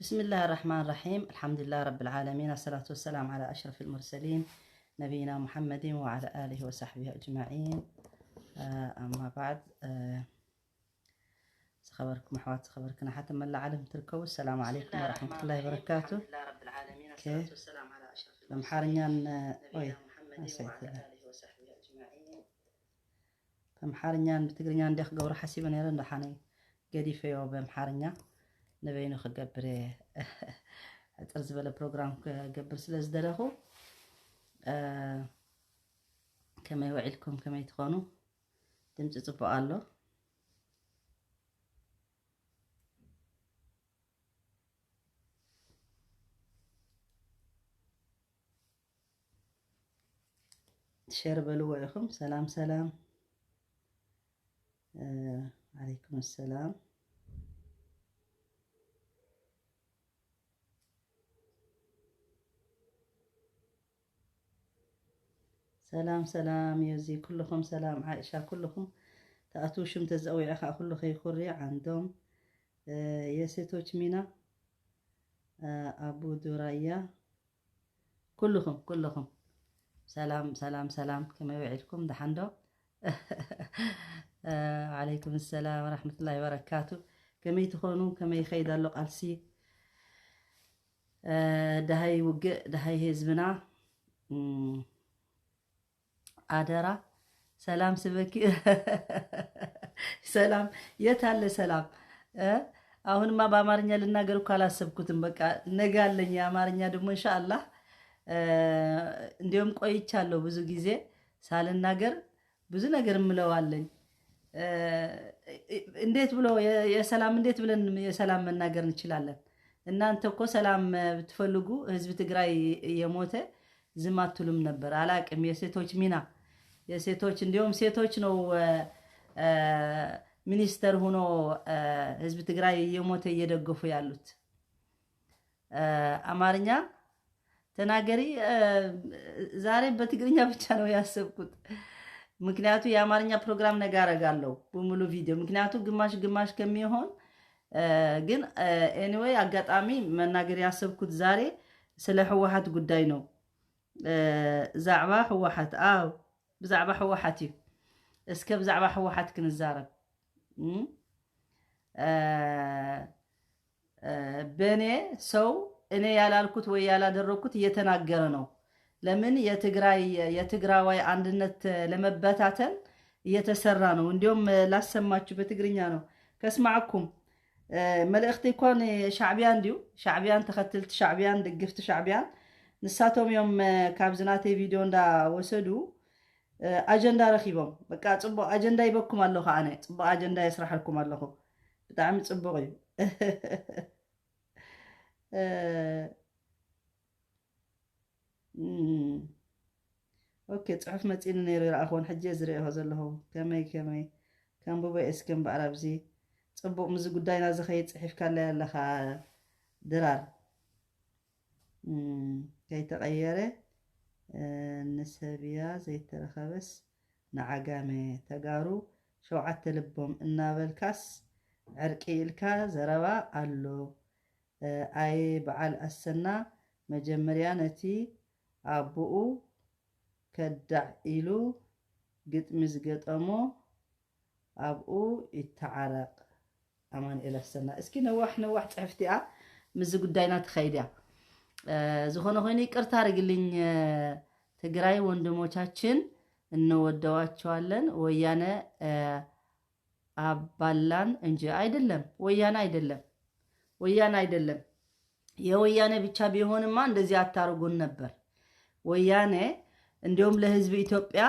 بسم الله الرحمن الرحيم. الحمد لله رب العالمين. الصلاة والسلام على أشرف المرسلين نبينا محمد وعلى آله وصحبه أجمعين. آه، أما بعد، آه، ዝኸበርኩም ኣሕዋት፣ ዝኸበርክን ኣሓት መላእ ዓለም ትርከቡ፣ ሰላም ዓለይኩም ወረሕመቱላሂ ወበረካቱ። ኦኬ። በምሓርኛን፣ ኦይ፣ ኣሰይትለ። በምሓርኛን ብትግርኛ እንዲያ ክገብሮ ሓሲበ ነይረ፣ እንዶ ሓነይ ገዲፈዮ በምሓርኛ። ንበይኑ ክገብር እየ። ሕፅር ዝበለ ፕሮግራም ክገብር ስለ ዝደለኹ፣ እ፣ ከመይ ውዒልኩም፣ ከመይ ትኾኑ? ድምፂ ፅቡቕ ኣሎ? ሸር በልዎ ኢኹም። ሰላም ሰላም። እ፣ ዓለይኩም ሰላም። ሰላም ሰላም። ዮዚ ኩልኹም ሰላም። ዓእሻ ኩልኹም ተኣትዉ፣ ሽም ተዘዊዐ ከዓ ኩሉ ከይኩሪ ዓንዶም፣ እ፣ የሴቶች ሚና፣ እ፣ ኣቡ ዱራያ፣ ኩልኹም ኩልኹም ሰላም ሰላም ሰላም። ከመይ ውዒልኩም? ደሓን ዶ? እ፣ ዓለይኩም ሰላም ወራሕመቱላሂ ወበረካቱ። ከመይ ትኾኑ? ከመይ ይኸይድ ኣሎ ቃልሲ? እ፣ ደሃይ ውግእ፣ ደሃይ ህዝብና። እም፣ ኣደራ ሰላም ስበኪ። ሰላም የት አለ ሰላም? እ? አሁንማ በአማርኛ ልናገር እኮ አላሰብኩትም። በቃ ነገ አለኝ የአማርኛ ደግሞ ኢንሻአላህ። እ፣ እንዲሁም ቆይቻለሁ ብዙ ጊዜ ሳልናገር፣ ብዙ ነገር እምለው አለኝ። እ፣ እንዴት ብሎ የ-፣ የሰላም፣ እንዴት ብለን የሰላም መናገር እንችላለን? እናንተ እኮ ሰላም ብትፈልጉ ህዝብ ትግራይ እየሞተ ዝም አትሉም ነበር። አላቅም የሴቶች ሚና፣ የሴቶች፣ እንዲሁም ሴቶች ነው፣ እ፣ እ፣ ሚኒስተር ሆኖ፣ እ፣ ህዝብ ትግራይ እየሞተ እየደገፉ ያሉት። እ፣ አማርኛ ተናገሪ። እ፣ ዛሬ በትግርኛ ብቻ ነው ያሰብኩት። ምክንያቱ የአማርኛ ፕሮግራም ነገ አረጋለሁ በሙሉ ቪዲዮ። ምክንያቱ ግማሽ ግማሽ ከሚሆን፣ እ፣ ግን፣ እ፣ ኤኒዌይ አጋጣሚ መናገር ያሰብኩት ዛሬ ስለ ህወሓት ጉዳይ ነው። እ፣ ዛዕባ ህወሓት፣ አዎ፣ ብዛዕባ ህወሓት እዩ። እስከ ብዛዕባ ህወሓት ክንዛረብ። እም? እ፣ እ፣ በእኔ ሰው እኔ ያላልኩት ወይ ያላደረግኩት እየተናገረ ነው። ለምን የትግራይ፣ የትግራዋይ አንድነት ለመበታተን እየተሰራ ነው። እንዲሁም ላሰማችሁ በትግርኛ ነው ከስማዕኩም። እ፣ መልእኽቲ እኮ ንሻዕብያ እንዲዩ። ሻዕብያን ተኸትልቲ ሻዕብያን ደግፍቲ ሻዕብያን ንሳቶም እዮም፣ እ፣ ካብዚ ናተይ ቪድዮ እንዳወሰዱ፣ እ፣ ኣጀንዳ ረኺቦም። በቃ ጽቡቕ ኣጀንዳ ይበኩም ኣለኹ ኣነ። ጽቡቕ ኣጀንዳ የስራሐልኩም ኣለኹ። ብጣዕሚ ጽቡቕ እዩ። እ፣ እም። ኦኬ፣ ጽሑፍ መጺኒ ነይሩ ይረኣኽዎን፣ ሕጂ እየ ዝርእዮ ዘለኹ። ከመይ፣ ከመይ? ከንብቦ እስከ እምበኣር ኣብዚ ጽቡቕ ምስዚ ጉዳይና ዝኸይድ ጽሒፍካለይ ኣለኻ ድራር። እም፣ ከይተቐየረ፣ እ፣ ንሰብያ ዘይተረኸበስ ንዓጋመ። ተጋሩ ሸውዓተ ልቦም እናበልካስ ዕርቂ ኢልካ ዘረባ ኣሎ። እ፣ ኣየ በዓል ኣሰና፣ መጀመርያ ነቲ ኣቦኡ ከዳዕ ኢሉ ግጥሚ ዝገጠሞ ኣብኡ ይተዓረቕ። ኣማኑኤል ኣሰና። እስኪ ነዋሕ ነዋሕ ጽሕፍቲ እያ፣ ምስዚ ጉዳይና ትኸይድ እያ። እ፣ ዝኾነ ኮይኑ ይቅርታ አድርግልኝ፣ እ፣ ትግራይ ወንድሞቻችን እንወደዋቸዋለን። ወያነ፣ እ፣ አባላን እንጂ አይደለም፣ ወያነ አይደለም፣ ወያነ አይደለም። የወያኔ ብቻ ቢሆንማ እንደዚህ አታርጉን ነበር። ወያኔ እንዲሁም ለህዝብ ኢትዮጵያ፣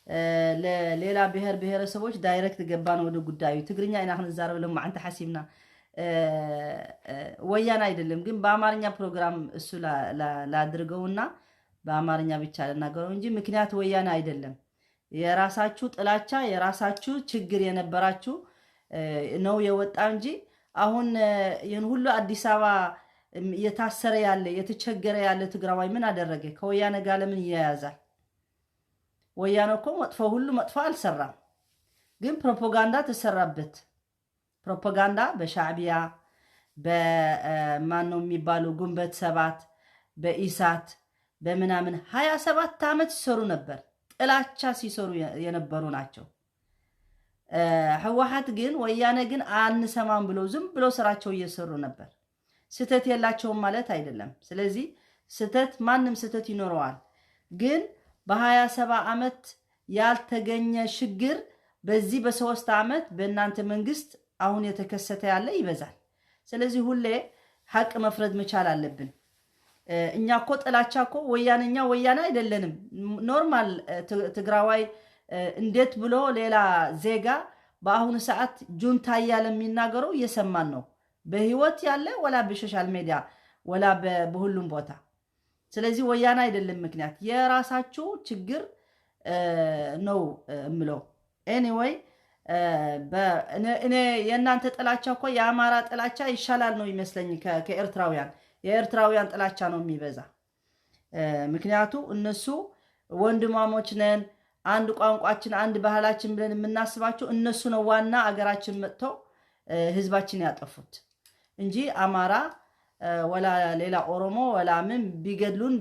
እ፣ ለሌላ ብሔር ብሔረሰቦች ዳይሬክት ገባን ወደ ጉዳዩ። ትግርኛ ኢና ክንዛረብ ሎማዓንቲ ሓሲብና። እ፣ እ፣ ወያኔ አይደለም ግን በአማርኛ ፕሮግራም እሱ ላ-፣ ላ-፣ ላድርገውና በአማርኛ ብቻ ልናገረው እንጂ ምክንያት ወያኔ አይደለም። የራሳችሁ ጥላቻ፣ የራሳችሁ ችግር የነበራችሁ፣ እ፣ ነው የወጣ እንጂ አሁን፣ እ፣ ይህን ሁሉ አዲስ አበባ፣ እም፣ እየታሰረ ያለ፣ እየተቸገረ ያለ ትግራዋይ ምን አደረገ? ከወያነ ጋር ለምን ይያያዛል? ወያነ እኮ መጥፎ፣ ሁሉ መጥፎ አልሰራም፣ ግን ፕሮፓጋንዳ ተሰራበት። ፕሮፓጋንዳ በሻዕቢያ፣ በማን ነው የሚባሉ ጉንበት ሰባት በኢሳት በምናምን ሀያ ሰባት ዓመት ሲሰሩ ነበር። ጥላቻ ሲሰሩ የነበሩ ናቸው። ህወሓት ግን ወያነ ግን አንሰማም ብለው ዝም ብለው ስራቸው እየሰሩ ነበር። ስህተት የላቸውም ማለት አይደለም። ስለዚህ ስህተት ማንም ስህተት ይኖረዋል። ግን በሀያ ሰባ ዓመት ያልተገኘ ችግር በዚህ በሶስት ዓመት በእናንተ መንግስት አሁን የተከሰተ ያለ ይበዛል። ስለዚህ ሁሌ ሀቅ መፍረድ መቻል አለብን። እኛ እኮ ጥላቻ እኮ ወያነኛ ወያነ አይደለንም። ኖርማል ትግራዋይ እንዴት ብሎ ሌላ ዜጋ በአሁኑ ሰዓት ጁንታ እያለ የሚናገረው እየሰማን ነው። በህይወት ያለ ወላ በሶሻል ሜዲያ ወላ በሁሉም ቦታ። ስለዚህ ወያነ አይደለም ምክንያት፣ የራሳችሁ ችግር ነው እምለው። Anyway እኔ የእናንተ ጥላቻ እኮ የአማራ ጥላቻ ይሻላል ነው ይመስለኝ ከኤርትራውያን። የኤርትራውያን ጥላቻ ነው የሚበዛ። ምክንያቱ እነሱ ወንድማሞች ነን፣ አንድ ቋንቋችን አንድ ባህላችን ብለን የምናስባቸው እነሱ ነው ዋና አገራችን መጥተው ህዝባችን ያጠፉት እንጂ አማራ ወላ ሌላ ኦሮሞ ወላ ምን ቢገድሉን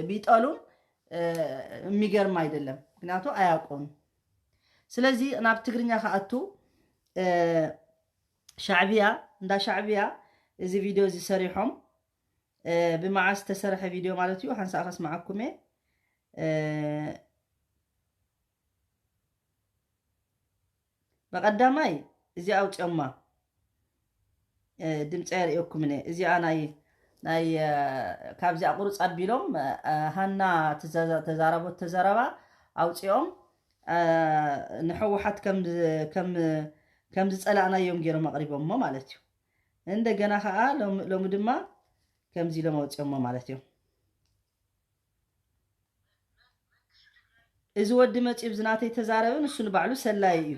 ቢጠሉን የሚገርም አይደለም። ምክንያቱ አያውቁም። ስለዚህ ናብ ትግርኛ ከኣቱ ሻዕብያ እንዳ ሻዕብያ እዚ ቪድዮ እዚ ሰሪሖም ብመዓስ ዝተሰርሐ ቪድዮ ማለት እዩ። ሓንሳእ ከስምዓኩም እየ። በቀዳማይ እዚ ኣውፅኦማ ድምፂ የርእየኩም እየ። እዚኣ ናይ ናይ ካብዚኣ ቁርፅ ኣቢሎም ሃና ተዛረቦት ተዘረባ ኣውፅኦም ንሕወሓት ከም ዝፀላእናዮም ገይሮም ኣቕሪቦሞ ማለት እዩ። እንደገና ከዓ ሎሚ ድማ ከምዚ ኢሎም ኣውፅኦሞ ማለት እዩ። እዚ ወዲ መፂኡ ብዝናተይ ተዛረበ፣ ንሱ ንባዕሉ ሰላይ እዩ።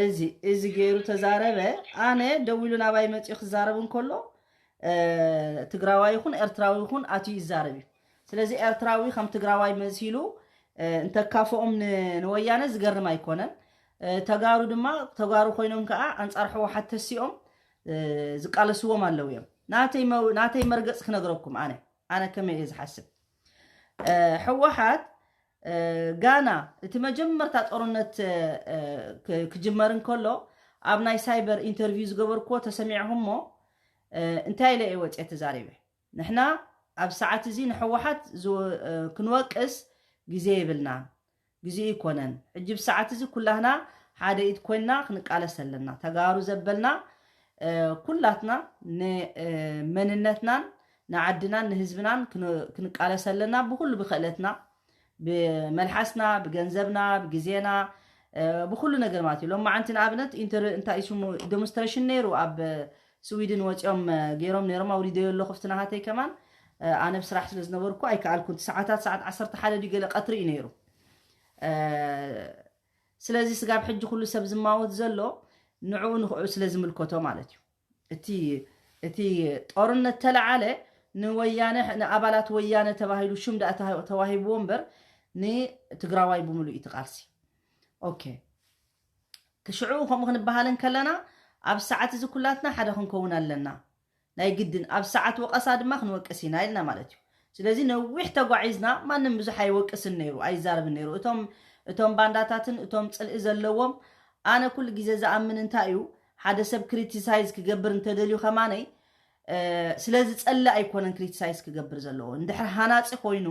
እዚ እዚ ገይሩ ተዛረበ። ኣነ ደዊሉ ናባይ መፂኡ ክዛረብ እንከሎ ትግራዋይ ይኹን ኤርትራዊ ይኹን ኣትዩ ይዛረብ እዩ። ስለዚ ኤርትራዊ ከም ትግራዋይ መሲሉ እንተካፍኦም ንወያነ ዝገርም ኣይኮነን። ተጋሩ ድማ ተጋሩ ኮይኖም ከዓ ኣንፃር ሕወሓት ተሲኦም ዝቃለስዎም ኣለዉ እዮም። ናተይ መርገፅ ክነግረኩም ኣነ ኣነ ከመይ እየ ዝሓስብ። ሕወሓት ጋና እቲ መጀመርታ ጦርነት ክጅመር እንከሎ ኣብ ናይ ሳይበር ኢንተርቪው ዝገበርክዎ ተሰሚዕኹሞ እንታይ ኢለ እየ ወፅየ ተዛሪበ። ንሕና ኣብ ሰዓት እዚ ንሕወሓት ክንወቅስ ግዜ የብልና። ግዜኡ ይኮነን። ሕጂ ብሰዓት እዚ ኩላህና ሓደ ኢድ ኮይንና ክንቃለስ ኣለና። ተጋሩ ዘበልና ኩላትና ንመንነትናን ንዓድናን ንህዝብናን ክንቃለስ ኣለና። ብኩሉ ብክእለትና ብመልሓስና ብገንዘብና ብግዜና ብኩሉ ነገር ማለት እዩ። ሎማዓንቲ ንኣብነት እንታይ ስሙ ዴሞንስትሬሽን ነይሩ ኣብ ስዊድን ወፂኦም ገይሮም ነይሮም ኣውሪደዮ ኣለኹ ኣብቲ ናሃተይ ከማን ኣነ ብስራሕ ስለ ዝነበርኩ ኣይከኣልኩን። ሰዓታት ሰዓት ዓሰርተ ሓደ ድዩ ገለ ቀትሪ እዩ ነይሩ። ስለዚ ስጋብ ሕጂ ኩሉ ሰብ ዝማወት ዘሎ ንዕኡ ንክዑ ስለ ዝምልከቶ ማለት እዩ። እቲ እቲ ጦርነት ተለዓለ ንወያነ ንኣባላት ወያነ ተባሂሉ ሽም ደኣ ተዋሂብዎ እምበር ንትግራዋይ ብምሉእ እቲ ቃልሲ። ኦኬ ክሽዑ ከምኡ ክንበሃል እንከለና ኣብ ሰዓት እዚ ኩላትና ሓደ ክንከውን ኣለና። ናይ ግድን ኣብ ሰዓት ወቐሳ ድማ ክንወቅስ ኢና ኢልና ማለት እዩ። ስለዚ ነዊሕ ተጓዒዝና ማንም ብዙሕ ኣይወቅስን ነይሩ ኣይዛረብን ነይሩ። እቶም እቶም ባንዳታትን እቶም ፅልኢ ዘለዎም ኣነ ኩሉ ግዜ ዝኣምን እንታይ እዩ ሓደ ሰብ ክሪቲሳይዝ ክገብር እንተደልዩ ከማነይ ስለ ዝፀልእ ኣይኮነን ክሪቲሳይዝ ክገብር ዘለዎ። እንድሕር ሃናፂ ኮይኑ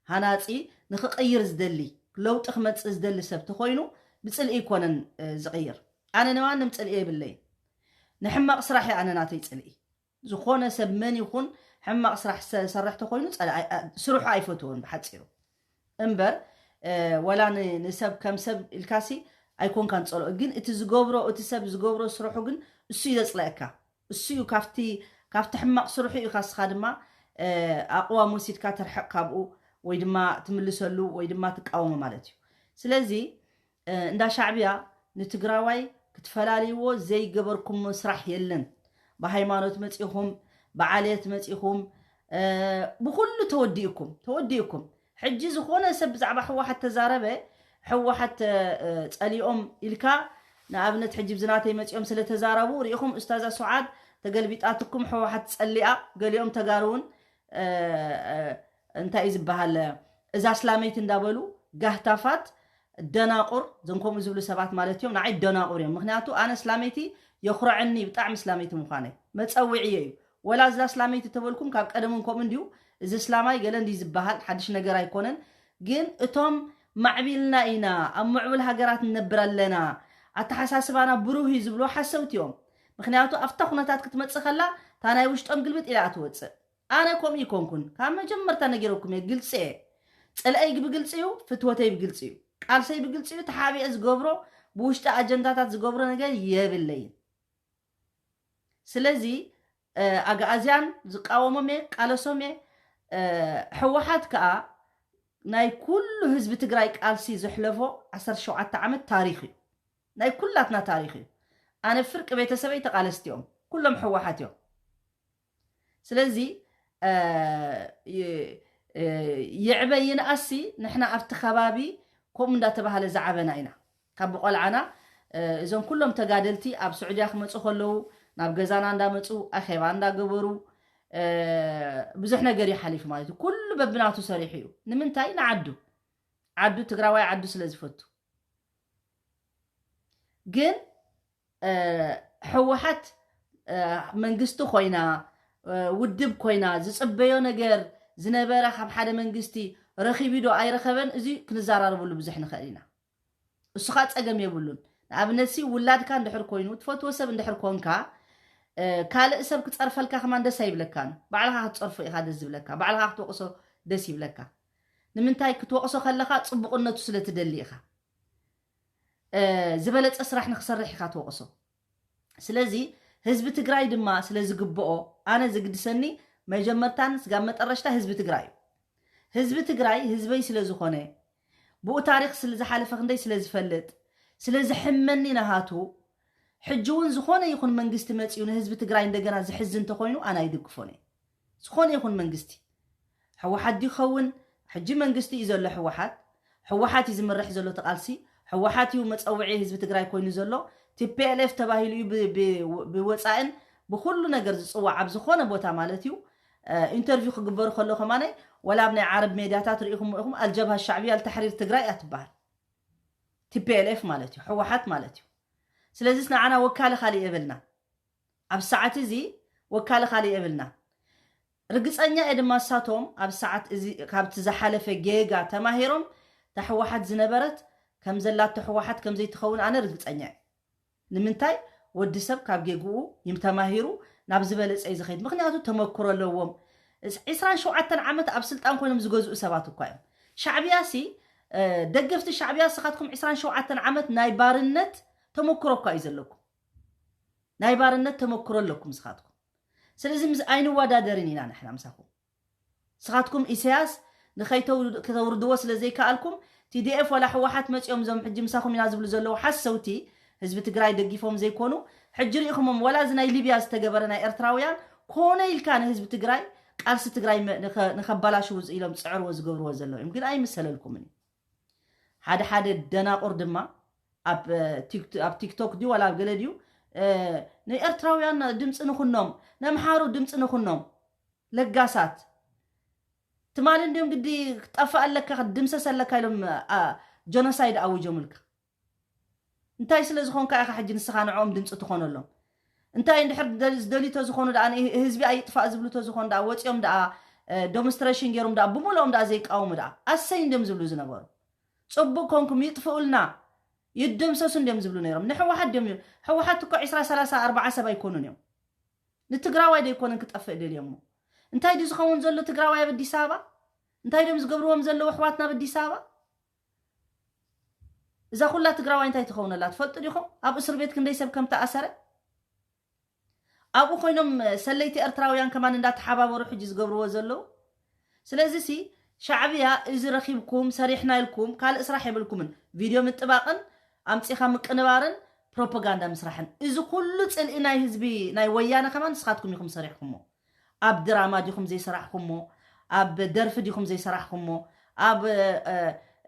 ሃናፂ ንክቕይር ዝደሊ ለውጢ ክመፅእ ዝደሊ ሰብ ተኮይኑ ብፅልኢ ኣይኮነን ዝቕይር። ኣነ ንማንም ፅልኢ የብለይን። ንሕማቕ ስራሕ እዩ ኣነ ናተይ ፅልኢ። ዝኾነ ሰብ መን ይኹን ሕማቕ ስራሕ ዝሰርሕ ተኮይኑ ስርሑ ኣይፈትዎን ብሓፂሩ። እምበር ወላ ንሰብ ከም ሰብ ኢልካሲ ኣይኮንካን ፀልኦ። ግን እቲ ዝገብሮ እቲ ሰብ ዝገብሮ ስርሑ ግን እሱ እዩ ዘፅለአካ። እሱ እዩ ካብቲ ካብቲ ሕማቕ ስርሑ እዩ ካስኻ ድማ ኣቕዋም ወሲድካ ተርሕቕ ካብኡ ወይ ድማ ትምልሰሉ ወይ ድማ ትቃወሞ ማለት እዩ። ስለዚ እንዳ ሻዕብያ ንትግራዋይ ክትፈላልይዎ ዘይገበርኩሞ ስራሕ የለን። ብሃይማኖት መፂኹም ብዓሌት መፂኹም ብኩሉ ተወዲእኩም ተወዲእኩም። ሕጂ ዝኾነ ሰብ ብዛዕባ ህወሓት ተዛረበ ህወሓት ፀሊኦም ኢልካ ንኣብነት ሕጂ ብዝናተይ መፂኦም ስለተዛረቡ ሪኢኹም፣ ኡስታዛ ሱዓድ ተገልቢጣትኩም፣ ህወሓት ፀሊኣ፣ ገሊኦም ተጋሩ እውን እንታይ እዩ ዝበሃል፣ እዛ እስላመይቲ እንዳበሉ ጋህታፋት፣ ደናቁር፣ ዘን ከምኡ ዝብሉ ሰባት ማለት እዮም። ንዓይ ደናቁር እዮም። ምክንያቱ ኣነ እስላመይቲ የኩረዐኒ፣ ብጣዕሚ እስላመይቲ ምዃነይ መፀውዒ እዩ። ወላ እዛ እስላመይቲ ተበልኩም ካብ ቀደምን ከምኡ እንዲዩ። እዚ እስላማይ ገለ እንዲ ዝበሃል ሓድሽ ነገር ኣይኮነን። ግን እቶም ማዕቢልና ኢና፣ ኣብ ምዕቡል ሃገራት ንነብር ኣለና፣ ኣተሓሳስባና ብሩህ እዩ ዝብሉ ሓሰውቲ እዮም። ምክንያቱ ኣብታ ኩነታት ክትመፅእ ከላ እታ ናይ ውሽጦም ግልብጥ ኢላ እያ ትወፅእ። ኣነ ከምኡ ይኮንኩን፣ ካብ መጀመርታ ነጊረኩም እየ፣ ግልፂ እየ። ፅልአይ ብግልፂ እዩ፣ ፍትወተይ ብግልፂ እዩ፣ ቃልሰይ ብግልፂ እዩ። ተሓቢአ ዝገብሮ፣ ብውሽጢ ኣጀንዳታት ዝገብሮ ነገር የብለይን። ስለዚ ኣግኣዝያን ዝቃወሞም እየ፣ ቃለሶም እየ። ህወሓት ከዓ ናይ ኩሉ ህዝቢ ትግራይ ቃልሲ ዘሕለፎ ዓሰርተ ሸውዓተ ዓመት ታሪክ እዩ። ናይ ኩላትና ታሪክ እዩ። ኣነ ፍርቂ ቤተሰበይ ተቃለስቲ እዮም፣ ኩሎም ህወሓት እዮም። ስለዚ ይዕበ ይንኣሲ፣ ንሕና ኣብቲ ከባቢ ከምኡ እንዳተባሃለ ዝዓበና ኢና። ካብ ቆልዓና እዞም ኩሎም ተጋደልቲ ኣብ ስዑድያ ክመፁ ከለዉ ናብ ገዛና እንዳመፁ ኣኼባ እንዳገበሩ ብዙሕ ነገር እዩ ሓሊፉ ማለት እዩ። ኩሉ በብናቱ ሰሪሑ እዩ። ንምንታይ? ንዓዱ፣ ዓዱ፣ ትግራዋይ ዓዱ ስለ ዝፈቱ። ግን ህወሓት መንግስቲ ኮይና፣ ውድብ ኮይና፣ ዝፅበዮ ነገር ዝነበረ ካብ ሓደ መንግስቲ ረኺቡ ዶ ኣይረኸበን፣ እዚ ክንዘራረበሉ ብዙሕ ንኽእል ኢና። እሱ ከዓ ፀገም የብሉን። ንኣብነት ሲ ውላድካ እንድሕር ኮይኑ፣ ትፈትዎ ሰብ እንድሕር ኮንካ፣ ካልእ ሰብ ክፀርፈልካ ከማን ደስ ኣይብለካን። ባዕልኻ ክትፀርፎ ኢኻ ደስ ዝብለካ፣ ባዕልኻ ክትወቕሶ ደስ ይብለካ። ንምንታይ? ክትወቕሶ ከለኻ ፅቡቕነቱ ስለ ትደሊ ኢኻ። ዝበለፀ ስራሕ ንክሰርሕ ኢኻ ትወቕሶ። ስለዚ ህዝቢ ትግራይ ድማ ስለ ዝግብኦ፣ ኣነ ዝግድሰኒ መጀመርታን ስጋብ መጠረሽታ ህዝቢ ትግራይ እዩ። ህዝቢ ትግራይ ህዝበይ ስለ ዝኾነ፣ ብኡ ታሪክ ስለ ዝሓለፈ፣ ክንደይ ስለ ዝፈልጥ፣ ስለ ዝሕመኒ ናሃቱ፣ ሕጂ እውን ዝኾነ ይኹን መንግስቲ መፂኡ ንህዝቢ ትግራይ እንደገና ዝሕዝ እንተኾይኑ ኣነ ኣይድግፎን እየ። ዝኾነ ይኹን መንግስቲ፣ ህወሓት ድዩ ክኸውን? ሕጂ መንግስቲ እዩ ዘሎ ህወሓት። ህወሓት እዩ ዝምርሕ ዘሎ እቲ ቃልሲ። ህወሓት እዩ መፀውዒ ህዝቢ ትግራይ ኮይኑ ዘሎ። ቲ ፒ ኤል ኤፍ ተባሂሉ እዩ ብ-፣ ብ-፣ ብወፃእን ብኩሉ ነገር ዝፅዋዕ ኣብ ዝኾነ ቦታ ማለት እዩ። ኢንተርቪው ክግበሩ ከሎ ከማነይ ወላ ኣብ ናይ ዓረብ ሜድያታት ርኢኹም ኢኹም፣ ኣልጀብሃ ሻዕብያ ልተሕሪር ትግራይ እያ ትበሃል። ቲ ፒ ኤል ኤፍ ማለት እዩ፣ ህወሓት ማለት እዩ። ስለዚስ ንዓና ወካሊ ካሊእ የብልና። ኣብ ሰዓት እዚ ወካሊ ካሊእ የብልና። ርግፀኛ እየ ድማ እሳቶም ኣብ ሰዓት እዚ ካብቲ ዝሓለፈ ጌጋ ተማሂሮም፣ እታ ህወሓት ዝነበረት ከም ዘላቶ ህወሓት ከም ዘይትኸውን ኣነ ርግፀኛ እየ። ንምንታይ? ወዲ ሰብ ካብ ጌግኡ ይም ተማሂሩ ናብ ዝበለፀ እዩ ዝኸይድ። ምክንያቱ ተመክሮ ኣለዎም። ዕስራን ሸውዓተን ዓመት ኣብ ስልጣን ኮይኖም ዝገዝኡ ሰባት እኳ እዮም። ሻዕብያ ሲ፣ ደገፍቲ ሻዕብያ፣ ስኻትኩም ዕስራን ሸውዓተን ዓመት ናይ ባርነት ተመክሮ እኳ እዩ ዘለኩም። ናይ ባርነት ተመክሮ ኣለኩም ስኻትኩም። ስለዚ ምስ ኣይንወዳደርን ኢና ንሕና ምሳኹም። ስኻትኩም ኢሳያስ ንኸይተውርድዎ ስለ ዘይከኣልኩም፣ ቲ ዲ ኤፍ ዋላ ህወሓት መፂኦም እዞም ሕጂ ምሳኹም ኢና ዝብሉ ዘለዉ ሓሰውቲ፣ ህዝቢ ትግራይ ደጊፎም ዘይኮኑ፣ ሕጂ ርኢኹሞም፣ ዋላ እዚ ናይ ሊብያ ዝተገበረ ናይ ኤርትራውያን ኮነ ኢልካ ንህዝቢ ትግራይ፣ ቃልሲ ትግራይ መ-፣ ንኸ-፣ ንኸባላሽዉ ኢሎም ዝፅዕርዎ ዝገብርዎ ዘለዉ እዮም። ግን ኣይምሰለልኩምን እዩ። ሓደ ሓደ ደናቁር ድማ ኣብ፣ እ፣ ቲክቶ-፣ ኣብ ቲክቶክ ድዩ ዋላ ኣብ ገለ ድዩ፣ እ፣ ንኤርትራውያን ድምፂ ንኹኖም፣ ነምሓሩ ድምፂ ንኹኖም፣ ለጋሳት ትማሊ እንዲዮም ግዲ ክጠፍእ ኣለካ፣ ክትድምሰስ ኣለካ ኢሎም፣ አ፣ ጀኖሳይድ ኣውጆምልካ። እንታይ ስለ ዝኾንካ ኢኻ ሕጂ ንስኻ ንዕኦም ድምፂ ትኾነሎም? እንታይ እንድሕር ዝደ-፣ ዝደልዩ ተዝኾኑ ደኣ፣ ን-፣ ህዝቢ ኣይጥፋእ ዝብሉ ተዝኾኑ ደኣ፣ ወፂኦም ደኣ፣ እ፣ ዶምስትሬሽን ገይሮም ደኣ፣ ብምልኦም ደኣ ዘይቃወሙ ደኣ፣ ኣሰይ እንዲዮም ዝብሉ ዝነበሩ። ፅቡቅ ኮንኩም ይጥፍኡልና፣ ይደምሰሱ እንዲዮም ዝብሉ ነይሮም። ንሕወሓት ድዮም፣ ሕወሓት እኮ ዕስራ፣ ሰላሳ፣ ኣርባዓ ሰብ ኣይኮኑን እዮም። ንትግራዋይ ዶ ኣይኮነን ክጠፍእ ደልዮሞ? እንታይ ድዩ ዝኸውን ዘሎ ትግራዋይ ኣብ ኣዲስ ኣበባ? እንታይ ድዮም ዝገብርዎም ዘለዉ ኣሕዋትና ኣብ ኣዲስ ኣበባ? እዛ ኩላ ትግራዋይ እንታይ ትኸውነላ ትፈልጡ ዲኹም? ኣብ እስር ቤት ክንደይ ሰብ ከም ተኣሰረ? ኣብኡ ኮይኖም ሰለይቲ ኤርትራውያን ከማን እንዳተሓባበሩ ሕጂ ዝገብርዎ ዘለዉ። ስለዚ ሲ ሻዕብያ እዚ ረኺብኩም ሰሪሕና ኢልኩም ካልእ ስራሕ የብልኩምን። ቪድዮ ምጥባቕን ኣምጺኻ ምቅንባርን ፕሮፓጋንዳ ምስራሕን። እዚ ኩሉ ጽልኢ ናይ ህዝቢ ናይ ወያነ ከማን ንስኻትኩም ኢኹም ሰሪሕኩሞ። ኣብ ድራማ ዲኹም ዘይሰራሕኩሞ? ኣብ ደርፊ ዲኹም ዘይሰራሕኩሞ? ኣብ፣ እ፣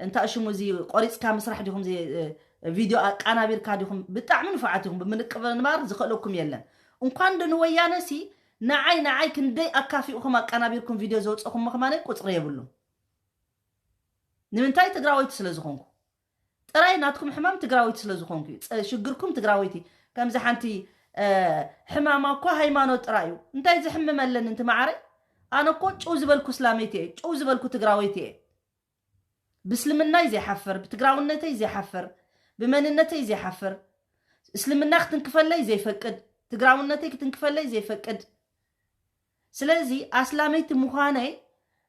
እንታይ ሽሙ እዚ ቆሪጽካ ምስራሕ ዲኹም ዘይ-፣ እ፣ ቪድዮ ኣቃናቢርካ ዲኹም? ብጣዕሚ ንፉዓት ኢኹም። ብምንቅብንባር ዝኽእለኩም የለን። እንኳን ዶ ንወያነ ሲ ንዓይ ንዓይ ክንደይ ኣካፊኡኹም ኣቃናቢርኩም ቪድዮ ዘውፀኹም ምኽማነ ቁፅሪ የብሉን። ንምንታይ? ትግራወይቲ ስለ ዝኾንኩ ጥራይ። ናትኩም ሕማም ትግራወይቲ ስለ ዝኾንኩ እዩ። ፀ- ሽግርኩም ትግራወይቲ። ከምዚ ሓንቲ እ፣ ሕማማ እኮ ሃይማኖት ጥራይ እዩ። እንታይ ዝሕምም ኣለኒ? እንቲ ማዓረ፣ ኣነ እኮ ጭው ዝበልኩ እስላመይቲ እየ፣ ጭው ዝበልኩ ትግራወይቲ እየ። ብእስልምናይ ዘይሓፍር፣ ብትግራውነተይ ዘይሓፍር፣ ብመንነተይ ዘይሓፍር፣ እስልምና ክትንክፈለይ ዘይፈቅድ፣ ትግራውነተይ ክትንክፈለይ ዘይፈቅድ። ስለዚ ኣስላመይቲ ምዃነይ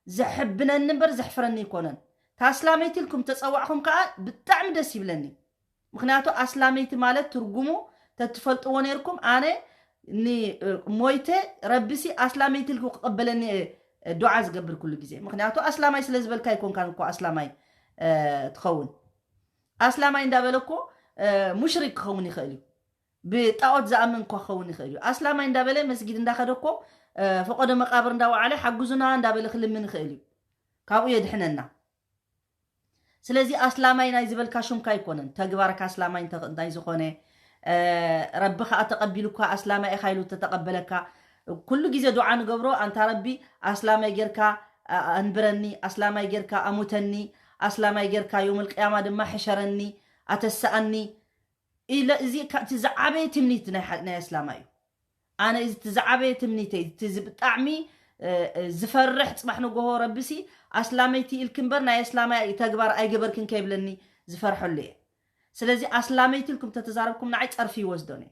ዘሕብነኒ እምበር ዘሕፍረኒ ኣይኮነን። ታስላመይቲ ኢልኩም ተፀዋዕኹም ከዓ ብጣዕሚ ደስ ይብለኒ። ምክንያቱ ኣስላመይቲ ማለት ትርጉሙ ተትፈልጥዎ ነይርኩም፣ ኣነ ሞይተ ረቢሲ ኣስላመይቲ ኢልኩ ክቐበለኒ እየ ዱዓ ዝገብር ኩሉ ግዜ። ምክንያቱ ኣስላማይ ስለ ዝበልካ ኣይኮንካን እኮ ኣስላማይ እ፣ ትኸውን። ኣስላማይ እንዳበለ እኮ እ፣ ሙሽሪክ ክኸውን ይኽእል እዩ። ብጣዖት ዝኣምን እኳ ክኸውን ይኽእል እዩ። ኣስላማይ እንዳበለ መስጊድ እንዳኸደ እኮ እ፣ ፈቆዶ መቃብር እንዳወዓለ ሓግዙና እንዳበለ ክልምን ይኽእል እዩ። ካብኡ የድሕነና። ስለዚ ኣስላማይ ናይ ዝበልካ ሹምካ ኣይኮነን፣ ተግባርካ ኣስላማይ እንተ- እንታይ ዝኾነ እ፣ ረቢ ከዓ ተቐቢሉካ ኣስላማይ ኢኻ ኢሉ ተተቐበለካ ኩሉ ግዜ ዱዓ ንገብሮ። ኣንታ ረቢ ኣስላማይ ጌርካ እ፣ ኣንብረኒ፣ ኣስላማይ ጌርካ ኣሙተኒ፣ ኣስላማይ ጌርካ ዮም ልቅያማ ድማ ሕሸረኒ፣ ኣተሰኣኒ ኢለ። እዚ ካ- እቲ ዝዓበየ ትምኒት ናይ ሓ- ናይ ኣስላማይ እዩ። ኣነ እዚ እቲ ዝዓበየ ትምኒተይ፣ እቲ ዚ- ብጣዕሚ እ፣ እ፣ ዝፈርሕ ጽባሕ ንጎሆ ረቢሲ ኣስላመይቲ ኢልኪ እምበር ናይ ኣስላማይ ተግባር ኣይገበርክን ከይብለኒ ዝፈርሐሉ እየ። ስለዚ ኣስላመይቲ ኢልኩም ተተዛረብኩም ንዓይ ጸርፊ ይወስዶን እየ።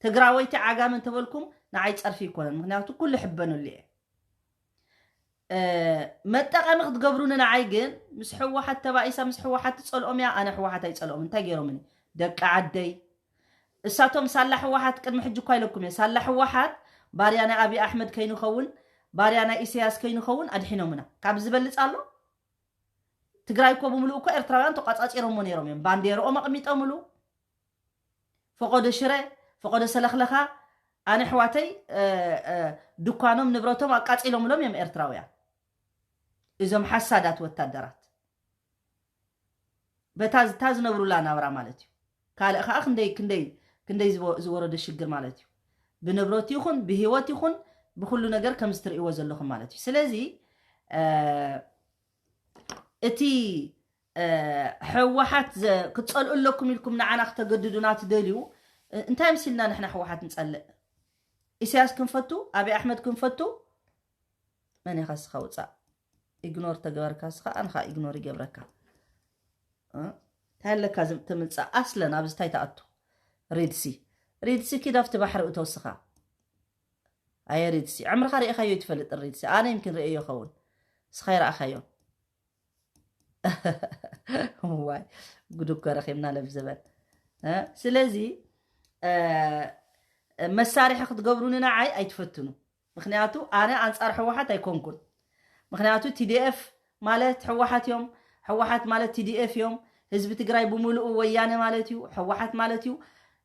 ትግራወይቲ ዓጋመ እንተበልኩም ንዓይ ጸርፊ ይኮነን፣ ምክንያቱ ኩሉ ሕበነሉ እየ። እ፣ መጠቐሚ ክትገብሩኒ ንዓይ ግን ምስ ህወሓት ተባኢሳ ምስ ህወሓት ትጸልኦም እያ። ኣነ ህወሓት ኣይጸልኦምን። እንታይ ገይሮምኒ ደቂ ዓደይ? እሳቶም ሳላ ህወሓት ቅድሚ ሕጂ እኳ ኢለኩም እየ። ሳላ ህወሓት ባርያ ናይ ኣብይ ኣሕመድ ከይንኸውን፣ ባርያ ናይ ኢሳያስ ከይንኸውን ኣድሒኖምና። ካብ ዝበልፅ ኣሎ? ትግራይ እኮ ብምሉእ እኮ ኤርትራውያን ተቋጻጺሮሞ ነይሮም እዮም። ባንዴርኦም ኣቕሚጦምሉ። ፈቆዶ ሽረ፣ ፈቆዶ ሰለኽለኻ፣ ኣነ ኣሕዋተይ እ፣ እ፣ ድኳኖም ንብረቶም ኣቃጺሎምሎም እዮም ኤርትራውያን። እዞም ሓሳዳት ወታደራት በታ ዝታ ዝነብሩላ ናብራ ማለት እዩ። ካልእ ከዓ ክንደይ ክንደይ ክንደይ ዝወ- ዝወረደ ሽግር ማለት እዩ። ብንብረት ይኹን ብህይወት ይኹን ብኩሉ ነገር ከም ዝትርእይዎ ዘለኹም ማለት እዩ። ስለዚ እ፣ እቲ እ፣ ህወሓት ዘ- ክትፀልኡ ኣለኩም ኢልኩም ንዓና ክተገድዱና ትደልዩ እ፣ እንታይ ምሲልና ንሕና ህወሓት ንፀልእ? ኢሳያስ ክንፈቱ፣ ኣብይ ኣሕመድ ክንፈቱ? መን ኢኻ ስኻ ውፃእ? ኢግኖር ተግበርካ ስኻ ኣንኻ ኢግኖር ይገብረካ። እ? እንታይ ኣለካ ዝም- ትምፃእ ኣስለን ኣብዚ ታይ ትኣቱ? ሪድሲ ሪድሲ ኪድ ኣብቲ ባሕሪ እቶ ስኻ። ኣየ ሪድሲ ዕምርኻ ርኢኻዮ ይትፈልጥ ሪድሲ ኣነ ይምኪን ርእዮ ይኸውን ስኻ ይረኣኻዮ። ዋይ ጉድ እኮ ረኺብና ለብዘበን እ? ስለዚ እ፣ መሳርሒ ክትገብሩኒ ንዓይ ኣይትፈትኑ። ምክንያቱ ኣነ ኣንፃር ህወሓት ኣይኮንኩን። ምክንያቱ ቲዲኤፍ ማለት ህወሓት እዮም። ህወሓት ማለት ቲዲኤፍ እዮም። ህዝቢ ትግራይ ብምሉኡ ወያነ ማለት እዩ፣ ህወሓት ማለት እዩ።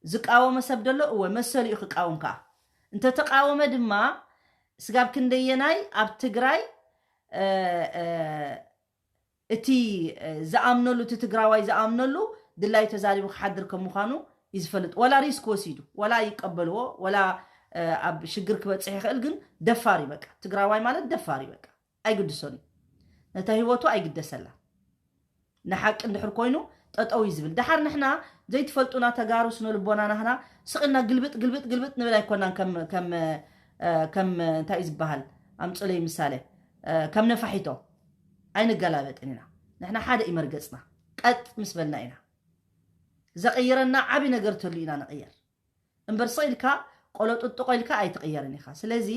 ዝቃወመ ሰብ ደሎ እወ መሰሉ እዩ ክቃወም ከዓ። እንተተቃወመ ድማ ስጋብ ክንደየናይ ኣብ ትግራይ እ፣ እ፣ እቲ እ፣ ዝኣምነሉ እቲ ትግራዋይ ዝኣምነሉ ድላይ ተዛሪቡ ክሓድር ከም ምዃኑ እዩ ዝፈልጥ። ወላ ሪስክ ወሲዱ ወላ ይቀበልዎ ወላ እ፣ ኣብ ሽግር ክበፅሕ ይኽእል፣ ግን ደፋር እዩ በቃ። ትግራዋይ ማለት ደፋር እዩ በቃ። ኣይግድሶን እዩ ነታ ህይወቱ ኣይግደሰላ። ንሓቂ እንድሕር ኮይኑ ጠጠው እዩ ዝብል። ደሓር ንሕና ዘይትፈልጡና ተጋሩ ስነ ልቦና ናህና ስቕ ኢልና ግልብጥ ግልብጥ ግልብጥ ንብል ኣይኮናን። ከም ከም እ፣ ከም እንታይ እዩ ዝበሃል ኣምፅለይ ምሳሌ እ፣ ከም ነፋሒቶ ኣይንገላበጥን ኢና። ንሕና ሓደ እዩ መርገፅና። ቀጥ ምስ በልና ኢና ዘቐይረና ዓብዪ ነገር ተሉ ኢና ንቕየር እምበር ስቕ ኢልካ ቆሎ ጥጥቆ ኢልካ ኣይትቕየርን ኢኻ። ስለዚ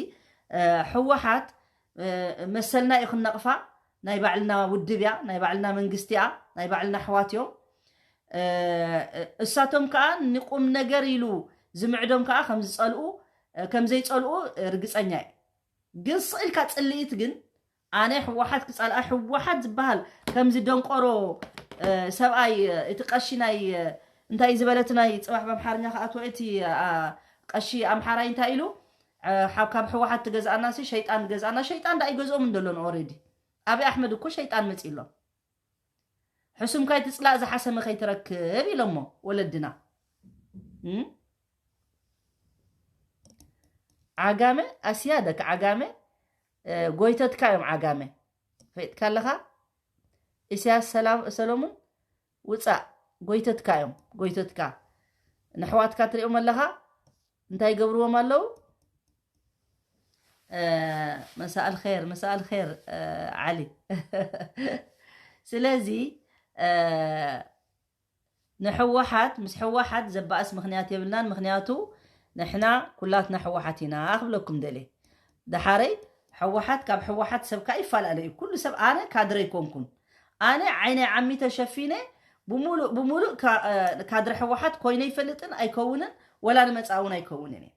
እ፣ ህወሓት እ፣ መሰልና እዩ ክነቕፋ። ናይ ባዕልና ውድብ እያ፣ ናይ ባዕልና መንግስቲ እያ፣ ናይ ባዕልና ኣሕዋት እዮም። እ፣ እሳቶም ከዓ ንቁም ነገር ኢሉ ዝምዕዶም ከዓ ከም ዝፀልኡ እ፣ ከም ዘይፀልኡ ርግፀኛ እየ። ግን ስቕ ኢልካ ፅልኢት ግን ኣነ ህወሓት ክፀልኣ ህወሓት ዝበሃል ከምዚ ደንቆሮ እ፣ ሰብኣይ እ፣ እቲ ቀሺ ናይ እ፣ እንታይ ዝበለት ናይ ፅባሕ ብኣምሓርኛ ክኣትዎ እቲ ኣ፣ ቀሺ ኣምሓራይ እንታይ ኢሉ እ፣ ሓብ- ካብ ህወሓት ትገዝኣና ሲ ሸይጣን ትገዝኣና። ሸይጣን ዳ ይገዝኦም እንደሎን ኦሬዲ ኣብይ ኣሕመድ እኮ ሸይጣን መፂእሎም። ሕሱምካይ ትጽላእ ዝሓሰመ ከይትረክብ ኢሎሞ ወለድና። እም? ዓጋመ ኣስያደክ ዓጋመ እ፣ ጎይተትካ እዮም። ዓጋመ ፈጥካ ኣለኻ። ኢሳያስ ሰላም ሰሎሙን ውፃእ። ጎይተትካ እዮም። ጎይተትካ ንሕዋትካ ትሪኦም ኣለኻ እንታይ ይገብርዎም ኣለዉ? እ፣ መሳእል ኸይር፣ መሳእል ኸይር፣ እ፣ ዓሊ። ስለዚ እ፣ ንሕወሓት ምስ ሕወሓት ዘባእስ ምኽንያት የብልናን። ምኽንያቱ ንሕና ኩላትና ሕወሓት ኢና ክብለኩም ደልየ። ደሓረይ ሕወሓት ካብ ሕወሓት ሰብ ከዓ ይፈላለ እዩ። ኩሉ ሰብ ኣነ ካድረ ኣይኮንኩን። ኣነ ዓይነይ ዓሚ ተሸፊነ ብሙሉእ ብሙሉእ ካ- እ፣ ካድረ ሕወሓት ኮይነ ይፈልጥን ኣይከውንን፣ ወላ ንመጻእ እውን ኣይከውንን እየ።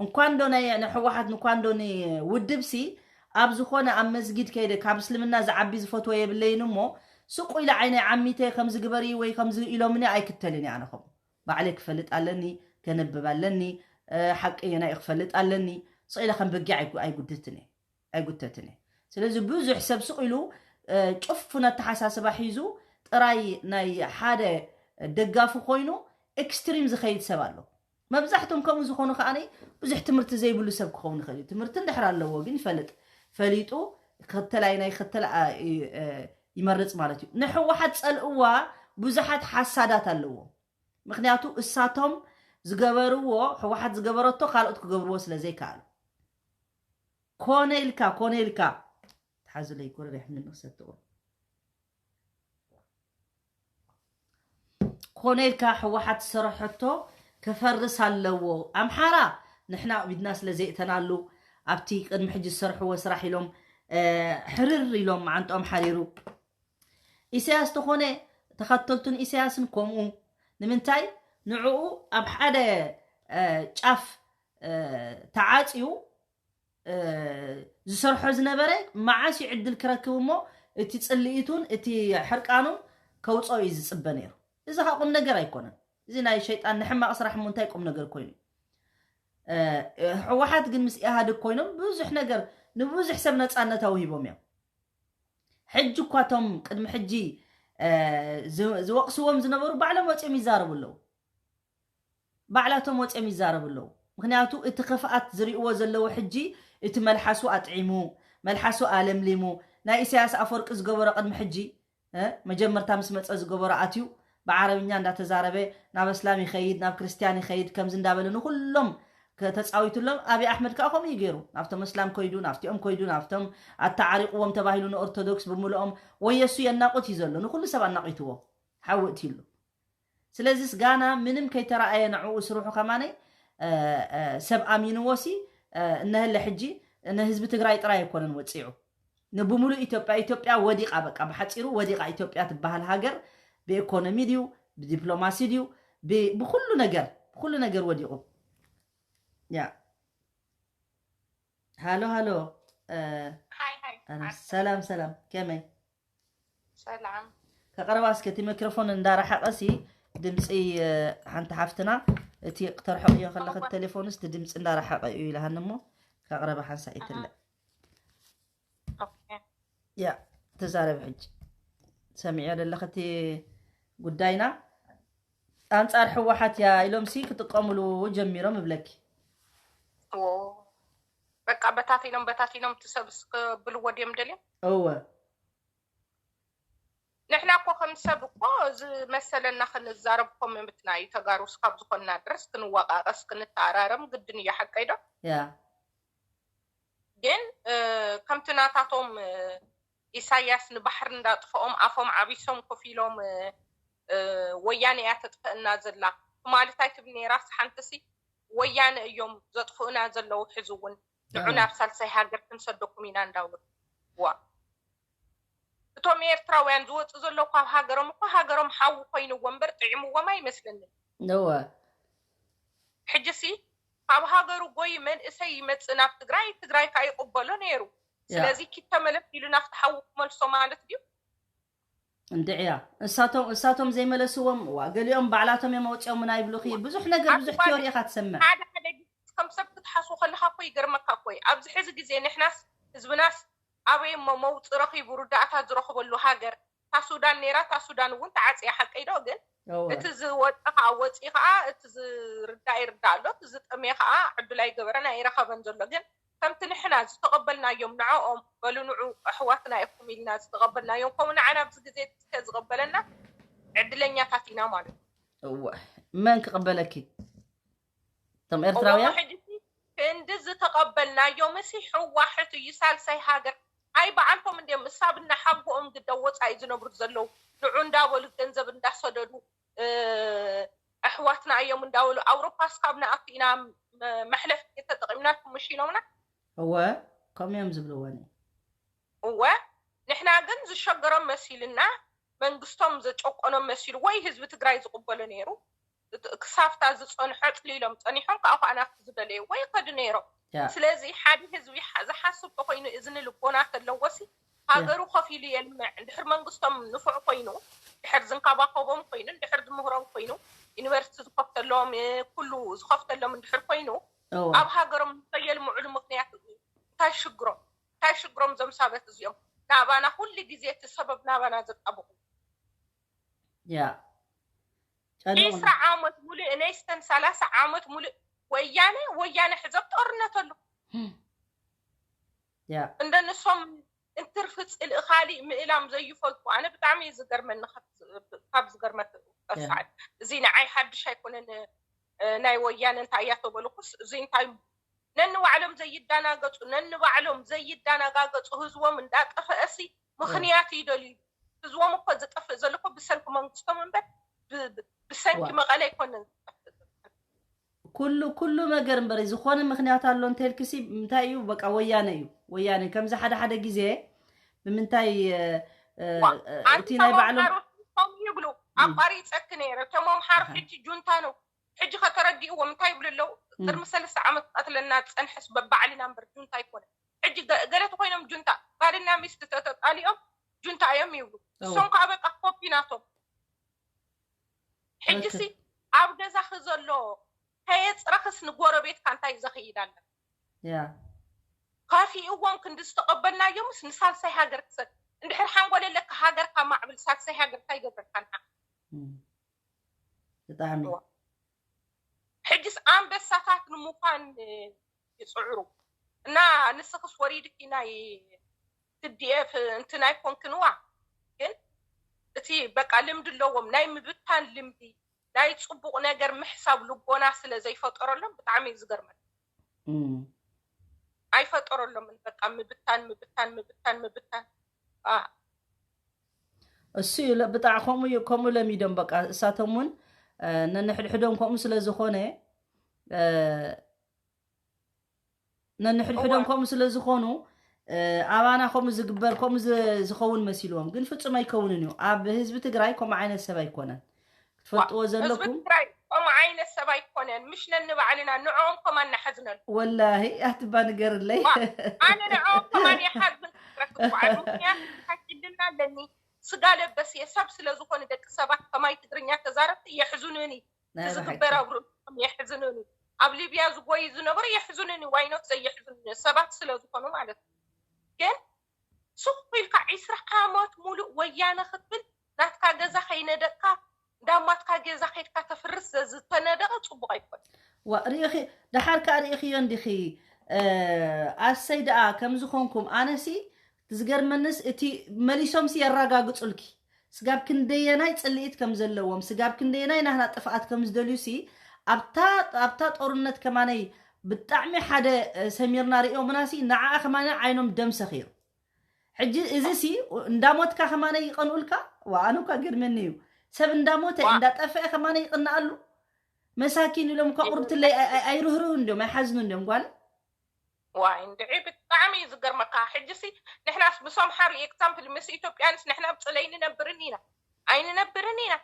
እንኳን ዶ ናይ ንሕወሓት እንኳን ዶ ንውድብ ሲ ኣብ ዝኾነ ኣብ መስጊድ ከይደ ካብ እስልምና ዝዓቢ ዝፈትዎ የብለይን እሞ ስቁ ኢለ ዓይነይ ዓሚተ ከምዚ ግበሪ ወይ ከምዚ ኢሎምኒ ኣይክተልን እየ። ኣነ ከምኡ ባዕለይ ክፈልጥ ኣለኒ፣ ከነብብ ኣለኒ፣ እ፣ ሓቂ የናይ ክፈልጥ ኣለኒ። ስቕ ኢለ ከም በጊዕ ኣይጉ- ኣይጉድትን እየ፣ ኣይጉተትን እየ። ስለዚ ብዙሕ ሰብ ስቕ ኢሉ እ፣ ጭፉን ኣተሓሳስባ ሒዙ ጥራይ ናይ ሓደ ደጋፊ ኮይኑ ኤክስትሪም ዝኸይድ ሰብ ኣሎ። መብዛሕቶም ከምኡ ዝኾኑ ከዓኒ ብዙሕ ትምህርቲ ዘይብሉ ሰብ ክኸውን ይኽእል እዩ። ትምህርቲ እንድሕር ኣለዎ ግን ይፈልጥ፣ ፈሊጡ ክኽተል ኣይናይ ክኽተል ኣ- እ- እ- ይመርጽ ማለት እዩ። ንሕወሓት ጸልእዋ ብዙሓት ሓሳዳት ኣለዎ። ምኽንያቱ እሳቶም ዝገበርዎ፣ ሕወሓት ዝገበረቶ ካልኦት ክገብርዎ ስለ ዘይከኣሉ። ኮነ ኢልካ ኮነ ኢልካ ተሓዙለይ ጎረር ይሕምኒ ንክሰትዎ ኮነ ኢልካ ሕወሓት ዝሰረሐቶ ክፈርስ ኣለዎ። ኣምሓራ ንሕና ቢድና ስለ ዘይእተናሉ ኣብቲ ቅድሚ ሕጂ ዝሰርሕዎ ስራሕ ኢሎም እ፣ ሕርር ኢሎም መዓንጦም ሓሪሩ። ኢሳያስ ተኾነ ተኸተልቱን ኢሳያስን ከምኡ ንምንታይ ንዕኡ ኣብ ሓደ እ፣ ጫፍ እ፣ ተዓፅዩ እ፣ ዝሰርሖ ዝነበረ መዓስ እዩ ዕድል ክረክብ እሞ እቲ ፅልኢቱን እቲ ሕርቃኑን ከውፅኦ እዩ ዝፅበ ነይሩ። እዚ ከዓ ቁም ነገር ኣይኮነን። እዚ ናይ ሸይጣን ንሕማቕ ስራሕ እሞ እንታይ ቁም ነገር ኮይኑ? እ፣ ህወሓት ግን ምስ ኢህኣዴግ ኮይኖም ብዙሕ ነገር ንብዙሕ ሰብ ነፃነት ኣውሂቦም እዮም። ሕጂ እኳ እቶም ቅድሚ ሕጂ እ፣ ዝ- ዝወቕስዎም ዝነበሩ ባዕሎም ወፂኦም ይዛረቡ ኣለዉ። ባዕላቶም ወፂኦም ይዛረቡ ኣለዉ። ምክንያቱ እቲ ክፍኣት ዝሪእዎ ዘለዉ ሕጂ እቲ መልሓሱ ኣጥዒሙ፣ መልሓሱ ኣለምሊሙ፣ ናይ ኢሳያስ ኣፈወርቂ ዝገበሮ ቅድሚ ሕጂ እ፣ መጀመርታ ምስ መፀ ዝገበሮ ኣትዩ ብዓረብኛ እንዳተዛረበ ናብ ኣስላም ይኸይድ፣ ናብ ክርስትያን ይኸይድ፣ ከምዚ እንዳበለ ንኩሎም ተፃዊቱሎም። ኣብይ ኣሕመድ ከዓ ከምኡ እዩ ገይሩ። ናብቶም ኣስላም ኮይዱ፣ ናብቲኦም ኮይዱ፣ ናብቶም ኣተዓሪቕዎም ተባሂሉ ንኦርቶዶክስ ብምልኦም ወየሱ የናቑት እዩ ዘሎ። ንኩሉ ሰብ ኣናቒትዎ ሓዊ እትይሉ። ስለዚስ ጋና ምንም ከይተረኣየ ንዕኡ ስርሑ ከማነይ እ፣ እ፣ ሰብ ኣሚንዎ ሲ እ፣ እነህለ ሕጂ ንህዝቢ ትግራይ ጥራይ ኣይኮነን ወፂዑ ንብሙሉእ ኢትዮጵያ። ኢትዮጵያ ወዲቓ፣ በቃ ብሓፂሩ ወዲቓ። ኢትዮጵያ ትበሃል ሃገር ብኢኮኖሚ ድዩ ብዲፕሎማሲ ድዩ ብ- ብኩሉ ነገር ብኩሉ ነገር ወዲቑ። ያ ሃሎ ሃሎ እ፣ ሃይ ሃይ ኣነ ሰላም ሰላም ከመይ ሰላም ከቕረባ እስከ እቲ ሚክሮፎን እንዳረሓቐ ሲ ድምፂ እ፣ ሓንቲ ሓፍትና እቲ ክተርሕቕዮ ከለኸ ቴሌፎንስ እቲ ድምፂ እንዳረሓቐ እዩ ኢልሃኒ እሞ ከቕረባ ሓንሳእ ይትለ ኦኬ ያ ተዛረቢ ሕጂ ሰሚዕዮ ዘለኸ እቲ ጉዳይና ኣንፃር ህወሓት እያ ኢሎም ሲ ክጥቀምሉ ጀሚሮም እብለኪ ዎ በቃ በታቲኖም በታቲኖም ትሰብስ ክብልዎ ድዮም ደልዮም እወ ንሕና እኮ ከም ሰብ እኮ ዝመሰለና ክንዛረብ እኮ መብትና እዩ። ተጋሩስ ካብ ዝኾንና ድረስ ክንወቃቀስ ክንተኣራረም ግድን እዩ። ሓቀይ ዶ? ያ ግን እ፣ ከምቲ ናታቶም እ፣ ኢሳያስ ንባሕሪ እንዳጥፍኦም ኣፎም ዓቢሶም ኮፍ ኢሎም እ፣ እ፣ ወያነ እያ ተጥፍአና ዘላ ትማሊት ኣይትብል ነይራስ ሓንትሲ ወያነ እዮም ዘጥፍኡና ዘለዉ። ሕዚ እውን ንዑ ናብ ሳልሳይ ሃገር ክንሰደኩም ኢና እንዳውሉ ዋ እቶም ኤርትራውያን ዝወፁ ዘለዉ ካብ ሃገሮም እኮ ሃገሮም ሓዊ ኮይንዎ እምበር ጥዒምዎም ኣይመስለንን። እወ ሕጂሲ ካብ ሃገሩ ጎይ መንእሰይ ይመፅእ ናብ ትግራይ፣ ትግራይ ከዓ ይቕበሎ ነይሩ። ያ ስለዚ ኪድ ተመለስ ኢሉ ናብቲ ሓዊ ክመልሶ ማለት ድዩ? እንድዕያ እሳቶም እሳቶም ዘይመለስዎም ዋ ገሊኦም ባዕላቶም እዮም ኣውፅኦምና ይብሉኺ። ብዙሕ ነገር ብዙሕ ኣትባል ቲዮሪ ኢኻ ትሰምዕ። ሓደ ሓደ ግዜ ከም ሰብ ክትሓስቡ ከለካ እኮ ይገርመካ እኮ እዩ። ኣብዚ ሕዚ ግዜ ንሕናስ ህዝብናስ ኣበይ እሞ መውፂ ረኺቡ ርዳእታ ዝረኽበሉ ሃገር እታ ሱዳን ነይራ፣ እታ ሱዳን እውን ተዓፅያ። ሓቀይ ዶ ግን? እቲ ዝወፀ ከዓ ወፂ ከዓ፣ እቲ ዝርዳእ ይርዳእ ኣሎ፣ እቲ ዝጠምየ ከዓ ዕድል ኣይገበረን ኣይረኸበን ዘሎ። ግን ከምቲ ንሕና ዝተቐበልናዮም ንዕኦም፣ በሉ ንዑ ኣሕዋትና ኢኹም ኢልና ዝተቐበልናዮም፣ ከምኡ ንዓና ኣብዚ ግዜ እስከ ዝቐበለና ዕድለኛታት ኢና ማለት እዩ። እወ፣ መን ክቕበለኪ? እቶም ኤርትራውያን? ሕጂ ክንዲ ዝተቐበልናዮም፣ እሲ ሕዋሕት እዩ ሳልሳይ ሃገር። ኣይ በዓልቶም እንዲም እሳብ እናሓጎኦም ግደ ወፃኢ ዝነብሩ ዘለዉ፣ ንዑ እንዳበሉ ገንዘብ እንዳሰደዱ፣ ኣሕዋትና እዮም እንዳበሉ፣ ኣውሮፓ እስካብ ንኣቱ ኢና፣ መሕለፍ ተጠቂምናልኩም ምሽ ኢሎምና። እወ፣ ከምኡ እዮም ዝብልዎ። እወ፣ ንሕና ግን ዝሸገሮም መሲልና፣ መንግስቶም ዘጨቆኖም መሲሉ፣ ወይ ህዝቢ ትግራይ ዝቕበሎ ነይሩ። ክሳብታ ዝፀንሖ ፅሊሎም ፀኒሖም፣ ከዓ ኳ ናብቲ ዝደለዩ ወይ ከዱ ነይሮም። ስለዚ ሓደ ህዝቢ ዝሓስብ ተኮይኑ፣ እዝኒ ልቦና ተለዎሲ ሃገሩ ከፊሉ የልምዕ። እንድሕር መንግስቶም ንፉዕ ኮይኑ፣ እንድሕር ዝንከባከቦም ኮይኑ፣ እንድሕር ዝምህሮም ኮይኑ፣ ዩኒቨርሲቲ ዝከፍተሎም፣ ኩሉ ዝከፍተሎም እንድሕር ኮይኑ፣ ኣብ ሃገሮም ከየልምዕሉ ምክንያት እንታይ ሽግሮም? እንታይ ሽግሮም እዞም ሳበት እዚኦም? ናባና ኩሉ ግዜ እቲ ሰበብ ናባና ዘጣብቁ። ያ ዒስራ ዓመት ሙሉእ፣ ነይስተን ሰላሳ ዓመት ሙሉእ ወያነ፣ ወያነ ሕዘብ ጦርነት ኣሎ። ያ እንደ ንሶም እንትርፊ ጽልኢ ካሊእ ምእላም ዘይፈልጡ፣ ኣነ ብጣዕሚ እዩ ዝገርመኒ። ካብ ዝገርመት ሰዓት እዚ ንዓይ ሓድሽ ኣይኮነን። ናይ ወያነ እንታይ እያ ተበልኩስ፣ እዚ እንታይ ነንባዕሎም ዘይዳናገጹ፣ ነንባዕሎም ዘይዳናጋገጹ፣ ህዝቦም እንዳጠፈእሲ ምኽንያት ይደልዩ። ህዝቦም እኮ ዝጠፍእ ዘሎ እኮ ብሰንኪ መንግስቶም እምበር፣ ብሰንኪ መቐለ ኣይኮነን። ኩሉ ኩሉ ነገር እምበር ዝኾነ ምኽንያት ኣሎ እንተልክሲ፣ እንታይ እዩ? በቃ ወያነ እዩ። ወያነ ከምዚ ሓደ ሓደ ግዜ ብምንታይ እቲ ናይ ባዕሎም ይብሉ። ኣቋሪፀክ ነይረ። እቶም ኣምሓሩ ሕጂ ጁንታ ነው። ሕጂ ከተረዲእዎም እንታይ ይብሉ ኣለዉ? ቅድሚ ሰለስተ ዓመት ቀትለና ዝፀንሐስ በባዕልና እምበር ጁንታ ኣይኮነ። ሕጂ ገለ ተኮይኖም ጁንታ፣ ባልና ሚስት ተተጣሊኦም ጁንታ እዮም ይብሉ። እሶም ከዓ በቃ ኮፒ ናቶም። ሕጂሲ ኣብ ገዛኺ ዘሎ ከየፅረኽስ ንጎረቤትካ እንታይ ዘኽይድ ኣለ? ያ ካፊእዎም ክንዲ ዝተቐበልናዮምስ ንሳልሳይ ሃገር ክሰድ እንድሕር ሓንጎል ኣለካ ሃገርካ ማዕብል ሳልሳይ ሃገር እንታይ ይገብረካ ንዓ? ብጣዕሚ ሕጅስ ኣንበሳታት ንምዃን ይፅዕሩ እና ንስኽስ ወሪድኪ ናይ ትዲኤፍ እንትን ኣይኮንክንዋ። ግን እቲ በቃ ልምዲ ኣለዎም ናይ ምብታን ልምዲ ናይ ፅቡቕ ነገር ምሕሳብ ልቦና ስለ ዘይፈጠረሎም ብጣዕሚ እዩ ዝገርመን። ኣይፈጠረሎምን በቃ ምብታን ምብታን ምብታን ምብታን። እሱ እዩ ብጣዕ ከምኡ እዩ ከምኡ ለሚዶም በቃ እሳቶም እውን ነንሕድሕዶም ከምኡ ስለ ዝኾነ ነንሕድሕዶም ከምኡ ስለ ዝኾኑ ኣባና ከምኡ ዝግበር ከምኡ ዝኸውን መሲልዎም ግን ፍጹም ኣይከውንን እዩ። ኣብ ህዝቢ ትግራይ ከምኡ ዓይነት ሰብ ኣይኮነን። ክትፈልጥዎ ዘለኩም ከምኡ ዓይነት ሰብ ኣይኮነን። ምሽ ነንባዕልና ንዕኦም ከማን ንሓዝነሉ። ወላሂ ኣትባ ንገርለይ። ኣነ ንዕኦም ከማን ይሓዝን። ምክንያቱ ክልልና ኣለኒ ስጋ ለበስ እየ። ሰብ ስለ ዝኾኑ ደቂ ሰባት ከማይ ትግርኛ ተዛረብቲ የሕዝኑኒ። ዝግበር ኣብ ርእሶም የሕዝኑኒ። ኣብ ሊብያ ዝጎዩ ዝነበሩ የሕዝኑኒ። ዋይኖት ዘየሕዝኑኒ ሰባት ስለ ዝኾኑ ማለት እዩ። ግን ስቕ ኢልካ ዒስራ ዓመት ሙሉእ ወያነ ክትብል ናትካ ገዛ ከይነደቅካ እንዳማትካ ገዛ ከይድካ ተፍርስ ዘዝተነደቐ ጽቡቕ ኣይኮን። ዋ ርእኺ ደሓር ከኣ ርእኽዮ እንዲኺ ኣሰይ ደኣ ከምዝኾንኩም ኣነሲ ዝገርመንስ እቲ መሊሶምሲ የረጋግጹልኪ ስጋብ ክንደየናይ ጽልኢት ከም ዘለዎም ስጋብ ክንደየናይ ናህና ጥፍኣት ከም ዝደልዩሲ ኣብታ ኣብታ ጦርነት ከማነይ ብጣዕሚ ሓደ ሰሚርና ሪኦምናሲ ንዓኣ ከማነ ዓይኖም ደም ሰኺሩ ሕጂ እዚ ሲ እንዳሞትካ ከማነ ይቀንኡልካ። ዋ ኣነ እኳ ገርመኒ እዩ ሰብ እንዳሞተ እንዳጠፍአ ከማነ ይቅንኣሉ። መሳኪን ኢሎም እኳ ቁርብትለይ ኣይርህርሁ እንዲዮም ኣይሓዝኑ እንዲዮም ጓል ዋይ እንድዒ ብጣዕሚ እዩ ዝገርመካ። ሕጂ ሲ ንሕናስ ምስ ኣምሓሩ ኤግዛምፕል ምስ ኢትዮጵያንስ ንሕና ብፅለይ ንነብርን ኢና ኣይንነብርን ኢና።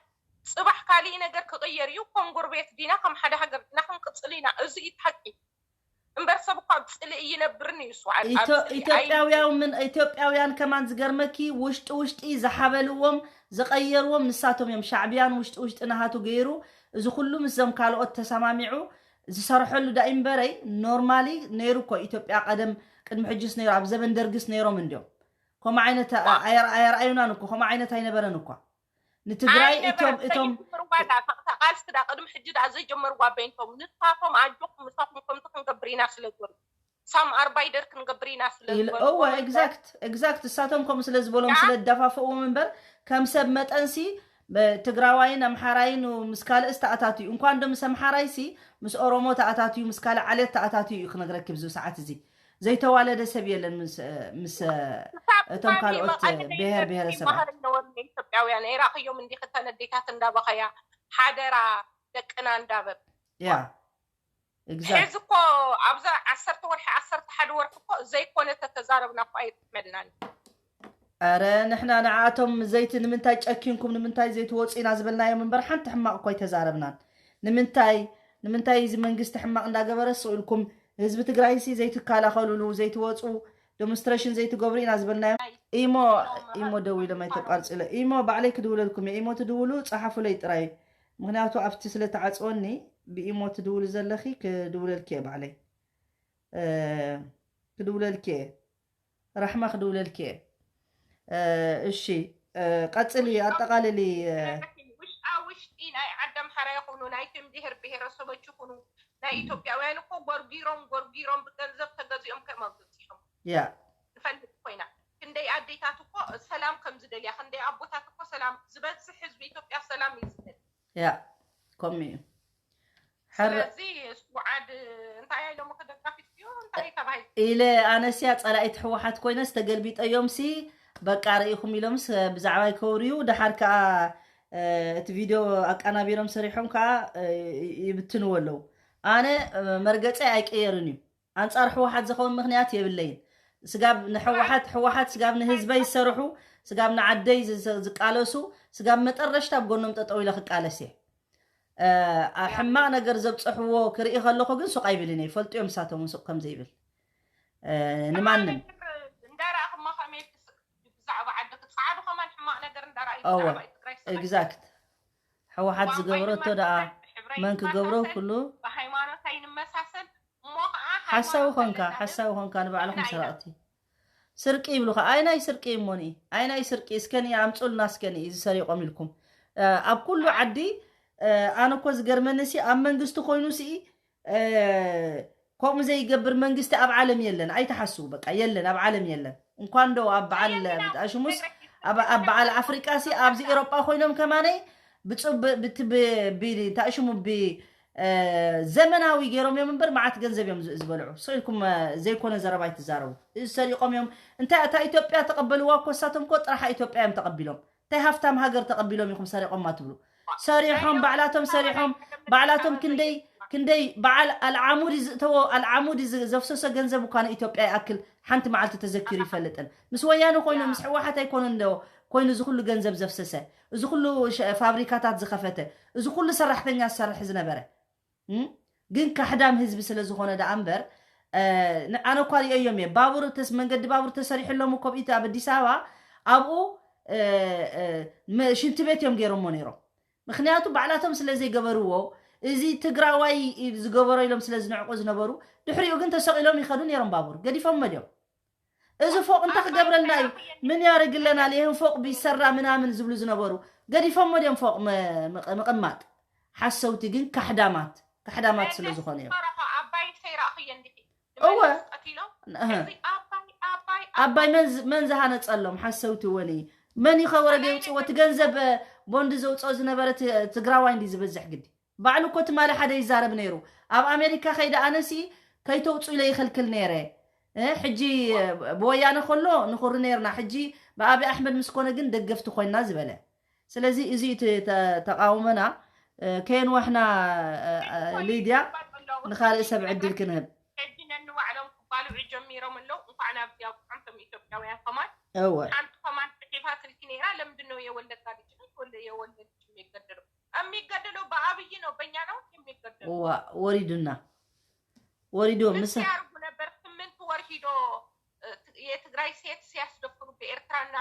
ፅባሕ ካሊእ ነገር ክቅየር እዩ። ከም ጎረቤት ዲና ከም ሓደ ሃገር ዲና ክንቅፅል ኢና። እዚ እዩ ሓቂ። እምበር ሰብ እኳ ብፅልኢ ይነብርን እዩ እሱ ዓዲ። ኢትዮ- ኣብዚ ኢትዮጵያውያን ምን- ኢትዮጵያውያን ከማን ዝገርመኪ ውሽጢ ውሽጢ ዝሓበልዎም ዝቀየርዎም ንሳቶም እዮም። ሻዕብያን ውሽጢ ውሽጢ ናሃቱ ገይሩ እዚ ኩሉ ምስዞም ካልኦት ተሰማሚዑ ዝሰርሐሉ ዳ እምበረይ ኖርማሊ ነይሩ እኮ ኢትዮጵያ ቀደም ቅድሚ ሕጅስ ነይሩ ኣብ ዘበን ደርግስ ነይሮም እንዲዮም ከምኡ ዓይነት ኣየር- ኣየርኣዩናን እኮ፣ ከምኡ ዓይነት ኣይነበረን እኳ። ንትግራይ እቶም እቶም ቃልሲ ዳ ቅድሚ ሕጂ ዳ ዘይጀመርዋ በይንቶም ንስኻቶም ኣጆኹም ምሳኹም ከምቲ ክንገብር ኢና ስለ ዝበሉ ሳም ኣርባይደር ክንገብር ኢና ስለ ዝበሉ exact exact እሳቶም ከምኡ ስለ ዝበሎም ስለ ደፋፈዎም እምበር ከም ሰብ መጠንሲ ትግራዋይን ኣምሓራይን ምስ ካልእ ዝተኣታትዩ እንኳን ዶ ምስ ኣምሓራይሲ ምስ ኦሮሞ ተኣታትዩ ምስ ካልእ ዓሌት ተኣታትዩ እዩ ክነግረኪ ብዚ ሰዓት እዚ ዘይተዋለደ ሰብ የለን ምስ ምስ እቶም ካልኦት ብሔር ብሔረሰባት ኢትዮጵያውያን ራኽዮም እንዲ ክተን ኣዴታት እንዳበኸያ ሓደራ ደቅና እንዳበብ ያ ሕዚ እኮ ኣብዛ ዓሰርተ ወርሒ ዓሰርተ ሓደ ወርሒ እኮ ዘይኮነ ተተዛረብና እኮ ኣይጥመልናን ኧረ ንሕና ንዓቶም ዘይቲ ንምንታይ ጨኪንኩም ንምንታይ ዘይትወፁ ኢና ዝበልናዮም እምበር ሓንቲ ሕማቕ እኳ ኣይተዛረብናን ንምንታይ ንምንታይ እዚ መንግስቲ ሕማቕ እንዳገበረ ስቕ ኢልኩም ህዝቢ ትግራይሲ ዘይትከላኸሉሉ ዘይትወፁ ዴሞንስትሬሽን ዘይትገብሩ ኢና ዝበልናዮም ኢሞ ኢሞ ደው ኢሎም ኣይተቋርፅለ ኢሞ ባዕለይ ክድውለልኩም እየ ኢሞ ትድውሉ ፀሓፉለይ ጥራይ ምክንያቱ ኣብቲ ስለ ተዓፅወኒ ብኢሞ ትድውሉ ዘለኺ ክድውለልኪ እየ ባዕለይ ክድውለልኪ እየ ራሕማ ክድውለልኪ እየ እሺ ቀፅሊ ኣጠቃልሊ ውሽጣ ውሽጢ ናይ ዓዲ ኣምሓራ ይኹኑ ናይቶም ብሄር ብሄረሰቦች ይኹኑ ናይ ኢትዮጵያውያን እኮ ጎርጊሮም ጎርጊሮም ብገንዘብ ተገዚኦም ከመብፅሖም ያ ንፈልጥ ኮይና ክንደይ ኣዴታት እኮ ሰላም ከም ዝደልያ ክንደይ ኣቦታት እኮ ሰላም ዝበዝሕ ህዝቢ ኢትዮጵያ ሰላም እዩ ዝደል ያ ከምኡ እዩ ስለዚ ስውዓድ እንታይ ኢሎም ከደጋፊት እዩ እንታይ ተባሂል ኢለ ኣነስያ ፀላኢት ህወሓት ኮይነስ ተገልቢጠዮም ሲ በቃ ርኢኹም ኢሎምስ ብዛዕባይ ከውርዩ ደሓር ከዓ እቲ ቪድዮ ኣቀናቢሮም ሰሪሖም ከዓ ይብትንዎ ኣለዉ ኣነ መርገፀይ ኣይቀየርን እዩ ኣንፃር ህወሓት ዝኸውን ምክንያት የብለይን ስጋብ ንህወሓት ህወሓት ስጋብ ንህዝበይ ዝሰርሑ ስጋብ ንዓደይ ዝቃለሱ ስጋብ መጠረሽታ ኣብ ጎኖም ጠጠው ኢለ ክቃለስ እየ ሕማቕ ነገር ዘብፀሕዎ ክርኢ ከለኹ ግን ሱቕ ኣይብልን እየ ይፈልጡ እዮም ንሳቶም እውን ሱቕ ከም ዘይብል ንማንም እንዳረኣኽማ ከመይ ብዛዕባ ዓዲ ክትፀዓዱ ከማን ሕማቕ ነገር እንዳረኣዩ exact ሕወሓት ዝገበረቶ ደኣ መን ክገብሮ ኩሉ ብሃይማኖት ኣይንመሳሰል እሞ ከዓ ሓሳዊ ኮንካ ሓሳዊ ኮንካ ንባዕልኩም ሰረቕቲ ስርቂ ይብሉኻ ኣይናይ ስርቂ እሞኒ ኣይናይ ስርቂ እስከኒ ኣምፁልና እስከኒ እዚ ሰሪቆም ኢልኩም ኣብ ኩሉ ዓዲ ኣነ እኮ ዝገርመኒ ሲ ኣብ መንግስቲ ኮይኑ ሲ ከምኡ ዘይገብር መንግስቲ ኣብ ዓለም የለን ኣይተሓስቡ በቃ የለን ኣብ ዓለም የለን እንኳን ዶ ኣብ በዓል ሽሙስ ኣብ በዓል ኣፍሪቃ ሲ ኣብዚ ኤሮጳ ኮይኖም ከማነይ ብፅቡቅ እንታይ ሽሙ ብ ዘመናዊ ገይሮም እዮም እምበር መዓት ገንዘብ እዮም ዝበልዑ ስኢልኩም ዘይኮነ ዘረባ ኣይትዛረቡ እዚ ሰሪቆም እዮም እንታይ እታ ኢትዮጵያ ተቀበልዋ እኮ እሳቶም እኮ ጥራሓ ኢትዮጵያ እዮም ተቀቢሎም እንታይ ሃፍታም ሃገር ተቀቢሎም ኢኹም ሰሪቆማ ትብሉ ሰሪሖም ባዕላቶም ሰሪሖም ባዕላቶም ክንደይ ክንደይ በዓል ኣልዓሙዲ ዝእተዎ ኣልዓሙዲ ዘፍሰሶ ገንዘብ እኳ ንኢትዮጵያ ይኣክል ሓንቲ መዓልቲ ተዘኪሩ ይፈልጥን ምስ ወያነ ኮይኑ ምስ ሕወሓት ኣይኮነ እንዶ ኮይኑ እዚ ኩሉ ገንዘብ ዘፍሰሰ እዚ ኩሉ ፋብሪካታት ዝኸፈተ እዚ ኩሉ ሰራሕተኛ ዝሰርሕ ዝነበረ ግን ካሕዳም ህዝቢ ስለ ዝኾነ ደኣ እምበር ኣነ እኳ ሪኦዮም እየ ባቡር መንገዲ ባቡር ተሰሪሕሎም እኮ ብኢት ኣብ ኣዲስ ኣበባ ኣብኡ ሽንቲ ቤት እዮም ገይሮሞ ነይሮም ምክንያቱ ባዕላቶም ስለ ዘይገበርዎ እዚ ትግራዋይ ዝገበሮ ኢሎም ስለ ዝንዕቁ ዝነበሩ ድሕሪኡ ግን ተሰቂሎም ይኸዱ ነይሮም ባቡር ገዲፎሞ ድዮም እዚ ፎቅ እንታይ ክገብረልና እዩ ምን ያደርግለናል ይህን ፎቅ ቢሰራ ምናምን ዝብሉ ዝነበሩ ገዲፎሞ ድዮም ፎቅ ምቕማጥ ሓሰውቲ ግን ካሕዳማት ካሕዳማት ስለ ዝኾነ እዮም እወ ኣባይ መን ዝሃነፀሎም ሓሰውቲ ወኒ መን ይኸወረ ገይውፅዎ እቲ ገንዘብ ቦንድ ዘውፅኦ ዝነበረ ትግራዋይ እንዲ ዝበዝሕ ግዲ ባዕሉ እኮ ትማሊ ሓደ ይዛረብ ነይሩ ኣብ ኣሜሪካ ከይደ ኣነሲ ከይተውፁ ኢለ ይኸልክል ነይረ ሕጂ ብወያነ ከሎ ንኹሪ ነይርና ሕጂ ብኣቢ ኣሕመድ ምስ ኮነ ግን ደገፍቲ ኮይና ዝበለ ስለዚ እዚ እቲ ተቃውሞና ከየንወሕና ሊድያ ንካልእ ሰብ ዕድል ክንህብ ሕጂ ነንባዕሎም ክባልዑ ጀሚሮም ኣለዉ እንኳዕ ናብዚ ኣብቅዖም ከም ኢትዮጵያውያን ከማን እወ ሓንቲ ከማን ፅሒፋትልኪ ነይራ ለምንድን ነው የወለጋ ልጅ ነች ወለ የወለ ልጅ የሚገደለው የሚገደለው በአብይ ነው በእኛ ነው የሚገደለው ወሪዱና ወሪዶ ምስ ያርጉ ነበር ስምንት ወር ሂዶ የትግራይ ሴት ሲያስደፍሩ በኤርትራና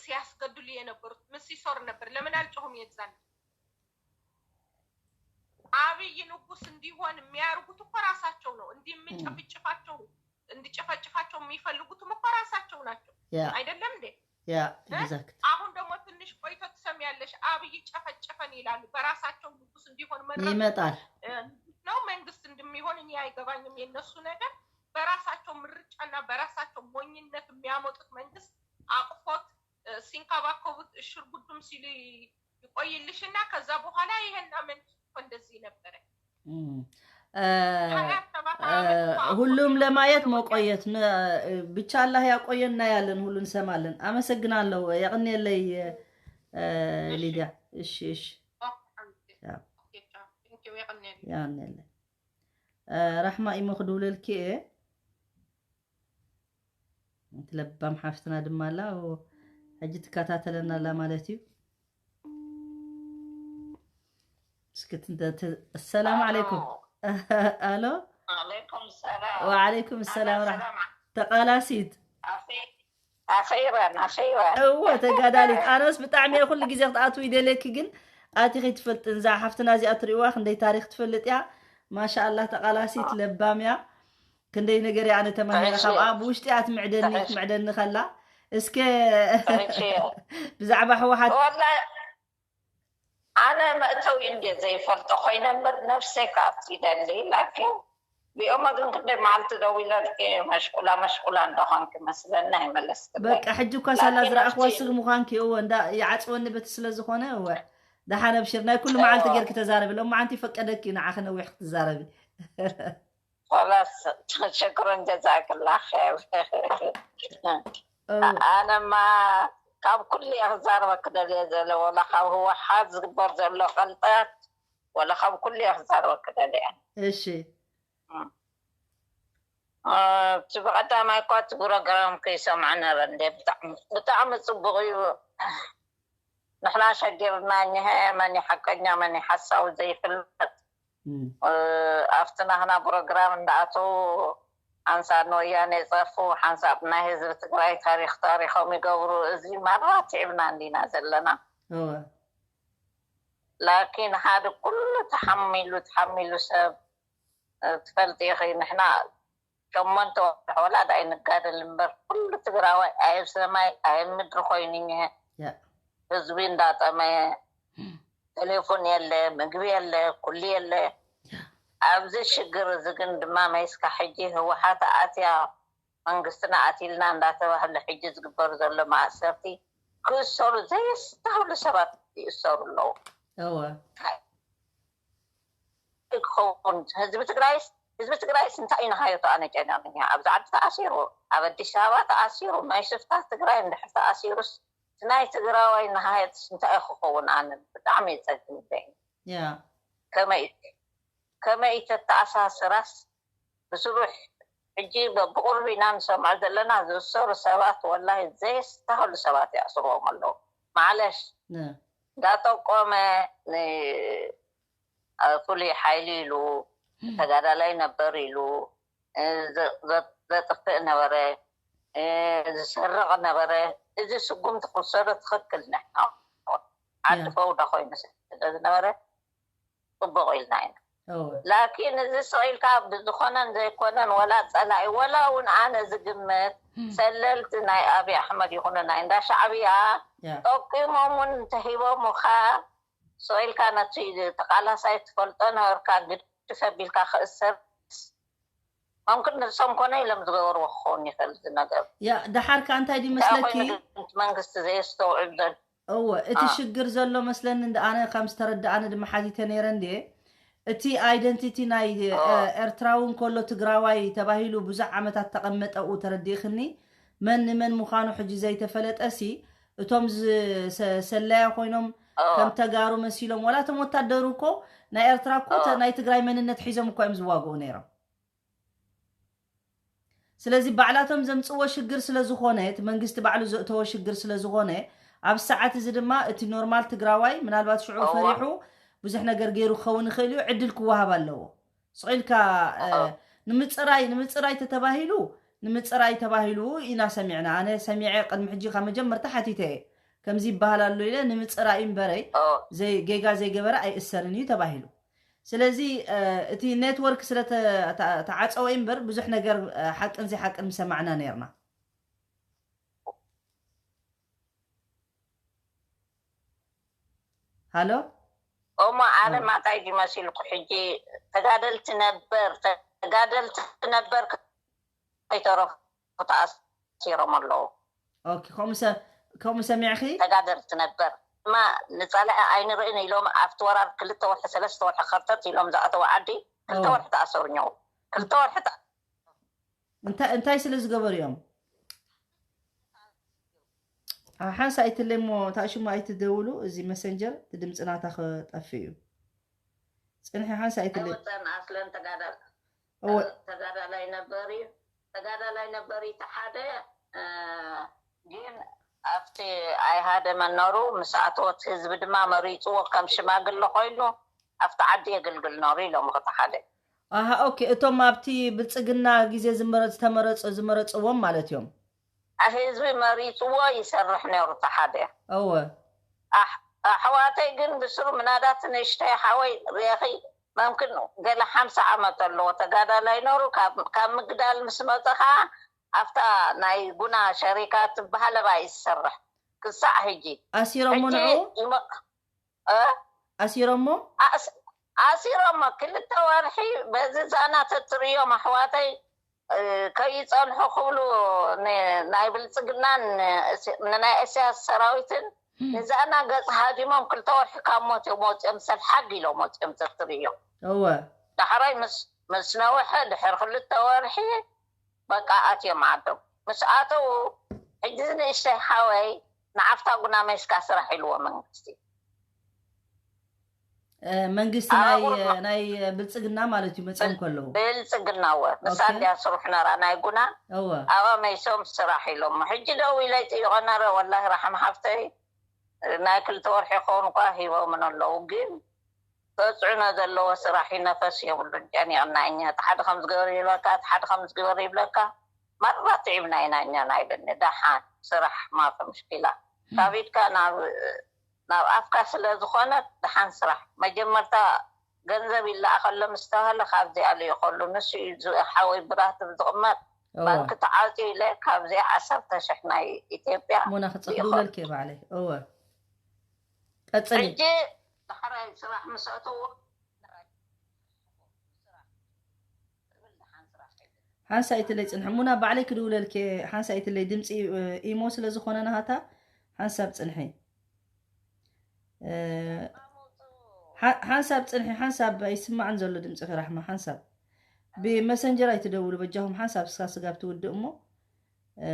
ሲያስገድሉ የነበሩት ምን ሲሶር ነበር ለምን አልጮሁም የዛን አብይ ንጉስ እንዲሆን የሚያርጉት እኮ ራሳቸው ነው እንዲምጨፍጭፋቸው እንዲጨፈጭፋቸው የሚፈልጉትም እኮ ራሳቸው ናቸው ያ አይደለም እንዴ? ያ እ? exact አሁን ደግሞ ትንሽ ቆይቶ ትሰሚያለሽ፣ አብይ ጨፈጨፈን ይላሉ። በራሳቸው ንጉስ እንዲሆን መረጡ ይመጣል። እ፣ ነው መንግስት እንደሚሆን እኔ አይገባኝም የነሱ ነገር። በራሳቸው ምርጫና በራሳቸው ሞኝነት የሚያመጡት መንግስት አቅፎት እ፣ ሲንከባከቡት እሽር ጉዱም ሲሉ ይቆይልሽና ከዛ በኋላ ይሄና መንግስት እኮ እንደዚህ ነበረ። እም። እ፣ ሀያ ሰባት እ፣ ዓመት እኮ ሁሉም አቆየ ለማየት እኮ መቆየት ነ- ብቻ አላህ ያቆየን እናያለን፣ ሁሉ እንሰማለን። አመሰግናለሁ። የቅኔለይ እ፣ እሺ። ሊዲያ። እሺ እሺ። ኦኬ፣ ያ። ኦኬ፣ ቻው። Thank you፣ የቅኔለይ። ያንለ ራሕማ ኢሞ ክድውለልኪ እየ። እቲ ለባም ሓፍትና ድማ ኣላ፣ ሕጂ ትከታተለና ኣላ ማለት እዩ። እስኪ ትንተ- ተ- السلام عليكم. الو. عليكم السلام. وعليكم السلام ورحمة. ተቃላሲት ኣኺረን ኣኺረን። እወ፣ ተጋዳሊት። ኣነስ ብጣዕሚ እየ ኩሉ ግዜ ክትኣትዊ ይደልየኪ፣ ግን ኣቲኺ ትፈልጥን። እዛ ሓፍትና እዚኣ ትሪእዋ ክንደይ ታሪክ ትፈልጥ እያ። ማሻኣላህ፣ ተቃላሲት ለባም እያ። ክንደይ ነገር እያ ኣነ ተማሂረ ካብኣ። ብውሽጢ እያ ትምዕደኒ ትምዕደኒ ከላ። እስከ ብዛዕባ ህወሓት ወላሂ ኣነ መእተዊ እንደ ዘይፈልጦ ኮይነ እምበር ነፍሰይ ካብቲ ይደሊ። ላኪን ብኦሞ ግን ክንደይ መዓልቲ ደው ኢለልኪ፣ መሽቁላ መሽቁላ እንደኾንኪ መስለኒ ኣይመለስክለይ። በቃ ሕጂ እኳ ሳላ ላኪን ዝረኣኽዋ ኣብቲ ስግ ምዃንኪ እወ እንዳ ይዓፅወኒ በቲ ስለ ዝኾነ እወ ደሓን ኣብሽር። ናይ ኩሉ መዓልቲ ጌርኪ ተዛረቢ። ሎማዓንቲ ይፈቀደኪ ንዓኺ ነዊሕ ክትዛረቢ። خلاص شكرا جزاك الله خير. እወ ኣነማ ካብ ኩሉ እየ ክዛረበኪ ደልየ ዘለ፣ ወላ ካብ ህወሓት ዝግበር ዘሎ ቀልጣት፣ ወላ ካብ ኩሉ እየ ክዛረበኪ ደልየ። እሺ እቲ ብቐዳማይ እኳ እቲ ፕሮግራም ከይሰምዖ ነረ እንደ ብጣዕሚ ብጣዕሚ ፅቡቕ እዩ። ንሕና ሸጊርና እኒሀ፣ መን እዩ ሓቀኛ መን እዩ ሓሳዊ ዘይፍለጥ። እም፣ ኣብቲ ናህና ፕሮግራም እንዳኣተው ሓንሳብ ንወያነ ይፀርፉ፣ ሓንሳብ ናይ ህዝቢ ትግራይ ታሪክ ታሪኮም ይገብሩ። እዚ ማራ ትዕብና እንዲና ዘለና። እወ ላኪን ሓደ ኩሉ ተሓሚሉ ተሓሚሉ ሰብ እ፣ ትፈልጢ ኢኺ ንሕና ሸሞንተ ወርሒ ወላ ዳይ ንጋደል እምበር ኩሉ ትግራዋይ ኣየብ ሰማይ ኣየብ ምድሪ ኮይኑ እኒሀ። ያ ህዝቢ እንዳጠመየ ቴሌፎን የለ፣ ምግቢ የለ፣ ኩሉ የለ። ኣብዚ ሽግር እዚ ግን ድማ መይስካ ሕጂ ህወሓት ኣትያ መንግስትና ኣትልና እንዳተባህለ ሕጂ ዝግበር ዘሎ ማእሰርቲ ክእሰሩ ዘየስተውሉ ሰባት ይእሰሩ ኣለዉ። እወ ክኸውን ህዝቢ ትግራይስ ህዝቢ ትግራይስ እንታይ እዩ ንሃየቱ? ኣነ ጨኒቕኒ ኣብዚ ዓዲ ተኣሲሩ፣ ኣብ ኣዲስ ኣበባ ተኣሲሩ፣ ናይ ሽፍታ ትግራይ እንድሕር ተኣሲሩስ ናይ ትግራዋይ ንሃየትስ እንታይ እዩ ክኸውን? ኣነ ብጣዕሚ የፀግም። ያ ከመይ ከመይ ተተኣሳስራስ ብስሩሕ ሕጂ በብቁርቢ ኢና ንሰምዖ ዘለና ዝእሰሩ ሰባት ወላሂ ዘየስተውሉ ሰባት ይኣስርዎም ኣለዉ። ማዕለሽ ነ- እንዳጠቆመ ን- ፍሉይ ሓይሊ ኢሉ ተጋዳላይ ነበር ኢሉ እ፣ ዘ- ዘ- ዘጥፍእ ነበረ እ፣ ዝሰርቕ ነበረ። እዚ ስጉምቲ ክወሰዶ ትኽክል ንሕና ዓዲ ያ። ፈውዳ ኮይኑ ስለ ዝነበረ ፅቡቕ ኢልና ኢና። እወ ላኪን እዚ ስቕ ኢልካ ብዝኾነን ዘይኮነን ወላ ፀላኢ ወላ እውን ኣነ ዝግምት ሰለልቲ ናይ ኣብይ ኣሕመድ ይኹኑ ናይ እንዳ ሻዕብያ ያ ጠቂሞም እውን እንተሂቦምኻ ስቕ ኢልካ ነቲ ተቃላሳይ ትፈልጦ ነበርካ ግድፍ ኣቢልካ ክእሰር መምክን ንሶም ኮነ ኢሎም ዝገበርዎ ክኸውን ይኽእል እዚ ነገር። ያ ደሓር ከ እንታይ ድዩ እንታይ ኮይኑ መስለኪ? ግን እቲ መንግስቲ ዘየስተውዕል ዘሎ እወ እቲ አ። ሽግር ዘሎ መስለኒ እንደ ኣነ ከም ዝተረዳኣኒ ድማ ሓቲተ ነይረ እንድየ። እቲ ኣይደንቲቲ ናይ እ፣ ኦ። ኤርትራዊ እንከሎ ትግራዋይ ተባሂሉ ብዙሕ ዓመታት ተቐመጠኡ ተረዲእኽኒ። መን ንመን ምዃኑ ሕጂ ዘይተፈለጠሲ እቶም ዝ- ሰ- ሰለያ ኮይኖም ኦ። ከም ተጋሩ መሲሎም ዋላ እቶም ወታደሩ እኮ ናይ ኤርትራ እኮ ተ- ኦ። ናይ ትግራይ መንነት ሒዞም እኮ እዮም ዝዋግኡ ነይሮም። ስለዚ ባዕላቶም ዘምፅዎ ሽግር ስለ ዝኾነ እቲ መንግስቲ ባዕሉ ዘእተዎ ሽግር ስለ ዝኾነ ኣብዚ ሰዓት እዚ ድማ እቲ ኖርማል ትግራዋይ ምናልባት ሽዑ እዋ። ፈሪሑ ብዙሕ ነገር ገይሩ ክኸውን ይኽእል እዩ። ዕድል ክወሃብ ኣለዎ። ስቕ ኢልካ እ፣ እዋ። ንምፅራይ ንምፅራይ ተተባሂሉ ንምፅራይ ተባሂሉ ኢና ሰሚዕና። ኣነ ሰሚዐ ቅድሚ ሕጂ ካብ መጀመርታ ሓቲተ እየ ከምዚ ይበሃል ኣሎ ኢለ ንምፅራይ እምበረይ እዋ። ዘይ ጌጋ ዘይገበረ ኣይእሰርን እዩ ተባሂሉ። ስለዚ እ፣ እቲ ኔትወርክ ስለ ተ- ተ- ተዓፀወ እምበር ብዙሕ ነገር እ፣ ሓቅን ዘይሓቅን ምሰማዕና ነርና። ኣሎ። እሞ ኣነ ማታይ ድዩ መሲልኩ ሕጂ? ተጋደልቲ ነበር ተጋደልቲ ነበር ከይተረፉ ተኣሲሮም ኣለዉ። ኦኬ፣ ከምኡ ሰ- ከምኡ ሰሚዕኺ? ተጋደልቲ ነበር ድማ ንፀላኢ ኣይንርእን ኢሎም ኣብቲ ወራር ክልተ ወርሒ ሰለስተ ወርሒ ከርተት ኢሎም ዝኣተው ዓዲ ክልተ ኦ። ወርሒ ተኣሰሩ እኛው ክልተ ወርሒ ተኣ- እንታይ እንታይ ስለ ዝገበሩ እዮም? ሓንሳ ኣይትለይ እሞ ታሽሙ ኣይትደውሉ። እዚ መሰንጀር እቲ ድምፂ ናታ ክጠፍእ እዩ። ፅንሒ ሓንሳ ኣይትለይ። ኣይወፀን ኣስለን ተጋዳል እወ ተጋዳላይ ነበር እዩ። ተጋዳላይ ነበር እዩ እቲ ሓደ። እ፣ ግን ኣብቲ ኣይሃደመን ነሩ። ምስ ኣተወት ህዝቢ ድማ መሪፅዎ ከም ሽማግለ ኮይኑ ኣብቲ ዓዲ የገልግል ነሩ ኢሎም እቲ ሓደ። ኣሃ፣ ኦኬ፣ እቶም ኣብቲ ብልፅግና ግዜ ዝመረ- ዝተመረፁ ዝመረፅዎም ማለት እዮም። ህዝቢ መሪፅዎ ይሰርሕ ነሩ እቲ ሓደ። እወ ኣሕ- ኣሕዋተይ ግን ብስሩ ምናዳት ንእሽተይ ሓወይ ሬኺ መምክን ገለ ሓምሳ ዓመት ኣለዎ ተጋዳላይ ነሩ። ካብ ካብ ምግዳል ምስ መፀ ከዓ ኣብታ ናይ ጉና ሸሪካ ትበሃል ባ ይሰርሕ ክሳዕ ሕጂ። ኣሲሮሞ ሕጂ ንዑ ይመ- እ? ኣሲሮሞ ኣስ- ኣሲሮሞ ክልተ ወርሒ በዚ ዛና ተትርእዮም ኣሕዋተይ እ፣ ከይፀንሑ ክብሉ ን- ናይ ብልፅግናን ን- ንናይ እስያስ ሰራዊትን ንዛና ገፅ ሃዲሞም ክልተ ወርሒ ካብ ሞት እዮም ወፂኦም። ሰልሓግ ኢሎም ወፂኦም ተትርእዮም። እወ ዳሕራይ ምስ ምስ ነውሐ ድሕር ክልተ ወርሒ በቃ ኣትዮም ዓዶም። ምስ ኣተው ሕጂ ንእሽተይ ሓወይ ንዓፍታ ጉና ሜስካ ስራሕ ኢልዎ መንግስቲ። እ፣ መንግስቲ ኣብ ናይ ቁሩብ ናይ ብልፅግና ማለት እዩ መፅኦም ከለዉ። ብልፅግና ወ ንሳ ኦኬ። እንዲያ ስሩሕ ነራ ናይ ጉና እወ ኣባ መይሶም ስራሕ ኢሎም ሕጂ ደው ኢለ ይጥይቆ ነረ። ወላሂ ራሕም ሓፍተይ ናይ ክልተ ወርሒ ክኸውን እኳ ሂቦምን ኣለዉ። ግን ተፅዕኖ ዘለዎ ስራሕ እዩ። ነፈስ የብሉን። ጨኒቕና እኛ እቲ ሓደ ከም ዝገበር ይብለካ፣ እቲ ሓደ ከም ዝገበር ይብለካ። መራ ትዒብና ኢና እኛ ናይ ደኒ ደሓን ስራሕ ማፈ ምሽኪላ ካብ ኢድካ ናብ ናብ ኣፍካ ስለ ዝኾነ ደሓን ስራሕ። መጀመርታ ገንዘብ ይለኣኸሎም ዝተባህለ ካብዚኣ ልኢኸሉ። ንሱ እዩ ዝ- ሓወይ ብራትብ ዝቕመጥ እወ ባንክ ተዓፅዩ ኢለ ካብዚኣ ዓሰርተ ሽሕ ናይ ኢትዮጵያ ሙና ክፅፍ ልኢኸሉ። ድውለልኪ ባዕለይ። እወ ቀፅሊ። ሕጂ ዳሕራይ ስራሕ ምስ ኣተዎ ሓንሳ ይትለይ ፅንሒ ሙና ባዕለይ ክድውለልኪ። ሓንሳ ይትለይ ድምፂ እ፣ ኢሞ ስለ ዝኾነ ናሃታ ሓንሳብ ፅንሒ። እ፣ ሓ- ሓንሳብ ፅንሒ ሓንሳብ ኣይስማዕን ዘሎ ድምፂ ራሕማ ሓንሳብ ብመሰንጀር ኣይትደውሉ በጃኹም። ሓንሳብ ስጋ ስጋብ ትውድእ እሞ እ፣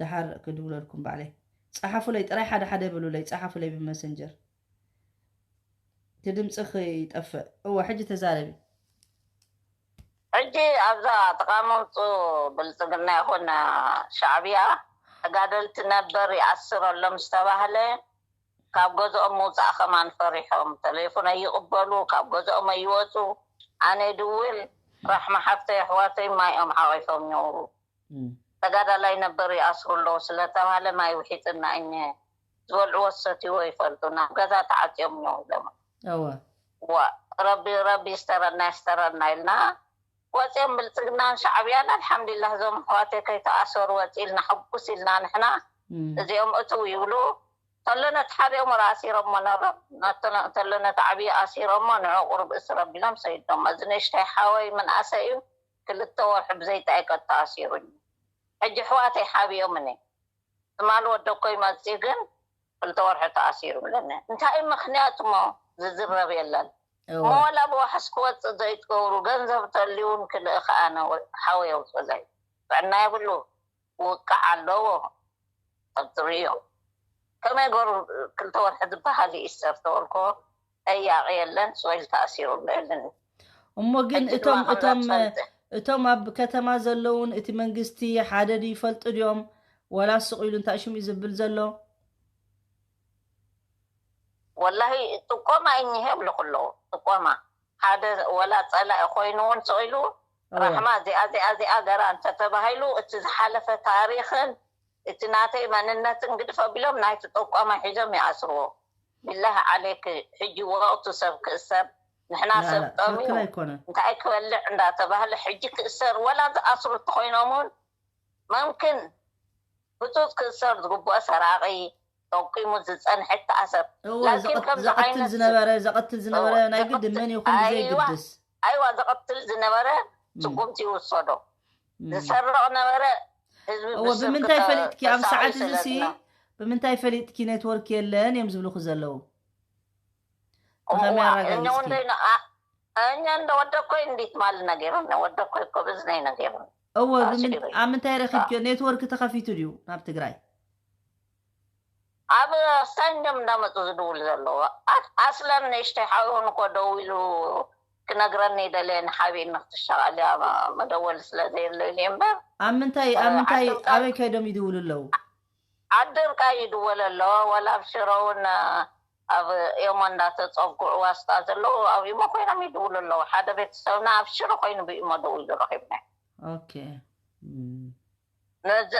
ደሓር ክድውለልኩም ባዕለይ። ፀሓፉለይ ጥራይ ሓደ ሓደ ብሉለይ ፀሓፉለይ ብመሰንጀር። እቲ ድምፂ ከይጠፍእ። እወ ሕጂ ተዛረቢ። ሕጂ ኣብዛ ተቃመምፁ ብልፅግና ይኹን ሻዕብያ ተጋደልቲ ነበር ይኣስር ኣሎ ምስ ተባህለ ካብ ገዝኦም ምውፃእ ከማን ፈሪሖም ተሌፎን ኣይቕበሉ ካብ ገዝኦም ኣይወፁ። ኣነ ድውል ራሕማ ሓፍተይ ኣሕዋተይ ማይኦም ሓቂፎም ይነብሩ። እም፣ ተጋዳላይ ነበር ይኣስሩ ኣለዉ ስለተባህለ ማይ ውሒጥና እኘ ዝበልዕዎ ዝሰትይዎ ይፈልጡ ናብ ገዛ ተዓፅዮም እኒዉ ኢሎም። እወ ዋ ረቢ ረቢ ይስተረና ይስተረና ኢልና ወፂኦም ብልፅግናን ሻዕብያን ኣልሓምዱሊላህ እዞም ኣሕዋተይ ከይተኣሰሩ ወፂ ኢልና ሕጉስ ኢልና ንሕና። እም፣ እዚኦም እትው ይብሉ ተሎ ነቲ ሓዲኦም ወረ ኣሲሮሞ ነሮም ነተሎ- ተሎ ነቲ ዓብዪ ኣሲሮሞ ንዑ ቁሩብ እስር ኣቢሎም ሰይዶሞ። እዚ ንእሽተይ ሓወይ ምንኣሰ እዩ ክልተ ወርሒ ብዘይጣይቀት ተኣሲሩኝ። ሕጂ ኣሕዋተይ ሓቢኦምኒ ትማል ወደኮ ይመፅእ ግን ክልተ ወርሒ ተኣሲሩ ኣለኒ። እንታይ እዩ ምኽንያት እሞ ዝዝረብ የለን። እወ እሞ ዋላ ብዋሕስ ክወፅእ ዘይትገብሩ ገንዘብ ተልዩን ክልእ ከዓ ሓወይ ኣውፅለይ ጥዕና የብሉ ውቃዕ ኣለዎ። ጠርጥርዮ ከመይ ገሩ ክልተ ወርሒ ዝበሃል ይእሰር ተበልኮ ጠያቂ የለን ስወይል ተኣሲሩ ኣሎ የለን። እሞ ግን ሕጂ እቶም ድማ እቶም ከምዛ ትፈልጥ እቶም ኣብ ከተማ ዘለውን እቲ መንግስቲ ሓደ ድዩ ይፈልጡ ድዮም? ወላ ስቕ ኢሉ እንታይ ሽሙ እዩ ዝብል ዘሎ? ወላሂ ጥቆማ እኒሀ ይብልኩ ኣለዉ። ጥቆማ ሓደ ወላ ፀላኢ ኮይኑ እውን ስቕ ኢሉ እወ ራሕማ እዚኣ እዚኣ እዚኣ ገራ እንተተባሂሉ እቲ ዝሓለፈ ታሪኽን እቲ ናተይ መንነትን ግድፍ ኣቢሎም ናይቲ ጥቆማ ሒዞም ይኣስርዎ። ቢላሂ ዓሌክ ሕጂ ወቅቱ ሰብ ክእሰር ንሕና ላ ሰብ ላ ጠምዩ ትክክል ኣይኮነን። እንታይ ክበልዕ እንዳተባህለ ሕጂ ክእሰር ወላ ዝኣስሩ እንተኮይኖም እውን መምክን ህፁፅ ክእሰር ዝግብኦ ሰራቂ ተቂሙ ዝፀንሐ ተኣሰር። እወ፣ ላኪን ከምዚ ዘቐትል ዓይነት ዝነበረ ዘቐትል ዝነበረ ናይ ግድን መን ይኹን ብዘይግድስ። ኣይዋ፣ ዘቐትል ዝነበረ ስጉምቲ ይውሰዶ። ዝሰርቕ ነበረ። ህዝቢ እወ፣ ብምንታይ ፈሊጥኪ ኣብ ሰዓት እዚ ሲ? ብምንታይ ፈሊጥኪ ኔትወርክ የለን እዮም ዝብልኩ ዘለዉ? ብኸመይ ኣረጋጊፅኪ? እኛ እንደ ወደ ኮይ እንዴት ማል ነገር ነው ወደ ኮይ እኮ ብዝነይ ነገር ነው። እወ፣ ኣብ ምንታይ ረኪብኪ? ኔትወርክ ተኸፊቱ ድዩ ናብ ትግራይ? ኣብ ሳንጀም እንዳመፁ ዝድውሉ ዘለዉ። ኣስለን ንእሽተይ ሓውን እኮ ደው ኢሉ ክነግረኒ ደለ ንሓቢን ንክትሻቃል መደወል ስለ ዘየለኒ እምበር። ኣብ ምንታይ ኣብ ምንታይ ኣበይ ከይዶም ይድውሉ ኣለዉ? ዓዲ እርቃ ይድወል ኣሎ። ወላ ኣብ ሽሮ እውን ኣብ ኤሞ እንዳተፀጉዑ ዋስጣ ዘለዉ ኣብ ኢሞ ኮይኖም ይድውሉ ኣለዉ። ሓደ ቤተሰብና ኣብ ሽሮ ኮይኑ ብኢሞ ደው ኢሉ ረኪብና። ኦኬ። ነዚ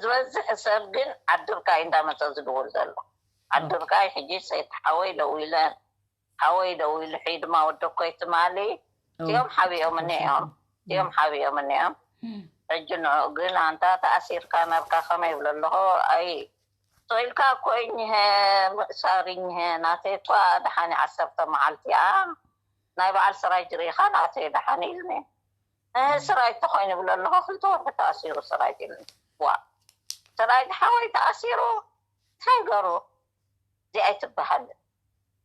ዝበዝሕ ሰብ ግን ዓዲ እርቃ እዩ እንዳመፀ ዝድውል ዘሎ። ዓዲ እርቃ ሕጂ ሰይቲ ሓወይ ደው ኢለ ሓወይ ደው ኢሉ ሕጂ ድማ ወደኮይ ትማሊ እዮም ሓቢኦም እኒኦም እዮም ሓቢኦም እኒኦም። ሕጂ ንዑ ግን ኣንታ ተኣሲርካ ነርካ ከመይ ይብሎ ኣለኹ። ኣይ ሶኢልካ እኮ እኝሀ ምእሳር እኝሀ ናተይ እኳ ደሓን ዓሰርተ መዓልቲ እያ። ናይ በዓል ስራይ ጅሪኻ ናተይ ደሓን ኢልኒ። እህ ስራይ ተኾይኑ ይብሎ ኣለኹ። ክልተ ወርሒ ተኣሲሩ ስራይ ኢልኒ። ዋ ስራይ ሓወይ ተኣሲሩ እንታይ ገሩ? እዚ ኣይትበሃል።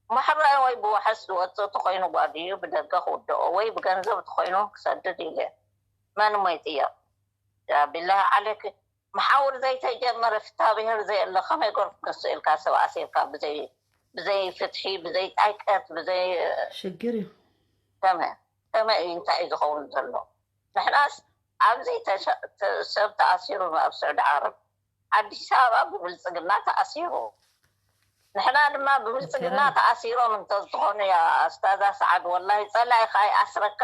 ማሕበራዊ ወይ ብዋሕስ ዝወፅእ ተኾይኑ ጓድዩ ብደገ ክውደኦ ወይ ብገንዘብ ተኾይኑ ክሰድድ ኢለ መን ሞ ይጥየቕ? ያ ቢላሂ ዓለክ መሓውር ዘይተጀመረ ፍታ ብሄር ዘየለ ከመይ ገርኩ ክንስእልካ ሰብ ኣሲርካ ብዘይ ብዘይ ፍትሒ ብዘይ ጣይቀት ብዘይ ሽግር እዩ። ከመ ከመ እዩ እንታይ እዩ ዝኸውን ዘሎ? ንሕናስ ኣብዚ ተሸ- ተ- ሰብ ተኣሲሩ ኣብ ስዑዲ ዓረብ ኣዲስ ኣበባ ብብልፅግና ተኣሲሩ። ንሕና ድማ ብብልፅግና ተኣሲሮም እንተዝኾኑ ያ ኣስታዛ ሰዓድ ወላሂ ፀላኢኻ ይኣስረካ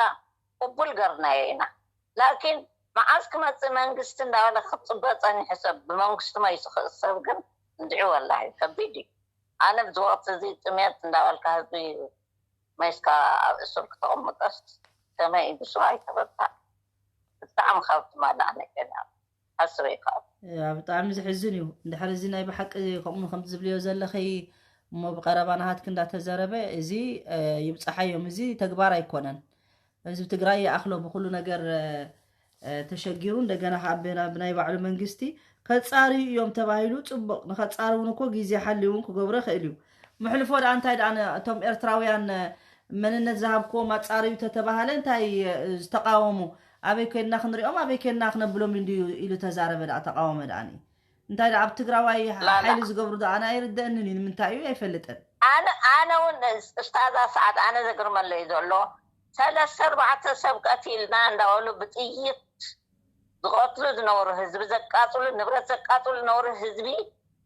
ቅቡል ገርናዮ ኢና። ላኪን መዓዝ ክመፅእ መንግስቲ እንዳበለ ክትፅበ ፀኒሑ ሰብ ብመንግስቲ መይሱ ክእሰር ግን እንድዒ ወላሂ ከቢድ እዩ። ኣነ ብዚ ወቅቲ እዚ ጥሜት እንዳበልካ ህዝቢ መይስካ ኣብ እሱር ክተቕምጦስ ከመይ እዩ ብሱ ኣይተረዳእ። ብጣዕሚ ካብ ትማላእ ነገር እያ። ሓስበ ይከኣል። ያ ብጣዕሚ ዘሕዝን እዩ። እንድሕር እዚ ናይ ብሓቂ ከምኡ ከም ዝብልዮ ዘለኺ እሞ ብቐረባ ናሃትክ እንዳተዘረበ እዚ ይብፃሓዮም። እዚ ተግባር ኣይኮነን። ህዝቢ ትግራይ ይኣኽሎ ብኩሉ ነገር ተሸጊሩ እንደገና ከዓ ብና- ብናይ ባዕሉ መንግስቲ ከፃርዩ እዮም ተባሂሉ ፅቡቕ ንኸፃርውን እኮ ግዜ ሓልዩ እውን ክገብሮ ይኽእል እዩ። ምሕልፎ ደኣ እንታይ ደኣ ነ- እቶም ኤርትራውያን መንነት ዝሃብክዎም ኣፃርዩ ተተባሃለ እንታይ ዝተቃወሙ ኣበይ ኮይንና ክንሪኦም ኣበይ ኮይንና ክነብሎም እንድዩ ኢሉ ተዛረበ ደኣ ተቃወመ ደኣ እንታይ ደኣ ኣብ ትግራዋይ ሓይሊ ዝገብሩ ደኣ ኣነ ኣይርደአንን እዩ ንምንታይ እዩ ኣይፈልጥን። ኣነ ኣነ እውን እስታዛ ሰዓት ኣነ ዘግርመለይ ዘሎ ሰለስተ ኣርባዕተ ሰብ ቀቲልና እንዳበሉ ብጥይት ዝቐትሉ ዝነበሩ ህዝቢ ዘቃፅሉ ንብረት ዘቃፅሉ ዝነበሩ ህዝቢ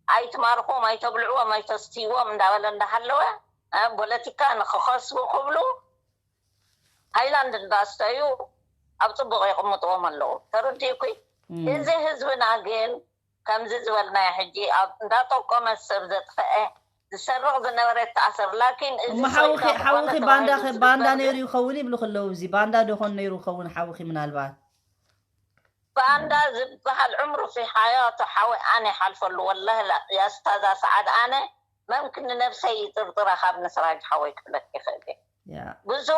ኣይትማርኹዎም ኣይተብልዕዎም ኣይተስትይዎም እንዳበለ እንዳሃለወ ፖለቲካ ንክኸስቡ ክብሉ ሃይላንድ እንዳስተዩ ኣብ ፅቡቕ የቕምጥዎም ኣለዉ። ተረዲእኩ እዚ ህዝብና ግን ከምዚ ዝበልናዮ ሕጂ ኣብ እንዳጠቆመ ሰብ ዘጥፈአ ዝሰርቕ ዝነበረ ተኣሰር ላኪን እዚ እሞ ሓውኺ ሓውኺ ባንዳ ባንዳ ነይሩ ይኸውን ይብሉ ከለዉ እዚ ባንዳ ዶ ኾን ነይሩ ይኸውን ሓውኺ ምናልባት ባንዳ ዝበሃል ዕምሩ ፊ ሓያቱ ሓወይ ኣነ ይሓልፈሉ ወላሂ ያስታዛ ሰዓድ ኣነ መምክን ንነብሰይ ይጥርጥራ ካብ ንስራጅ ሓወይ ክብለክ ይኽእል ብዙ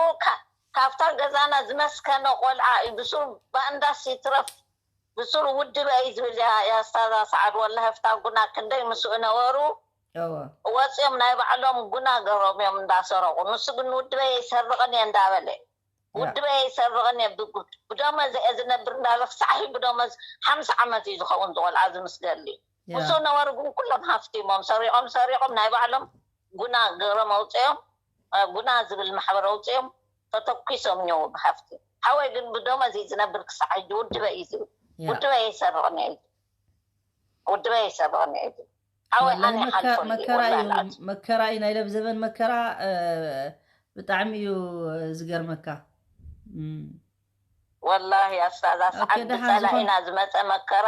ካብታ ገዛና ዝመስከነ ቆልዓ እዩ ብሱር ባንዳስ ይትረፍ ብሱር ውድበ እዩ ዝብል ያስታዛ ሰዓድ ወላሂ ፍታ ጉና ክንደይ ምስኡ ነበሩ ወፂኦም ናይ ባዕሎም ጉና ገሮም እዮም እንዳሰረቁ ንሱ ግን ውድበ ይሰርቕን እየ እንዳበለ ውድበ ይሰርቕን እየ ብደመዝ እየ ዝነብር እንዳበለ ክሳዕ ብደመዝ ሓምሳ ዓመት እዩ ዝኸውን ዝቆልዓ ዝምስገሊ ምስ ነበሩ ግን ኩሎም ሃፍቲሞም ሰሪቆም ሰሪቆም ናይ ባዕሎም ጉና ገሮም ኣውፅኦም ጉና ዝብል ማሕበር ኣውፅኦም ተተኪሶም እኒው ብሃፍቲ ሓወይ ግን ብደመዝ እዩ ዝነብር ክሳዕ ሕጂ ውድበ እዩ ዝብል ውድበ ይሰርቕን እየ ውድበ ይሰርቕን እየ ዝብል ሓወይ ኣነ ይሓልፈሉ መከራ እዩ ናይ ለብዘበን መከራ ብጣዕሚ እዩ ዝገርመካ ወላሂ ኣስታዛ ሰዓት ብፀላኢና ዝመፀ መከራ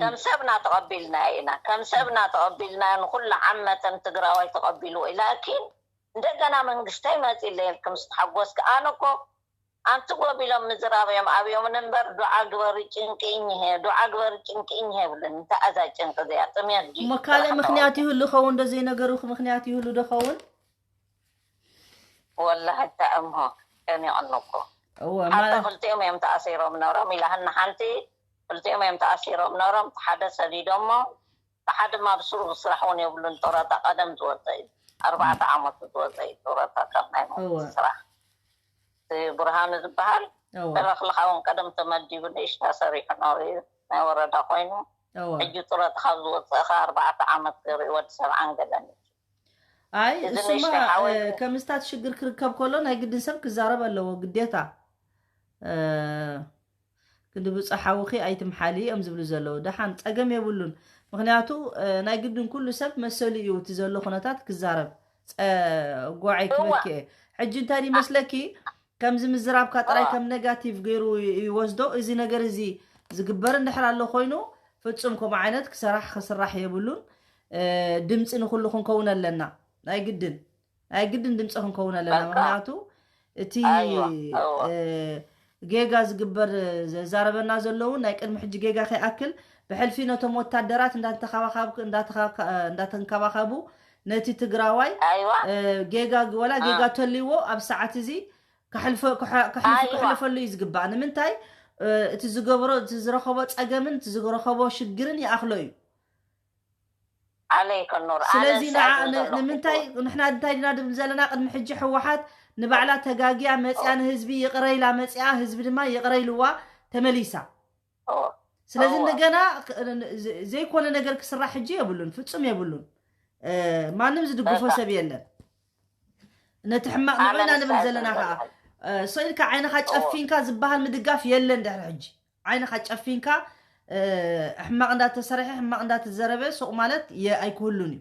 ከም ሰብና ተቐቢልና ኢና ከም ሰብና ተቐቢልና ንኩሉ ዓመተን ትግራዋይ ተቐቢልዎ እዩ ላኪን እንደገና መንግስተይ መፂለየልኪ ምስ ተሓጎስኪ ኣነ እኮ ኣንቲ ጎቢሎም ምዝራብ እዮም ኣብዮም እምበር፣ ዱዓ ግበሪ ጭንቂ እኝሄ፣ ዱዓ ግበሪ ጭንቂ እኝሄ ይብልን። እንታይ እዛ ጭንቂ እዚኣ? ጥሜት ድዩ? እሞ ካልእ ምኽንያት ይህሉ ኸውን? ዶ ዘይነገሩኺ ምኽንያት ይህሉ ዶ ኸውን? ወላሂ ተእምሆ ቀኒቕኒ እኮ። እወ ሓታ ማለት ክልቲኦም እዮም ተኣሲሮም ነሮም ኢላህና ሓንቲ። ክልቲኦም እዮም ተኣሲሮም ነሮም። ሓደ ሰዲዶሞ፣ ሓደ ድማ ብስሩ ስራሕ እውን የብሉን። ጡረታ ቀደም ዝወፀ እዩ። ኣርባዕተ ዓመቱ ዝወፀ እዩ ጡረታ ካብ ናይ መንግስቲ እወ ስራሕ። እቲ ብርሃኑ ዝበሃል እወ ተለኽልኻ እውን ቀደም ተመዲቡ ንእሽታ ሰሪሑ ነሩ እዩ። ናይ ወረዳ ኮይኑ እወ ሕጂ ጡረታ ካብ ዝወፀእኻ ኣርባዕተ ዓመት ገይሩ እዩ፣ ወዲ ሰብዓን ገለን እዩ። ኣይ እዚ እሱማ ንእሽተይ ሓወይ እ፣ ከም ስታት ሽግር ክርከብ ከሎ ናይ ግድን ሰብ ክዛረብ ኣለዎ ግዴታ። እ፣ ክንዲ ብፁዕ ሓውኺ ኣይትምሓሊ እዮም ዝብሉ ዘለዉ። ደሓን ጸገም የብሉን። ምኽንያቱ እ፣ ናይ ግድን ኩሉ ሰብ መሰሉ እዩ እቲ ዘሎ ኩነታት ክዛረብ። ጸጓዒ እዋ ክበኪ እየ። ሕጂ እንታይ ድዩ መስለኪ? ከምዚ ምዝራብካ ጥራይ እዋ ከም ኔጋቲቭ ገይሩ ይወስዶ። እዚ ነገር እዚ ዝግበር እንድሕር ኣሎ ኮይኑ ፍጹም ከምኡ ዓይነት ክሰራሕ ክስራሕ የብሉን። እ፣ ድምፂ ንኹሉ ክንከውን ኣለና። ናይ ግድን ናይ ግድን ድምፂ ክንከውን ኣለና። በቃ ምክንያቱ እቲ ኣይዋ እዋ እ፣ ጌጋ ዝግበር ዘዛረበና ዘለውን ናይ ቅድሚ ሕጂ ጌጋ ከይኣክል ብሕልፊ ነቶም ወታደራት እንዳተኻባኻብ- እንዳተኻ- እንዳተንከባኸቡ ነቲ ትግራዋይ ኣይዋ እ፣ ጌጋ ወላ እ ጌጋ ተልይዎ ኣብ ሰዓት እዚ ከሕልፈ- ከሐ- ከሕልፉ- ኣይዋ ከሕልፈሉ እዩ ዝግባእ። ንምንታይ? እ፣ እቲ ዝገብሮ እቲ ዝረኸቦ ፀገምን እቲ ዝረኸቦ ሽግርን ይኣኽሎ እዩ። ዓለይከ ኑር። ኣነ ስለዚ ንሳ ንዓ ግን ን- ዘለኹ እኮ ንምንታይ ንሕና እንታይ ዲና ድብል ዘለና? ቅድሚ ሕጂ ህወሓት ንባዕላ ተጋግያ መፅያ ኦ ንህዝቢ ይቕረ ኢላ መፅያ፣ ህዝቢ ድማ ይቕረ ኢልዋ ተመሊሳ። ኦ ስለዚ እወ እንደገና ክ- ን- ዘ- ዘይኮነ ነገር ክስራሕ ሕጂ የብሉን፣ ፍጹም የብሉን። እ፣ ማንም ዝድግፎ በቃ ሰብ የለን። ነቲ ሕማቕ ኣነ ንዑና ንሳ ንብል ዘለና ግን ከዓ ዘለኹ እ፣ ስኢልካ ዓይንኻ እወ ጨፊንካ ዝበሃል ምድጋፍ የለን። ድሕሪ ሕጂ ዓይንኻ ጨፊንካ እ፣ ሕማቕ እንዳተሰርሐ ሕማቕ እንዳተዘረበ ሱቕ ማለት የ- ኣይክህሉን እዩ።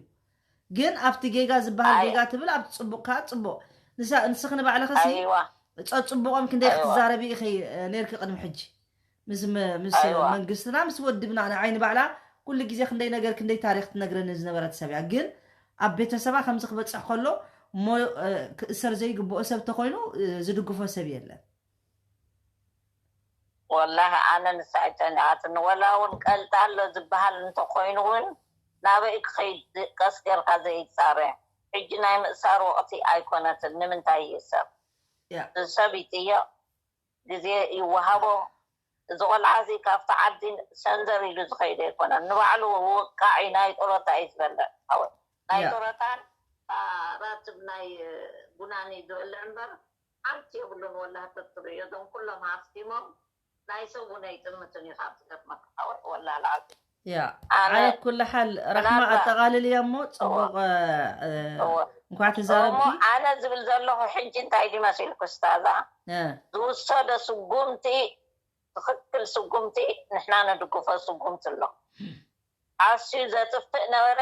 ግን ኣብቲ ጌጋ ዝበሃል ኣይ ጌጋ ትብል፣ ኣብቲ ፅቡቕ ከዓ ፅቡቕ። ንሳ- ንስኺ ንባዕልኽሲ ኣይዋ ፀፅቡቖም ክንደይ ኣይዋ ክትዛረቢ ኢኺ እ፣ ነይርኪ ቅድሚ ሕጂ ምስ መ- ምስ ኣይዋ መንግስትና ምስ ወድብና። ንዓይ ንባዕላ ኩሉ ግዜ ክንደይ ነገር ክንደይ ታሪክ ትነግረኒ ዝነበረት ሰብ እያ። ግን ኣብ ቤተሰባ ከምዚ ክበፅሕ ከሎ እሞ እ፣ ክእሰር ዘይግብኦ ሰብ ተኮይኑ እ፣ ዝድግፎ ሰብ የለን። ወላሂ ኣነ ንሳ ኣይጨኒቓትኒ። ወላ እውን ቀልጣ ኣሎ ዝበሃል እንተኮይኑ እውን ናበይ ክኸይድ ቀስ ጌርካ ዘይፃረ። ሕጂ ናይ ምእሳር ወቕቲ ኣይኮነትን። ንምንታይ ይእሰር? ያ እዚ ሰብ ይጥየቕ፣ ግዜ ይወሃቦ። እዚ ቆልዓ እዚ ካብቲ ዓዲ ሰንዘር ኢሉ ዝኸይድ ኣይኮነን። ንባዕሉ ወቃዒ ናይ ጡረታ እዩ ዝበልዕ። ሓወይ ናይ ያ ጡረታን ራትብ ናይ ቡናን እዩ ዝበልዕ እምበር ሓንቲ የብሉን። ወላሂ ተትርእዮ እዞም ኩሎም ሃፍቲሞም ናይ ሰብ እውን ኣይጥምትን እዩ ካብቲ ገጥመካ ሓወይ። ወላሂ ልዓዚም ያ ኣነ ዓለ ኩሉ ሓል ራሕማ ምናልባት ኣጠቓልል እያ እሞ እወ ፅቡቕ እ፣ እወ እንኳዕ እሞ ተዛረብኪ ኣነ ዝብል ዘለኹ ሕጂ እንታይ ድዩ መሲልኩ ስታዛ እ፣ ዝውሰደ ስጉምቲ ትኽክል ስጉምቲ ንሕና ንድግፎ ስጉምቲ ኣሎ። ዓስዩ ዘጥፍእ ነበረ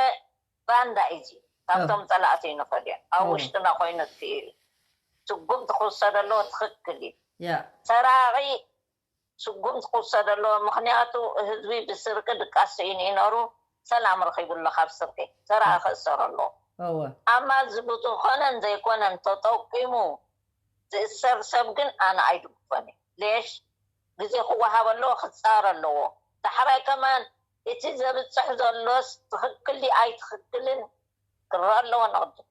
ባንዳ እዩ። እ፣ ካብቶም ፀላእቲ እዩ ንፈልዮ ኣብ እወ ውሽጥና ኮይኑ እትዩ እዩ። ስጉምቲ ክውሰድ ኣለዎ። ትኽክል እዩ። ያ ሰራቒ ስጉምቲ ክውሰድ ኣለዎ። ምኽንያቱ ህዝቢ ብስርቂ ድቃስ ስኢኑ እዩ ነሩ። ሰላም ረኺቡ ኣሎ ካብ ስርቂ። ሰራቒ እ፣ ክእሰር ኣለዎ። እወ ኣማ እዚ ብዝኾነን ዘይኮነን ተጠቂሙ ዝእሰር ሰብ ግን ኣነ ኣይድግፎን እየ። ሌሽ ግዜ ክወሃብ ኣለዎ፣ ክፃር ኣለዎ። ዳሕራይ ከማን እቲ ዘብፅሕ ዘሎስ ትኽክል ድዩ ኣይትኽክልን ክረአ ኣለዎ ንቕድም፣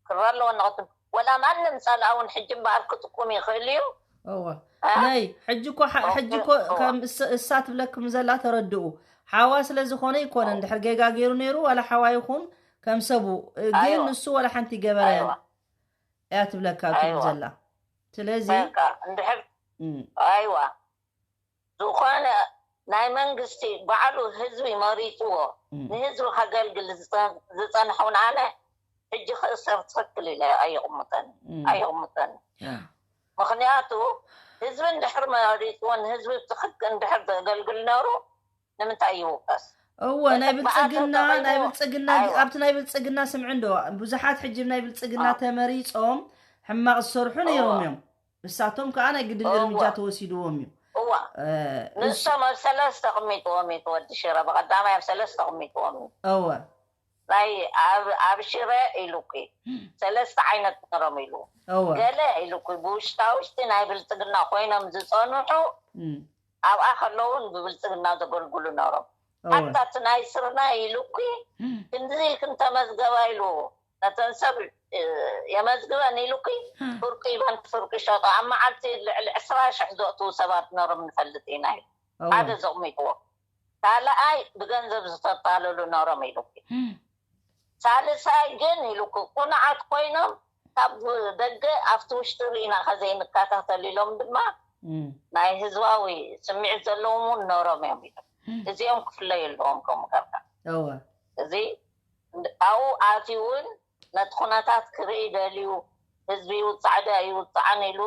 ክረአ ኣለዎ ንቕድም። ወላ ማንም ፀላእ እውን ሕጂ እምበኣር ክጥቁም ይኽእል እዩ። እወ እ? ነይ ሕጂ እኮ ሓ- ሕጂ ኦኬ እኮ እወ ከም እስ- እሳ ትብለኩም ዘላ ተረድኡ። ሓዋ ስለ ዝኾነ ይኮነ ኦ እንድሕር ጌጋ ገይሩ ነይሩ ዋላ ሓዋ ይኹን ከም ሰቡ እ፣ ግን ኣይዋ ንሱ ዋላ ሓንቲ ገበረ ኣይዋ እያ ትብለካ ትብል ኣይዋ ዘላ። ስለዚ በቃ እንድሕር እም፣ ኣይዋ ዝኾነ ናይ መንግስቲ ባዕሉ ህዝቢ መሪፅዎ እም፣ ንህዝቢ ከገልግል ዝፀ- ዝፀንሐ እውን ኣነ ሕጂ ክእሰር ትኽክል ኢለ ኣይቕምጠን እም፣ ኣይቕምጠን። ያ፣ ምኽንያቱ ህዝቢ እንድሕር መሪፅዎ ንህዝቢ ብትኽክል እንድሕር ዘገልግል ነሩ ንምንታይ ይውቀስ? እወ በቃ ናይ ብዓዱ ብልፅግና ናይ ተቐይሞ ብልፅግና ኣይዋ ኣብቲ ናይ ብልፅግና ስምዒ እንዶ ብዙሓት ሕጂ ናይ ብልፅግና ኣዎ ተመሪፆም ሕማቕ ዝሰርሑ እዋ ነይሮም እዮም። ንሳቶም ከዓ ናይ ግድን እዋ እርምጃ ተወሲድዎም እዩ። እዋ እ፣ እሱ ንሶም ኣብ ሰለስተ ቅሚጥዎም እዩ ወዲ ሽረ ብቐዳማይ ኣብ ሰለስተ ቅሚጥዎም እዩ። እወ ናይ ኣብ ኣብ ሽረ ኢሉኪ ሰለስተ ዓይነት ነሮም ኢሉ እወ ገለ ኢሉኪ ብውሽጣ ውሽጢ ናይ ብልጽግና ኮይኖም ዝጸንሑ እም፣ ኣብኣ ከለውን ብብልጽግና ዘገልግሉ ነሮም እወ ሓታ እቲ ናይ ስርና ኢሉኪ ክንዚ ኢልክን ተመዝገባ ኢሉ ነተን ሰብ እ፣ የመዝግበን ኢሉኪ ፍርቂ ኢቨንት ፍርቂ ሸጦ ኣብ መዓልቲ ልዕሊ ዕስራ ሽሕ ዘእትዉ ሰባት ነሮም ንፈልጥ ኢና ኢሉ ሓደ እወ ዘቕሚጥዎ ካልኣይ ብገንዘብ ዝተጣለሉ ነሮም ኢሉኪ እም፣ ሳልሳይ ግን ኢሉኪ ቁኑዓት ኮይኖም ካብ ደገ ኣብቲ ውሽጢ ርኢና ከዘይንከታተል ኢሎም ድማ እም፣ ናይ ህዝባዊ ስምዒት ዘለዎም እውን ነሮም እዮም ኢሎም እም፣ እዚኦም ክፍለዩ ኣለዎም ከምኡ ገብራ እወ እዚ ኣብኡ ኣትዩ እውን ነቲ ኩነታት ክርኢ ደልዩ ህዝቢ ይውፃዕ ዶ ኣይውፃዕን ኢሉ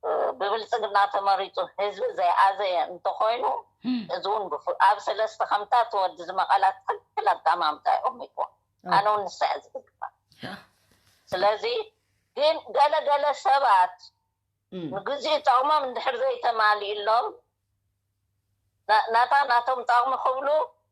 እ፣ ብብልፅግና ተመሪፁ ህዝቢ ዘይኣዘየ እንተኮይኑ እም፣ እዚ እውን ብፉ- ኣብ ሰለስተ ከምታ እቲ ወዲ ዝመቐላ ትክክል ኣቀማምጣ ይቕሚጥዎ እወ ኣነ እውን ንሳ እየ ዝግባ ያ፣ ስለዚ ግን ገለገለ ሰባት እም፣ ንግዚኡ ጠቕሞም እንድሕር ዘይተማሊእሎም ና- ናታ ናቶም ጠቕሚ ክብሉ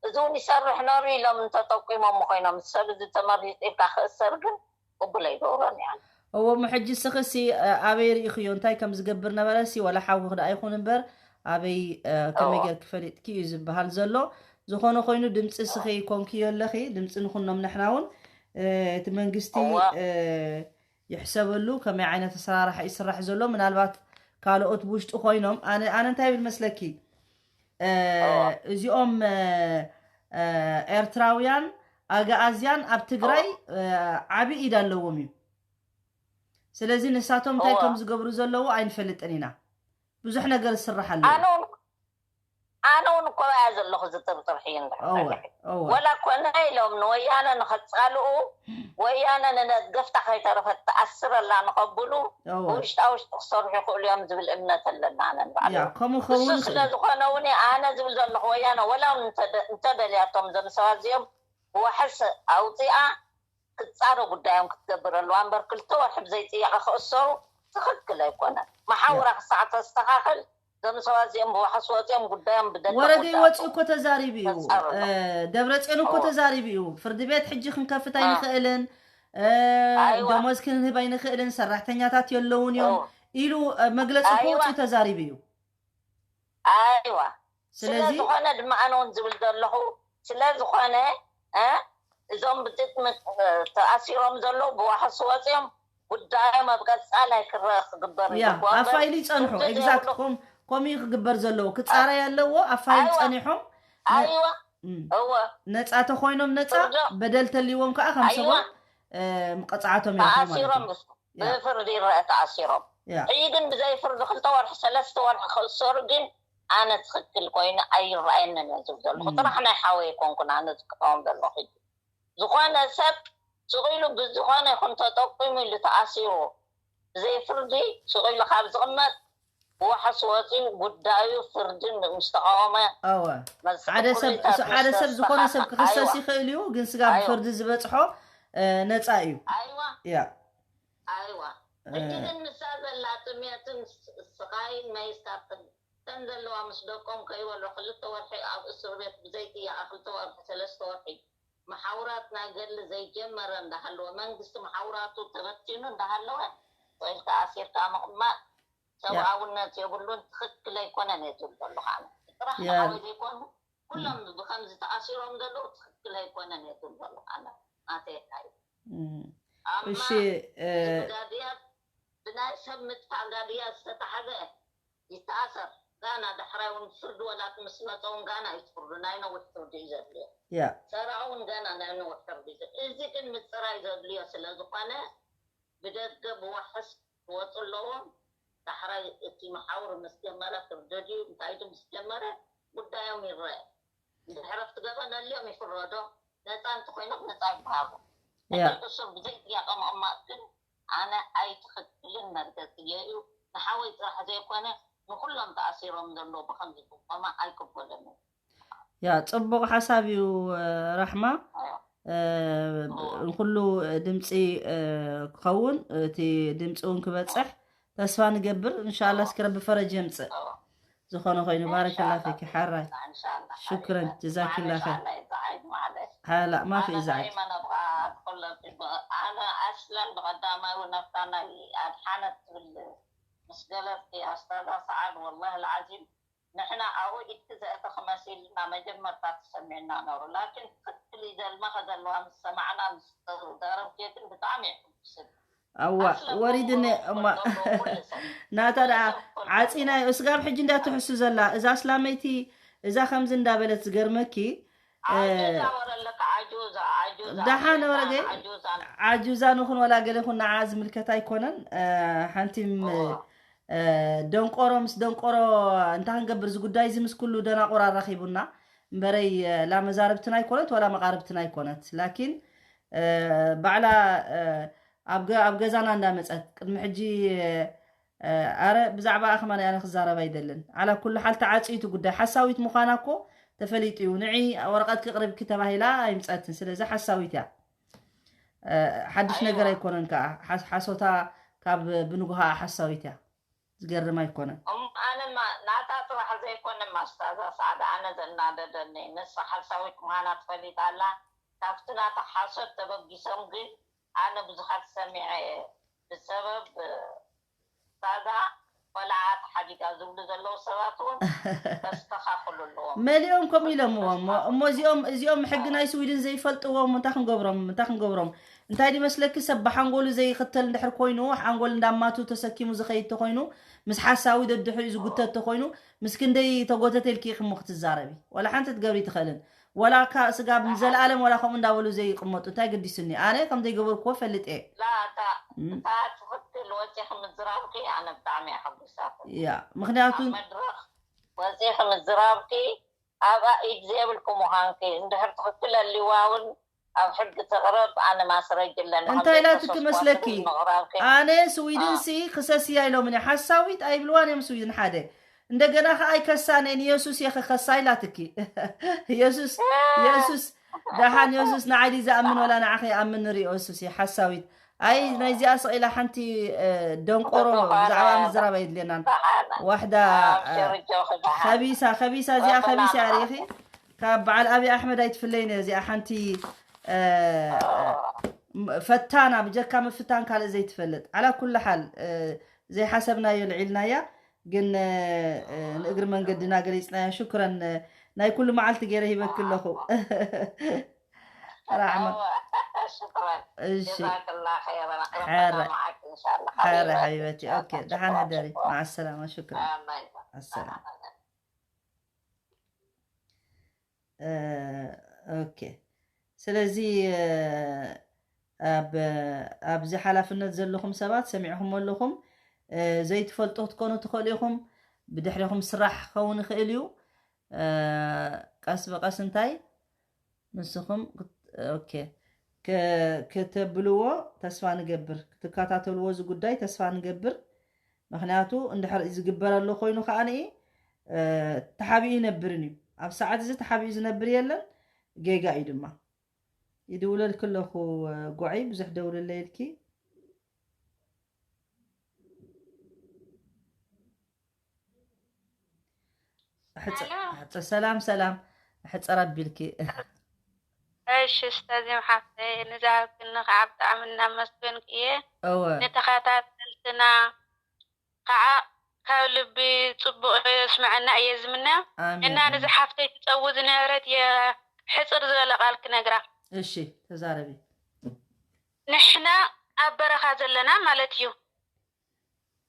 እዚ እውን ይሰርሕ ነሩ ኢሎም እንተጠቂሞም ኮይኖም ሰብ እዚ ተመሪጡ ኢልካ ክእሰር ግን ቅቡል ኣይገብሮን እያ እዎ እሞ ሕጂ ስኺ ሲ እ፣ ኣበይ ርኢኽዮ እንታይ ከም ዝገብር ነበረ ሲ ወላ ሓውኽ ደኣ ይኹን እምበር ኣበይ እ፣ ከመይ እዎ ጌርኪ ፈሊጥኪ እዩ ዝበሃል ዘሎ ዝኾነ ኮይኑ ድምፂ ስኺ ኮንክዮ ኣለኺ ድምፂ ንኹኖም ንሕና እውን እ፣ እቲ መንግስቲ እዎ እ፣ ይሕሰበሉ ከመይ ዓይነት ኣሰራርሓ ይስራሕ ዘሎ ምናልባት ካልኦት ብውሽጢ ኮይኖም ኣነ ኣነ እንታይ ይብል መስለኪ እ፣ እዎ እዚኦም እ፣ እ፣ ኤርትራውያን ኣግኣዝያን ኣብ ትግራይ እዎ እ፣ ዓብዪ ኢድ ኣለዎም እዩ ስለዚ ንሳቶም እንታይ እዎ ከም ዝገብሩ ዘለዉ ኣይንፈልጥን ኢና ብዙሕ ነገር ዝስራሕ ኣሎ እዩ ኣነ እውን ኣነ እውን እኮ እያ ዘለኹ ዝጥርጥር ሕይ እንድሕር እወ ፈሊሐ እወ ወላ ኮነ ኢሎም ንወያነ ንኸፃልኡ ወያነ ንነገፍታ ከይተረፈት ትኣስረላ ንኸብሉ እወ ብውሽጣ ውሽጢ ክሰርሑ ይኽእሉ እዮም ዝብል እምነት ኣለና ኣነ ያ ንባዕለይ ከምኡ እሱ ክኸውን ስለ ይኽእል ዝኾነ እውን ኣነ ዝብል ዘለኹ ወያነ ወላ እውን እንተደ- እንተደልያቶም ዘምሰባ እዚኦም ብዋሕስ ኣውፂኣ ክትፃረ ጉዳዮም ክትገብር ኣለዋ እምበር ክልተ ወርሒ ብዘይ ጥያቐ ክእሰሩ ትኽክል ኣይኮነን መሓውራ ክሳዕ ተስተኻኽል እዞም ሰባት እዚኦም ብዋሕስ ወፂኦም ጉዳዮም ብደገ ወረደይ ጉዳያቶም ወፂኡ እኮ ተዛሪቡ እዩ መፃረሎ እ፣ ደብረፅዮን እኮ እዎ ተዛሪቡ እዩ ፍርዲ ቤት ሕጂ ክንከፍት አ፣ ኣይንኽእልን እ፣ ኣይዋ ደሞዝ ክንህብ ኣይንኽእልን ሰራሕተኛታት የለውን እዮም እዎ ኢሉ እ፣ መግለፂ እኮ ኣይዋ ወፂኡ ተዛሪቡ እዩ ኣይዋ ስለ ስለዚ ዝኾነ ድማ ኣነ እውን ዝብል ዘለኹ ስለ ዝኾነ እ፣ እዞም ብጥጥሚ እ፣ ተኣሲሮም ዘለዉ ብዋሕስ ወፂኦም ጉዳዮም ኣብ ቀፃላይ ክረአ ክግበር ያ ይግባእ እምበር ኣፋይሉ ይፀንሑ ፍርዲ ኤግዛክት ዘይብሉ ኮም ኮም እዩ ክግበር ዘለዎ ኣ- ክፃረይ ኣለዎ ኣፋይሉ ኣይዋ ፀኒሖም ነ- ኣይዋ እም፣ እወ ነፃ ተኾይኖም ነፃ ፍርዶ በደል ተልዎም ከዓ ከም ኣይዋ ሰቦም እ፣ ቅፅዓቶም ይረኽቡ ማለት ተኣሲሮም እዩ እሱ ያ ብፍርዲ ይረአ ተኣሲሮም ያ ሕጂ ግን ብዘይ ፍርዲ ክልተ ወርሒ ሰለስተ ወርሒ ክእሰሩ ግን ኣነ ትኽክል ኮይኑ ኣይረኣየንን እየ ዝብል ዘለኹ እም፣ ጥራሕ ናይ ሓወይ ኣይኮንኩን ኣነ ዝቅጠዎም ዘለኹ ሕጂ ዝኾነ ሰብ ስቕ ኢሉ ብዝኾነ ይኹን ተጠቂሙ ኢሉ ተኣሲሩ ብዘይ ፍርዲ ስቕ ኢሉ ካብ ዝቕመጥ ብዋሕስ ወፂኡ ጉዳዩ ፍርዲ ምስ ተቃወመ እወ መስ- ሓደ ሰብ ኩሊታት እሱ ሓደ ምስ ሰብ ዝኾነ ሰብ ተስተኻኸ- ክኽሰስ ኣይዋ ይኽእል እዩ ግን ስጋብ ኣይዋ ፍርዲ ዝበፅሖ እ፣ ነፃ እዩ ኣይዋ ያ ኣይዋ እ፣ ሕጂ ግን ንሳ ዘላ ጥሜትን ስ- ስቓይን መይስ ካብ እተን ዘለዋ ምስ ደቆም ከይበልዑ ክልተ ወርሒ ኣብ እስር ቤት ብዘይ ጥያቐ ክልተ ወርሒ ሰለስተ ወርሒ መሓውራት ናይ ገድሊ ዘይጀመረ እንዳሃለወ መንግስቲ መሓውራቱ ተበቲኑ እንዳሃለወ ስቕ ኢልካ ኣሲርካ ምቕማጥ ያ ሰብኣውነት የብሉን ትኽክል ኣይኮነን እየ ዝብል ዘለኹ ኣነ ጥራሕ ያ ንዓወይ ዘይኮኑ ኩሎም ብከምዚ ተኣሲሮም ዘለዉ ትኽክል ኣይኮነን እየ ዝብል ዘለኹ ኣነ ናተይ ኣካይድ እም፣ ኣማ እሺ እ፣ ብጋድያ ብናይ ሰብ ምጥፋእ ጋድያ ዝተታሕዘ ይተኣሰር ጋና ዳሕራይ እውን ፍርዲ ወላት ምስ መፀ እውን ጋና እዩ ፍርዱ ናይ ነዊሕ ፍርዲ እዩ ዘድልዮ ያ ሰራቂ እውን ጋና ናይ ነዊሕ ፍርዲ እዩ ዘ- እዚ ግን ምፅራይ ዘድልዮ ስለ ዝኾነ ብደገ ብዋሕስ ክወፁ ኣለዎም ዳሕራይ እቲ መሓውር ምስ ጀመረ ፍርዲ ድዩ እንታይ ድዩ ምስ ጀመረ ጉዳዮም ይረአ እንድሕር ኣብቲ ገበን ኣልዮም ይፍረዶ ነፃ እንተኮይኖም ነፃ ይበሃሉ ያ ሕጂ እሱ ብዘይ ጥያቐ ምቕማጥ ግን ኣነ ኣይትኽክልን መርገፂ ገይሩ ንሓወይ ጥራሕ ዘይኮነ ንኩሎም ተኣሲሮም ዘለዉ ብከምዚ ጥቆማ ኣይቅበሎን እዩ ያ ፅቡቕ ሓሳብ እዩ እ፣ ራሕማ ኣዮ እ፣ እዎ ንኩሉ ድምፂ እ፣ ክኸውን እቲ ድምፂ እውን ክበፅሕ ተስፋ ንገብር እንሻላ እዎ እስኪ ረቢ ፈረጅ የምፅእ እዎ ዝኾነ ኮይኑ ባረከላ እንሻላ ፊኪ ሓራይ ብኢዝንላ እንሻላ ሽክረን ሓቢበ ጀዛኪላ ኸይር ማዕለሻላ ይፀዓይ ማዕለሽ لا، ما في أنا إزعاج. دايما أبغى أدخل في الم-، أنا أصلا بقدامي ونفسنا أدحنت بال-، مش قالت لي أستاذة سعد، والله العظيم نحن أو إتزا تخمسي لنا مجمع تسمعنا نور، لكن كل إذا المخزن وهم سمعنا مستغرب كيف بتعمل. እዋ ወሪድኒ እማ ናታ ደኣ ዓፂናዮ። ስጋብ ሕጂ እንዳትሕሱ ዘላ እዛ ኣስላመይቲ፣ እዛ ከምዚ እንዳበለት ዝገርመኪ። ደሓን ወረገ ዓጁዛ ንኹን ወላ ገለ ይኹን ንዓ ዝምልከት ኣይኮነን። ሓንቲም ደንቆሮ ምስ ደንቆሮ እንታይ ክንገብር፣ እዚ ጉዳይ እዚ ምስ ኩሉ ደናቁር ኣራኺቡና እምበረይ፣ ላ መዛርብትና ኣይኮነት ወላ መቃርብትና ኣይኮነት። ላኪን ባዕላ ኣብ ገ-፣ ኣብ ገዛና እንዳመጸት ቅድሚ ሕጂ፣ ኣረ ብዛዕባ ኣኽማን ኣነ ክዛረብ ኣይደልን። ዓላ ኩሉ ሓል ተዓጽዩ እቲ ጉዳይ። ሓሳዊት ምዃና እኮ ተፈሊጡ እዩ። ንዒ ወረቐት ክቕርብኪ ተባሂላ ኣይምጸትን። ስለዚ ሓሳዊት እያ። ሓድሽ ነገር ኣይኮነን ከዓ። ሓስ-፣ ሓሶታ ካብ ብንጉሃ ሓሳዊት እያ። ዝገርም ኣይኮነን። እም-፣ ኣነ ማ-፣ ናታ ጥራሕ ዘይኮነ ማስታዛ ሳዕዳ ኣነ ዘናደደኒ። ንሳ ሓሳዊት ምዃና ትፈሊጣ ኣላ። ካብቲ ናታ ሓሶት ተበጊሶም ግን ኣነ ብዙሓት ሰሚዐ እየ። ብሰበብ ሳዛ ቆልዓ ተሓዲጋ ዝብሉ ዘለዉ ሰባት እውን ከስተኻኽሉ ኣለዎም። መሊኦም ከምኡ ኢሎምዎ እሞ፣ እሞ እዚኦም፣ እዚኦም ሕጊ ናይ ስዊድን ዘይፈልጥዎም እንታይ ክንገብሮም፣ እንታይ ክንገብሮም? እንታይ ድመስለኪ፣ ሰብ ብሓንጎሉ ዘይኽተል እንድሕር ኮይኑ፣ ሓንጎል እንዳማቱ ተሰኪሙ ዝኸይድ ተኾይኑ፣ ምስ ሓሳዊ ደድሕሪኡ ዝጉተት ተኾይኑ፣ ምስ ክንደይ ተጎተተ ኢልኪ ኢኺ እሞ ክትዛረቢ? ዋላ ሓንቲ ክትገብሪ ትኽእልን። ዋላ ካ-፣ ስጋብ ንዘለኣለም ዋላ ከምኡ እንዳበሉ ዘይቅመጡ እንታይ ገዲሱኒ? ኣነ ከም ዘይገበርክዎ ፈልጥ እየ። ላ፣ እታ፣ እም። እታ ትኽክል ወፂኺ ምዝራብኪ ኣነ ብጣዕሚ እየ ሓጒሳኩ። ያ፣ ምኽንያቱ ኣብ መድረኽ ወፂኺ ምዝራብኪ ኣብኣ ኢድ ዘይብልኪ ምዃንኪ፣ እንድሕር ትኽክል ኣሊዋ እውን ኣብ ሕጊ ትቕረብ፣ ኣነ ማስረጅ ኣለኒ። እንታይ ከምዘይ ኢላትኪ ከሰስኳ መስለኪ? ትብል ምቕራብኪ። ኣነ ስዊድን ሲ ክሰስያ ኢሎምኒ። ሓሳዊት ኣይብልዋን እዮም ስዊድን ሓደ። እንደገና ከኣ ኣይከሳን እየን፣ የሱስ እየ ክኸሳ ኢላትኪ። የሱስ፣ የሱስ፣ ደሓን የሱስ ንዓይ ድዩ ዝኣምን ወላ ንዓኺ ይኣምን ንሪኦ የሱስ እየ፣ ሓሳዊት። ኣይ፣ ናይዚኣ ስቕ ኢላ ሓንቲ፣ እ፣ ደንቆሮ ብዝዓባ ምዝራብ ኣየድልየናን። ዋሕዳ፣ እ፣ ከቢሳ፣ ከቢሳ፣ እዚኣ ከቢሳ እያ ርኢኺ። ካብ በዓል ኣብይ ኣሕመድ ኣይትፍለይን እያ እዚኣ ሓንቲ፣ እ፣ ፈታና፣ ብጀካ ምፍታን ካልእ ዘይትፈልጥ። ዓላ ኩሉ ሓል፣ እ፣ ዘይሓሰብናዮ ልዒልናያ፣ ግን፣ እ፣ ንእግሪ መንገድና ገሊጽናያ። ሽኩረን፣ እ፣ ናይ ኩሉ መዓልቲ ገይረ ሂበኪ ኣለኹ። ራሕማ። ሽኩረን። እሺ። ጀዛክላ ኸይረን። ሕረ። ረበና መዓክ ኢንሻላህ። ሕረ ሓቢበቲ። ሓቢበቲ። ኦኬ፣ ደሓን ሕደሪ። ሽኩረን። መዓ ሰላማ። ሽኩረን። ኣማን። ኣሰላም። እ፣ ኦኬ። ስለዚ፣ እ፣ ኣብ፣ ኣብዚ ሓላፍነት ዘለኹም ሰባት ሰሚዕኹም ኣለኹም። እ፣ ዘይትፈልጡ ክትኮኑ ትኽእሉ ኢኹም። ብድሕሪኹም ስራሕ ክኸውን ይኽእል እዩ። እ፣ ቀስ ብቐስ እንታይ ንስኹም ክት-፣ ኦኬ፣ ከ-፣ ከተብልዎ ተስፋ ንገብር። ክትከታተልዎ እዚ ጉዳይ ተስፋ ንገብር። ምኽንያቱ እንድሕር ዝግበር ኣሎ ኮይኑ ከኣ፣ እ፣ ተሓቢኡ ይነብርን እዩ። ኣብ ሰዓት እዚ ተሓቢኡ ዝነብር የለን፣ ጌጋ እዩ ድማ። ይድውለልኪ ኣለኹ፣ እ፣ ጓዕይ፣ ብዙሕ ደውልለይ ኢልኪ። ሕጽ-፣ ኣሎ። ሕጽ-፣ ሰላም፣ ሰላም። ሕጽር ኣቢልኪ። እሺ፣ ኡስታዝ ሓፍተይ፣ ንዝሃብክኒ ከዓ ብጣዕሚ እናመስገንኩ እየ። እወ። ንተኸታተልትና ከዓ ካብ ልቢ ጽቡቕ የስምዐና እየ ዝምነ። ኣሜን፣ እና ኣሜን። ንዝሓፍተይ ትጸዊ ዝነበረት የሕጽር ዝበለ ቃል ክነግራ። እሺ፣ ተዛረቢ። ንሕና ኣብ በረኻ ዘለና ማለት እዩ።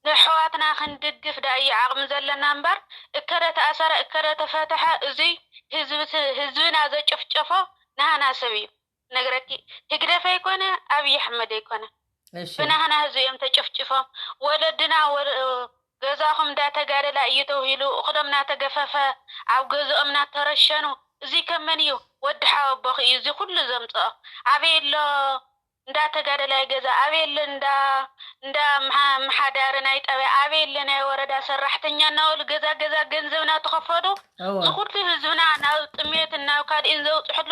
ንኣሕዋትና ክንድግፍ ደኣ እዩ ዓቕሚ ዘለና እምበር፣ እከለ ተኣሰረ፣ እከለ ተፈትሐ፣ እዙይ ህዝቢ፣ ህዝብና ዘጨፍጨፎ ናህና ሰብ እዩ። ነግረኪ፣ ህግደፍ ኣይኮነ፣ ኣብይ ኣሕመድ ኣይኮነ። እሺ። ብናህና ህዝቢ እዮም ተጨፍጭፎም። ወለድና ወ-፣ ገዛኹም እንዳተጋደላ እዩ ተውሂሉ፣ እኽሎም እናተገፈፈ፣ ኣብ ገዝኦም እናተረሸኑ፣ እዚ ከመን እዩ? ወዲ ሓወቦኺ እዩ እዚ ኩሉ ዘምፅኦ። ኣበይ ኣሎ እንዳተጋደላይ ገዛ? ኣበይ ኣሎ እንዳ፣ እንዳ ምሓ-፣ ምሓዳሪ ናይ ጣብያ? ኣበይ ኣሎ ናይ ወረዳ ሰራሕተኛ እናበሉ ገዛ ገዛ ገንዘብ እናተኸፈሉ፣ እወ። እዚ ኩሉ ህዝብና ናብ ጥሜትን ናብ ካልእን ዘውፅሕሉ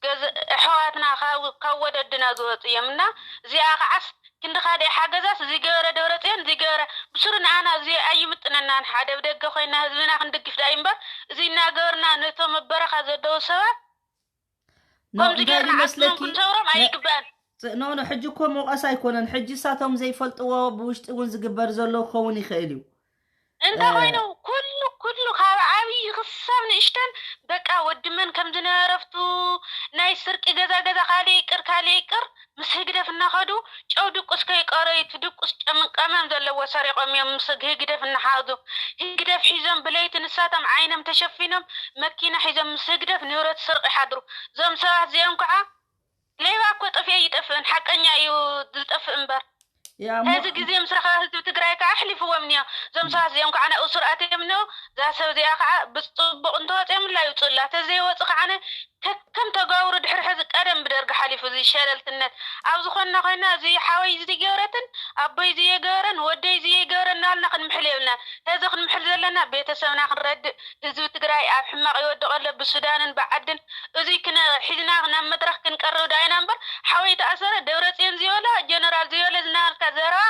ገዝ-፣ ኣሕዋትና ካብ፣ ካብ ወለድና ዝወፁ እዮም። እና እዚኣ ከዓስ ክንዲ ካልእ ሓገዛስ እዚ ገበረ ደብረፅዮን፣ እዚ ገበረ ብስሩ ንኣና እዚ ኣይምጥነናን። ሓደ ብደገ ኮይና ህዝብና ክንድግፍ ዳይ እምበር፣ እዚ እናገበርና ነቶም ኣብ በረኻ ዘለዉ ሰባት ከምዚ ጌርና ዓጽሞም ክንሰብሮም ኣይግባእን። ኖ ኖ፣ ሕጂ እኮ መውቀስ ኣይኮነን። ሕጂ እሳቶም ዘይፈልጥዎ ብውሽጢ እውን ዝግበር ዘሎ ክኸውን ይኽእል እዩ። እንተ ኮይኑ ኩሉ ኩሉ ካብ ዓብዪ ክሳብ ንእሽተን በቃ ወዲ መን ከም ዝነበረፍቱ ናይ ስርቂ ገዛ ገዛ ካልእ ይቅር ካልእ ይቅር ምስ ህግደፍ እናኸዱ ጨው ድቁስ ከይቀረዩ እቲ ድቁስ ጨምቀመም ዘለዎ ሰሪቆም እዮም ምስ ህግደፍ እናሓዙ ህግደፍ ሒዞም ብለይቲ ንሳቶም ዓይኖም ተሸፊኖም መኪና ሒዞም ምስ ህግደፍ ንብረት ስርቂ ይሓድሩ። እዞም ሰባት እዚኦም ከዓ ሌባ እኮ ጠፊኤ ይጠፍእን ሓቀኛ እዩ ዝጠፍእ እምበር ሕዚ ግዜ ምስ ረኸበ ህዝቢ ትግራይ ከዓ ኣሕሊፍዎም እኒኦ። እዞም ሰባት እዚኦም ከዓ ናብኡ ስርኣት እዮም እኒኦ። እዛ ሰብ እዚኣ ከዓ ብፅቡቕ እንተወፅኦምላ ይውፅእላ። ተዘይወፁ ከዓ ከከም ተጋብሩ ድሕሪ ሕዚ ቀደም ብደርጊ ሓሊፉ እዚ ሸለልትነት ኣብ ዝኾንና ኮይና እዚ ሓወይ እዚ ገበረትን ኣቦይ እዚ የገበረን ወደይ እዚ የገበረን እናበልና ክንምሕል የብልናን። ሕዚ ክንምሕል ዘለና ቤተሰብና ክንረድእ ህዝቢ ትግራይ ኣብ ሕማቕ ይወድቕ ኣሎ ብሱዳንን ብዓድን እዙይ ክነ ሒዝና ናብ መድረኽ ክንቀርብ ዳኢና እምበር ሓወይ ተኣሰረ ደብረፅዮን ዝዮላ ጀነራል ዝዮለ ዝናበልካ ዘረባ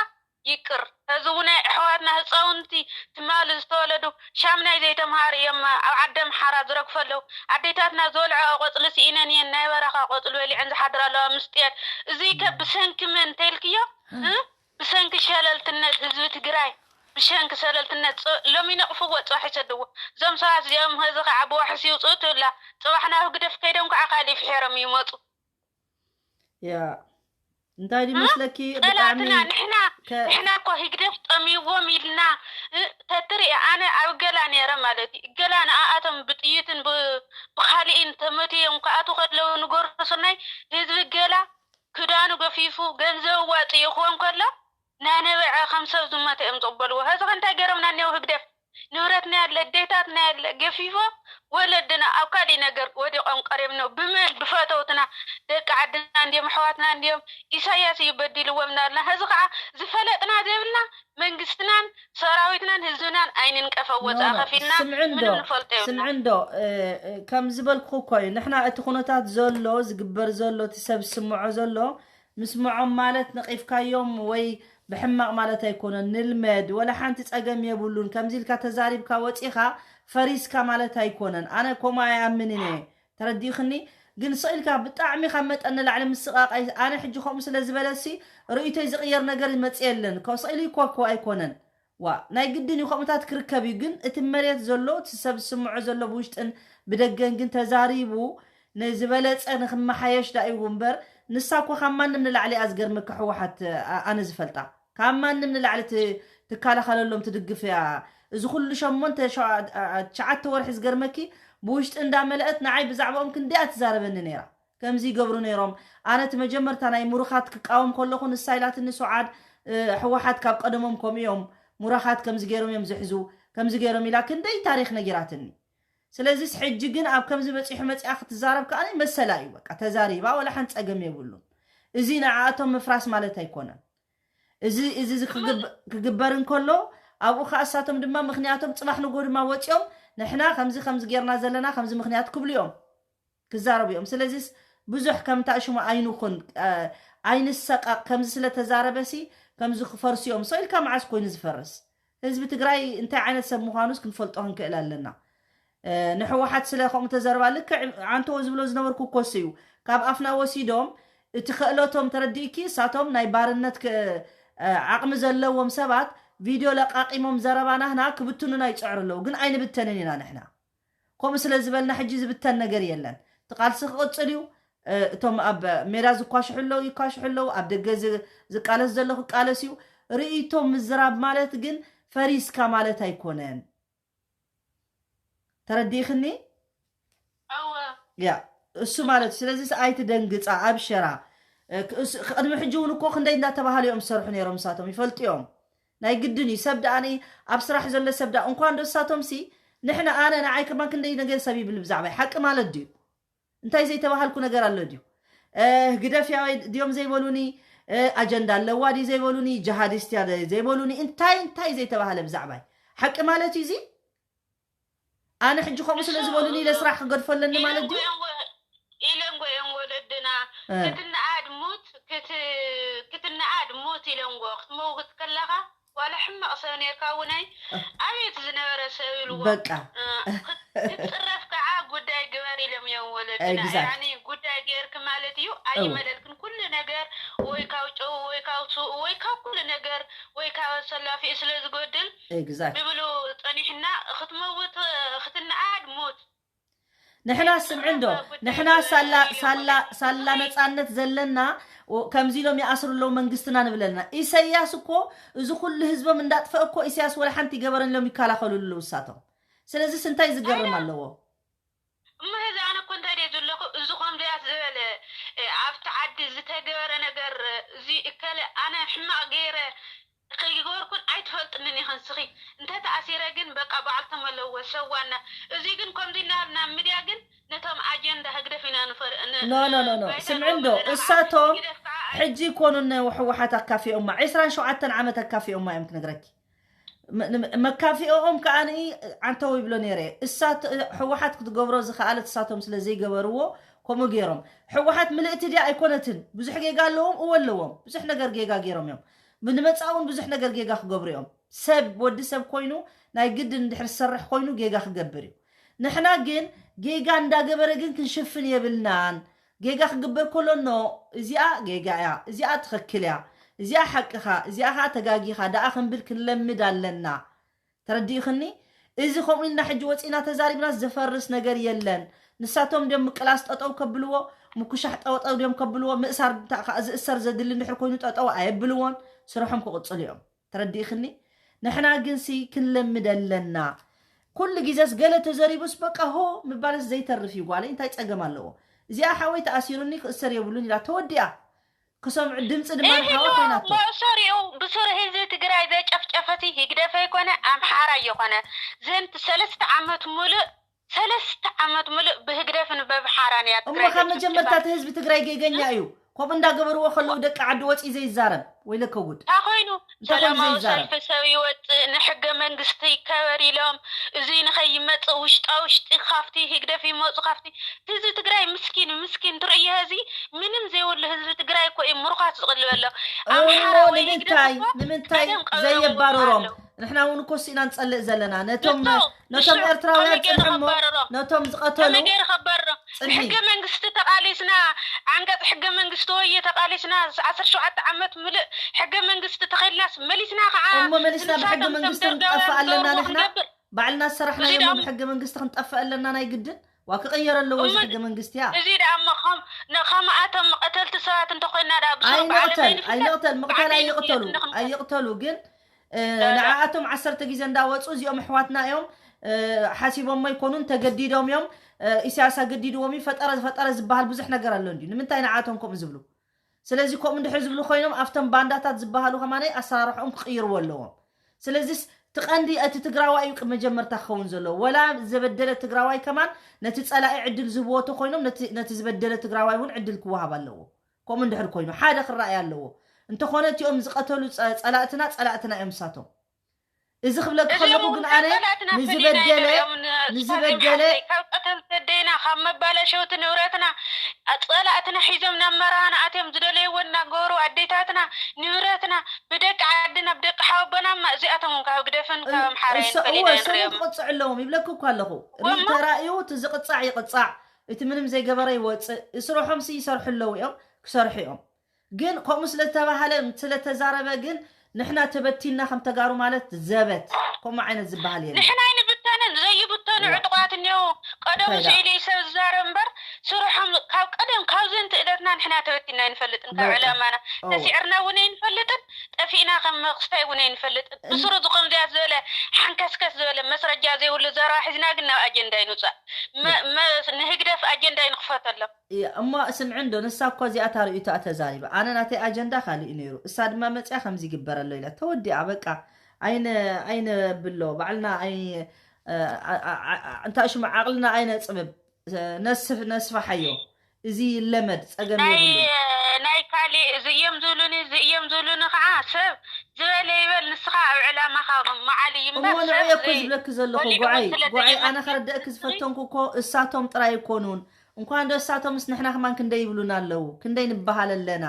ይቅር። እዚ እውን ኣሕዋትና ህፃውንቲ ትማሊ ዝተወለዱ ሻምናይ ዘይተምሃሩ እዮም ኣብ ዓዲ ኣምሓራ ዝረግፉ ኣለዉ። ኣዴታትና ዝበልዐኦ ቆፅሊ ስኢነን እየን ናይ በረኻ ቆፅሊ በሊዐን ዝሓድራ ኣለዋ ምስ ጥየል። እዙይ ከ ብሰንኪ መን እንተይልክዮ ብሰንኪ ሸለልትነት ህዝቢ ትግራይ ብሸንኪ ሰለልትነት ሎሚ ነቕፍዎ ፅባሕ ይሰድዎ። እዞም ሰባት እዚኦም ህዚ ከዓ ብዋሕስ ይውፅኡ ትብላ ፅባሕ ናብ ህግደፍ ከይዶም ከዓ ካልእ ይፍሕሮም ይመፁ። ያ እንታይ ድመስለኪ ብጣዕሚ ጠላትና ንሕና ንሕና እኮ ህግደፍ ጠሚዎም ኢልና ተትርኢ ኣነ ኣብ ገላ ነይረ ማለት እዩ። ገላ ንኣኣቶም ብጥይትን ብካልኢን ተመትዮም ክኣቱ ከለዉ ንጎርሱናይ ህዝቢ ገላ ክዳኑ ገፊፉ ገንዘብ ዋፅኡ ክወን ከሎ ናነበዐ ከም ሰብ ዝመተ እዮም ዝቕበልዎ። ሕዚ ከ እንታይ ገይሮምና እኒው ህግደፍ ንብረትና ያለ ደታትና ያለ ገፊፎ ወለድና ኣብ ካሊእ ነገር ወዲቖም ቀሪም ነው ብመን ብፈተውትና ደቂ ዓድና እንዲዮም ኣሕዋትና እንዲዮም ኢሳያስ እዩ በዲልዎም እናበልና ሕዚ ከዓ ዝፈለጥና ዘይብልና መንግስትናን ሰራዊትናን ህዝብናን ኣይንንቀፈ ወፃ ከፊልና ምንም ንፈልጦ የብልና። ስምዕንዶ ከም ዝበልኩ እኮ እዩ ንሕና እቲ ኩነታት ዘሎ ዝግበር ዘሎ እቲ ሰብ ዝስምዖ ዘሎ ምስምዖም ማለት ነቒፍካዮም ወይ ብሕማቕ ማለት ኣይኮነን። ንልመድ፣ ወላ ሓንቲ ጸገም የብሉን። ከምዚ ኢልካ ተዛሪብካ ወጺኻ ፈሪስካ ማለት ኣይኮነን። ኣነ ከምኡ ኣይኣምንን እየ። ተረዲእኽኒ? ግን ስቕ ኢልካ ብጣዕሚ ካብ መጠን ንላዕሊ ምስቓቕ ኣይ-፣ ኣነ ሕጂ ከምኡ ስለ ዝበለሲ ርእይቶይ ዝቕየር ነገር ይመጽእ የለን። ከ-፣ ስቕ ኢሉ ይኳኮ ኣይኮነን። ዋ፣ ናይ ግድን እዩ ከምኡታት ክርከብ እዩ። ግን እቲ መሬት ዘሎ፣ እቲ ሰብ ዝስምዖ ዘሎ ብውሽጥን ብደገን ግን ተዛሪቡ ንዝበለጸ ንክመሓየሽ ዳእዩ እምበር፣ ንሳ እኮ ካብ ማንም ንላዕሊ እያ ዝገርመካ ህወሓት፣ ኣ-፣ ኣነ ዝፈልጣ። ካብ ማንም ንላዕሊ ት-፣ ትከላኸለሎም ትድግፍ እያ። እዚ ኩሉ ሸሞንተ፣ ሸ-፣ ኣ-፣ ኣ-፣ ትሽዓተ ወርሒ ዝገርመኪ ብውሽጢ እንዳመለአት ንዓይ ብዛዕባኦም ክንደይ እያ ትዛረበኒ ነይራ። ከምዚ ይገብሩ ነይሮም። ኣነ እቲ መጀመርታ ናይ ሙሩኻት ክቃወም ከለኹ ንሳ ኢላትኒ ሱዓድ፣ እ፣ ህወሓት ካብ ቀደሞም ከምኡ እዮም። ሙራኻት ከምዚ ገይሮም እዮም ዝሕዙ፣ ከምዚ ገይሮም ኢላ ክንደይ ታሪኽ ነጊራትኒ። ስለዚስ ሕጂ ግን ኣብ ከምዚ በፂሑ መፂኣ ክትዛረብ ከኣ መሰላ እዩ። በቃ ተዛሪባ ወላ ሓንቲ ፀገም የብሉን። እዚ ንዓኣቶም ምፍራስ ማለት ኣይኮነን። እዚ፣ እዚ፣ እዚ ክግብ-፣ ክግበር እንከሎ ኣብኡ ከኣ እሳቶም ድማ ምኽንያቶም ፅባሕ ንጎ ድማ ወፂኦም ንሕና ከምዚ፣ ከምዚ ጌርና ዘለና ከምዚ ምኽንያት ክብሉ እዮም። ክዛረቡ እዮም። ስለዚስ ብዙሕ ከምታ ሽሙ ኣይንኹን፣ እ፣ ኣይንሰቃቕ። ከምዚ ስለ ተዛረበሲ ከምዚ ክፈርሱ እዮም። ሰው ኢልካ መዓስ ኮይኑ ዝፈርስ? ህዝቢ ትግራይ እንታይ ዓይነት ሰብ ምዃኑስ ክንፈልጦ ክንክእል ኣለና። እ፣ ንህወሓት ስለ ከምኡ ተዘርባ ልክዕ ዓንተዎ ዝብሎ ዝነበርኩ እኮ እሱ እዩ። ካብ ኣፍና ወሲዶም እቲ ክእለቶም ተረዲእኪ፣ እሳቶም ናይ ባርነት ክ-፣ እ፣ ዓቕሚ ዘለዎም ሰባት ቪድዮ ለቃቂሞም ዘረባ ናህና ክብትኑና ይፅዕሩ ኣለዉ። ግን ኣይንብተንን ኢና ንሕና። ከምኡ ስለ ዝበልና ሕጂ ዝብተን ነገር የለን። እቲ ቃልሲ ክቕፅል እዩ። እ፣ እቶም ኣብ ሜዳ ዝኳሽሑ ኣለዉ ይኳሽሑ ኣለዉ፣ ኣብ ደገ ዝ-፣ ዝቃለስ ዘሎ ክቃለስ እዩ። ርእይቶ ምዝራብ ማለት ግን ፈሪስካ ማለት ኣይኮነን። ተረዲእኽኒ? እወ። ያ፣ እሱ ማለት እዩ። ስለዚ ኣይትደንግፃ፣ ኣብሸራ። እ፣ ክ-፣ እስ-፣ ቅድሚ ሕጂ እውን እኮ ክንደይ እንዳተባሃሉ እዮም ዝሰርሑ ነይሮም፣ ንሳቶም ይፈልጡ እዮም። ናይ ግድን እዩ። ሰብ ደኣ ኒ-፣ ኣብ ስራሕ ዘሎ ሰብ ደኣ እንኳን ዶ ንሳቶም ሲ፣ ንሕና፣ ኣነ ንዓይ ከማን ክንደይ ነገር ሰብ ይብል ብዛዕባይ። ሓቂ ማለት ድዩ? እንታይ ዘይተባሃልኩ ነገር ኣሎ ድዩ? እ፣ ህግደፍ እያ ድዮም ዘይበሉኒ? እ፣ ኣጀንዳ ኣለዋ ድዩ ዘይበሉኒ? ጀሃዲስት እያ ዘይበሉኒ? እንታይ፣ እንታይ ዘይተባሃለ ብዛዕባይ? ሓቂ ማለት እዩ እዚ? ኣነ ሕጂ ከምኡ ስለ ዝበሉኒ ኢለ ስራሕ ክገድፎ ኣለኒ ማለት ድዩ? ኢለንጎ እዮም ወለድና። እ። ክትነኣድ ሙት፣ ክት-፣ ክትነኣድ ሙት ኢለንጎ። ክትመውት ከለኻ ዋላ ሕማቕ ሰብ ነርካ እውነይ፣ ኣቤት ዝነበረ ሰብ ኢልዎ። በቃ። እ፣ ክት-፣ ክትፅረፍ ከዓ ጉዳይ ግበር ኢሎም እዮም ወለድና። ኤግዛክት። ያኒ ጉዳይ ገይር እወ። ይመለልክን ኩሉ ነገር ወይ ካብ ጨው ወይ ካብ ስብኡ ወይ ካብ ኩሉ ነገር ወይ ካብ ሰላፊ ስለ ዝጎድል exact። ንብሉ ጸኒሕና ክትመውት ክትነኣድ ሞት። ንሕና ስምዒ እንዶ ንሕና ሳላ ሳላ ሳላ ነጻነት ዘለና ከምዚ ኢሎም ይኣስሩ ኣለዉ መንግስትና ንብለና። ኢሰያስ እኮ እዚ ኩሉ ህዝቦም እንዳጥፈ እኮ ኢሰያስ ወላ ሓንቲ ገበረን ኢሎም ይከላኸሉ ኣለዉ እሳቶም። ስለዚስ እንታይ ዝገርም ኣለዎ? እሞ ህዚ ኣነ እኮ እንታይ ደይ ዘለኹ እዚ ከምዚያት ዝበለ ኣብቲ ዓዲ ዝተገበረ ነገር እዚ እከለ ኣነ ሕማቕ ገይረ ከይገበርኩን ኣይትፈልጥንን ኢኽን ስኺ እንተ ተኣሲረ ግን በቃ በዓል ተመለወ ሰዋና እዚ ግን ከምዚ እናበልና ኣብ ሚድያ ግን ነቶም ኣጀንዳ ህግደፍ ኢና ንፈር no no no no ስምዒ እንዶ እሳቶም ሕጂ ይኮኑን ህወሓት ኣካፊኦማ ዕስራን ሸውዓተን ዓመት ኣካፊኦማ እዮም ክነግረኪ መካፊኦም ከዓ ዓንተው ይብሎ ነይረ እሳት ህወሓት ክትገብሮ ዝኸኣለት እሳቶም ስለ ዘይገበርዎ ከምኡ ገይሮም ህወሓት ምልእቲ ድያ ኣይኮነትን ብዙሕ ጌጋ ኣለዎም እወ ኣለዎም ብዙሕ ነገር ጌጋ ገይሮም እዮም ንመፃእ እውን ብዙሕ ነገር ጌጋ ክገብሩ እዮም ሰብ ወዲ ሰብ ኮይኑ ናይ ግድን እንድሕር ዝሰርሕ ኮይኑ ጌጋ ክገብር እዩ ንሕና ግን ጌጋ እንዳገበረ ግን ክንሽፍን የብልናን ጌጋ ክግበር ከሎ no እዚኣ ጌጋ እያ እዚኣ ትኽክል እያ እዚኣ ሓቅኻ እዚኣ ኸዓ ተጋጊኻ ደኣ ክንብል ክንለምድ ኣለና ተረዲእኽኒ እዚ ከምኡ ኢልና ሕጂ ወፂና ተዛሪብና ዝፈርስ ነገር የለን ንሳቶም ድዮም ምቅላስ ጠጠው ከብልዎ ምኩሻሕ ጠጠው ድዮም ከብልዎ ምእሳር ዝእሰር ዘድሊ እንድሕር ኮይኑ ጠጠው ኣየብልዎን ስርሖም ክቕፅሉ እዮም ተረዲእኽኒ ንሕና ግንሲ ክንለምድ ኣለና ኩሉ ግዜስ ገለ ተዘሪቡስ በቃ ሆ ምባልስ ዘይተርፍ እዩ ጓለይ እንታይ ፀገም ኣለዎ እዚኣ ሓወይ ተኣሲሩኒ ክእሰር የብሉን ኢላ ተወዲኣ ክሰምዑ ድምፂ ድማ ንሓዋ ኮይናቶ መእሰሪኡ ብሱር ህዝቢ ትግራይ ዘጨፍጨፈቲ ህግደፍ ኣይኮነ ኣምሓራ እየኮነ ዘንት ሰለስተ ዓመት ሙሉእ ሰለስተ ዓመት ሙሉእ ብህግደፍን በብሓራን እያ እሞ ካብ መጀመርታ እቲ ህዝቢ ትግራይ ጌገኛ እዩ ከምኡ እንዳገበርዎ ከለዉ ደቂ ዓዲ ወፂ ዘይዛረብ ወይለከ ጉድ እንታይ ኮይኑ ሰላማዊ ሰልፊ ሰብ ይወፅእ ንሕገ መንግስቲ ይከበር ኢሎም እዚ ንኸይመፅእ ውሽጣ ውሽጢ ካብቲ ህግደፍ ይመፁ ካብቲ ህዝቢ ትግራይ ምስኪን ምስኪን ትርእዮ እዚ ምንም ዘይብሉ ህዝቢ ትግራይ እኮ እዩ ምሩኻት ዝቕልበሎ ኣምሓራ ወይ ህግደፍ ንምንታይ እኮ ንምንታይ ቀደም ዘይባረሮም ኣለዉ። ንሕና እውን እኮ ስኢና ንፀልእ ዘለና ነቶም ንሱ ነቶም ንሱ ኤርትራውያን ከመይ ገይሩ ጽንሕሞ ከባርሮም? ነቶም ዝቐተሉ ከመይ ገይሩ ከባርሮም? ጽንሒ። ሕገ መንግስቲ ተቓሊስና ዓንቀጽ ሕገ መንግስቲ ወየ ተቓሊስና ዓሰርተ ሸውዓተ ዓመት ምልእ ሕገ መንግስቲ ተኸልናስ መሊስና ከዓ እሞ መሊስና ንሳቶም ብሕገ ከም መንግስቲ ደርዳውያን ክንጠፍእ ኣለና ዝገብርዎ ንሕና? ክንገብር። ባዕልና ዝሰራሕናዮ እዚ እሞ ደኣ ብሕገ መንግስቲ ክንጠፍእ ኣለና ናይ ግድን? ዋ ክቕየር ኣለዎ እዚ እሞ ሕገ መንግስቲ እያ። እዚ ደኣ እሞ ከም ን- ከምኣቶም ቀተልቲ ሰባት እንተኮይና ደኣ ብስሩ ብዓለም ኣይንቕተል ኣይንፈልጥ። ኣይንቕተል ምቕታል ብዓለም ኣይቕተሉ ኣይንፈልጥ። ኣይቕተሉ ግን ንዓኣቶም ዓሰርተ ግዜ እንዳወፁ እዚኦም ኣሕዋትና እዮም ሓሲቦሞ ኣይኮኑን ተገዲዶም እዮም ኢሳያስ ኣገዲድዎም እዩ ፈጠረ ፈጠረ ዝበሃል ብዙሕ ነገር ኣሎ እንዲ ንምንታይ ንዓኣቶም ከምኡ ዝብሉ ስለዚ ከምኡ እንድሕር ዝብሉ ኮይኖም ኣብቶም ባንዳታት ዝበሃሉ ከማነይ ኣሰራርሕኦም ክቅይርዎ ኣለዎም ስለዚስ ትቀንዲ እቲ ትግራዋይ እዩ መጀመርታ ክኸውን ዘለዎ ወላ ዘበደለ ትግራዋይ ከማን ነቲ ፀላኢ ዕድል ዝህብዎ ተኮይኖም ነቲ ዝበደለ ትግራዋይ እውን ዕድል ክወሃብ ኣለዎ ከምኡ እንድሕር ኮይኑ ሓደ ክረኣይ ኣለዎ እንተኾነ እቲኦም ዝቐተሉ ጸላእትና ጸላእትና እዮም ሳቶም እዚ ክብለኪ ከለኹ ግን ኣነ ንዝበደለ ንዝበደለ ካብ ቀተልቲ ደይና ካብ መባለሸውቲ ንብረትና ጸላእትና ሒዞም ናብ መርሃና ኣትዮም ዝደለይዎ እናገበሩ ኣዴታትና ንብረትና ብደቂ ዓድና ብደቂ ሓወቦናማ እዚኣቶም ካብ ግደፍን ካብ ኣምሓራይን ፈሊና ንሪኦም ክቕፅዕ ኣለዎም ይብለኪ እኮ ኣለኹ ተራእዩ እቲ ዝቕፃዕ ይቕፃዕ እቲ ምንም ዘይገበረ ይወፅእ ስርሖምሲ ይሰርሑ ኣለዉ እዮም ክሰርሑ እዮም ግን ከምኡ ስለተባሃለ ስለተዛረበ ግን ንሕና ተበቲንና ከም ተጋሩ ማለት ዘበት ከምኡ ዓይነት ዝበሃል የለ ንሕና ኣይንብተንን ዘይብተኑ ዕጡቃት እኒው ቀደሙ ስኢሉ እዩ ሰብ ዝዛረብ እምበር ስርሖም ካብ ቀደም ካብ ዘንት እለትና ንሕና ተበቲንና ኣይንፈልጥን ካብ ዕላማና ተሲዕርና እውን ኣይንፈልጥን ጠፊእና ከም ክስታይ እውን ኣይንፈልጥን ብስሩ ዝኮም ዚያ ዝበለ ሓንከስከስ ዝበለ መስረጃ ዘይብሉ ዘረባ ሒዝና ግን ናብ ኣጀንዳ ኣይንውፃእ ንህግደፍ ኣጀንዳ ኣይንክፈተሎም እሞ ስምዒ እንዶ ንሳ እኮ እዚኣ እታ ርእይቶኣ ተዛሪባ ኣነ ናተይ ኣጀንዳ ካልእ እዩ ነይሩ እሳ ድማ መፅያ ከምዚ ይግበር ኣሎ ኢላ ተወዲኣ በቃ ኣይነ ኣይነ ብሎ ባዕልና ኣይ እንታይ ሽሙ ዓቕልና ኣይነፅብብ ነስፍ ነስፋሓዮ እዚ ይለመድ ጸገም ናይ የብሉን። ናይ ካሊእ እዚ እዮም ዝብሉኒ እዚ እዮም ዝብሉኒ ከዓ ሰብ ዝበለ ይበል ንስኻ ኣብ ዕላማኻ መዓል እዩ እሞ እምበር ንዑ ሰብ እየ እኮ ዘይ- ዝብለኪ ዘለኹ ወሊዕዎ ጓዓይ ስለ ጓዓይ ኣነ ተጀመርኩ። ከረድእኪ ዝፈተንኩ እኮ እሳቶም ጥራይ ኣይኮኑን እንኳን ዶ እሳቶምስ ንሕና ከማን ክንደይ ይብሉና ኣለዉ ክንደይ ንበሃል ኣለና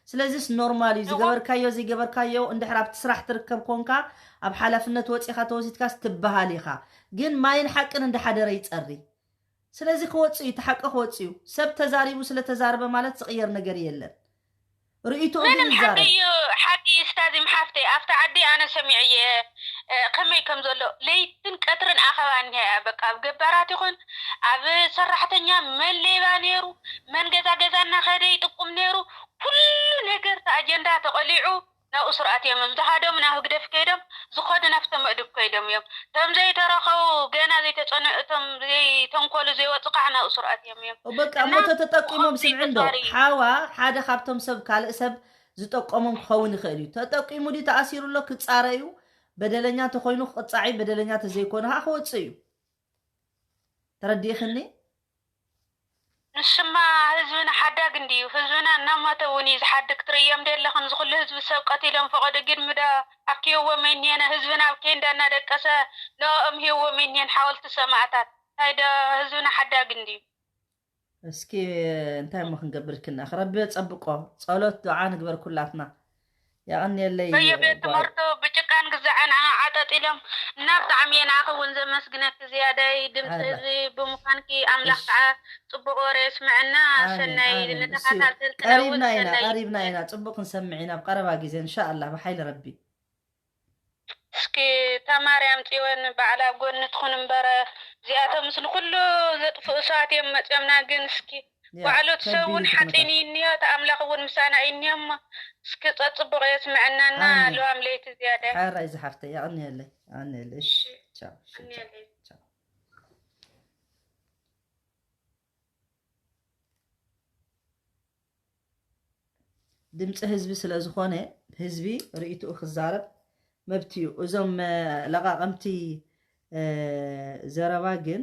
ስለዚስ ኖርማል እዩ እዎ። ዝገበርካዮ ዘይገበርካዮ እንድሕር ኣብቲ ስራሕ ትርከብ ኮንካ ኣብ ሓላፍነት ወፂኻ ተወሲድካስ ትበሃል ኢኻ ግን ማይን ሓቅን እንዳሓደረ ይፀሪ ስለዚ ክወፅእ እዩ፣ እቲ ሓቂ ክወፅእ እዩ። ሰብ ተዛሪቡ ስለተዛረበ ማለት ዝቕየር ነገር የለን። ርእይትኡ ግን ምንም ሓቂ ይዛረብ። እዩ። ሓቂ ስታዚም ሓፍተይ ኣብቲ ዓዲ ኣነ ሰሚዐ እየ። እ፣ ከመይ ከም ዘሎ ለይትን ቀትርን ኣኸባ እኒሀ። በቃ ኣብ ገባራት ይኹን ኣብ ሰራሕተኛ መን ሌባ ነይሩ፣ መን ገዛ ገዛ እናኸደ ይጥቁም ነይሩ፣ ኩሉ ነገር እቲ ኣጀንዳ ተቐሊዑ ናብኡ ስርኣት እዮም። ዝሃዶም ናብ ህግደፍ ከይዶም፣ ዝኸዱ ናብቶም መእድብ ከይዶም እዮም። እቶም ዘይተረኸቡ ገና ዘይተጸነ እቶም ዘይተንኮሉ ዘይወፁ ከዓ ናብኡ ስርኣት እዮም እዮም። በቃ እና እሞ ተተጠቂሞም ብኸምዚ ስምዒ እንዶ ተጻሪ- ሓዋ ሓደ ካብቶም ሰብ ካልእ ሰብ ዝጠቆሞም ክኸውን ይኽእል እዩ። ተጠቂሙ ድዩ ተኣሲሩ ኣሎ ክጻረ እዩ። በደለኛ ተኮይኑ ክቕጻዕ እዩ። በደለኛ ተዘይኮነ ከዓ ክወፅእ እዩ። ተረዲእኽኒ? ንስማ ህዝብና ሓዳግ እንድዩ። ህዝብና እናሞተ እውን እዩ ዝሓድግ። ትርእዮም ዶ ኣለኽን? ዝኹሉ ህዝቢ ሰብ ቀቲሎም ፈቐዶ ግድሚ ዶ ኣኪብዎም እኒሀን? ህዝብና ኣብ ኬንዳ እናደቀሰ ንኦም ሂብዎም እኒሀን ሓወልቲ ሰማእታት። እንታይ ዶ ህዝብና ሓዳግ እንድዩ። እስኪ እንታይ እሞ ክንገብር ክና ረቢ ጸብቆ። ጸሎት ዱዓ ንግበር ኩላትና። ያቐንየለይ በየቤት ጓል። ትምህርቱ ብጭቃን ግዛዕን ዓጠጢሎም እና ብጣዕሚ እየ ንኣኺ እውን ዘመስግነኪ ዝያዳይ ድምፂ ኣላ። ህዝቢ ብምዃንኪ ኣምላኽ እሺ። ከዓ ፅቡቅ ወረ የስምዐና። ኣሜን፣ ሰናይ ኣሜን። እሱ ንተኸታተልቲ ቀሪብና እውን ኢና ሰናይ ቀሪብና ኢና ጽቡቅ ክንሰምዕ ኢና ኣብ ቀረባ ግዜ እንሻኣላ ብሓይሊ ረቢ። እስኪ እታ ማርያም ፅዮን ባዕላ ኣብ ጎኒ ትኹን እምበረ እዚኣቶምስ ንኩሉ ዘጥፍኡ ሰባት እዮም መፅዮምና። ግን እስኪ ያ፣ ባዕሉ እቲ ሰብ ከቢድ እውን እዩ ሓፂን ትምህርታ። እዩ እኒሆ፣ እቲ ኣምላኽ እውን ምሳና እዩ እኒሆ እሞ እስኪ ፀፅቡቕ የስምዐናና። ኣሜን። ልዋም ለይቲ ዝያደ ሓራይ ዝሓፍተ ያቐንየለይ ኣንየለይ። ቻው፣ ቻው፣ ቻው፣ ኣንየለይ። ቻው። ድምፂ ህዝቢ ስለ ዝኾነ ህዝቢ ርእይትኡ ክዛረብ መብት እዩ። እዞም እ፣ ለቓቐምቲ እ፣ ዘረባ ግን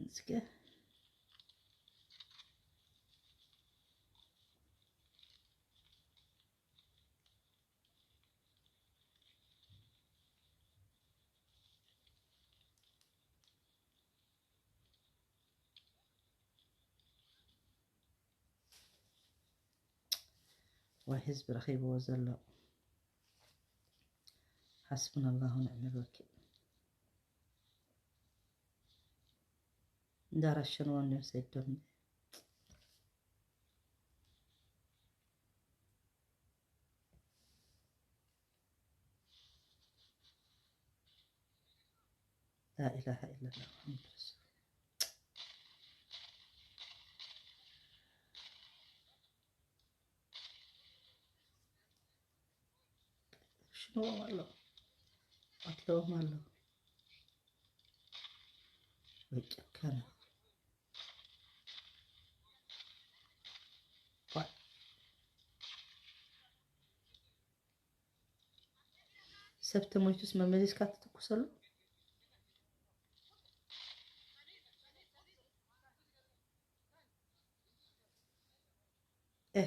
እስከ ወይ ህዝቢ ረኺብዎ ዘሎ ሓስቡና ኣላሁ ንዕመል ወኪል እንዳረሸንዎ እንዲዮም ሰይዶም ላኢላሃ ኢለላ ሙሓመድ ረሱል ሽንዎም ኣሎ ኣትለዎም ኣሎ ወይ ጨካና ሰብ ተሞይቱስ መመሊስካ ትትኩሰሉ እ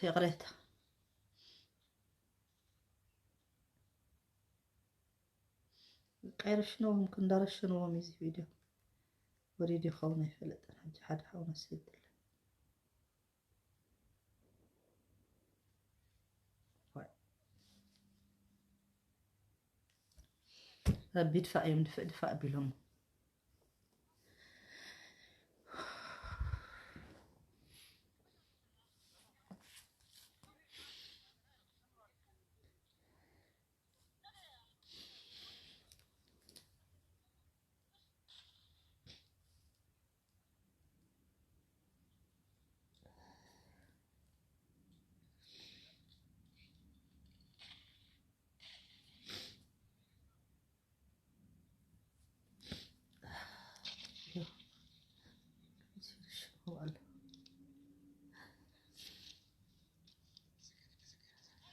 ይቕሬታ ቀይረሽንዎም ክንዳረሽንዎም እዩ እዚ ቪድዮ ወሪዱ ይኸውን ኣይፈለጥን። ሕጂ ሓደ ሓውና ሰይድለ ረቢ ድፋእ እዮም ድፍእ ድፋእ ቢሎም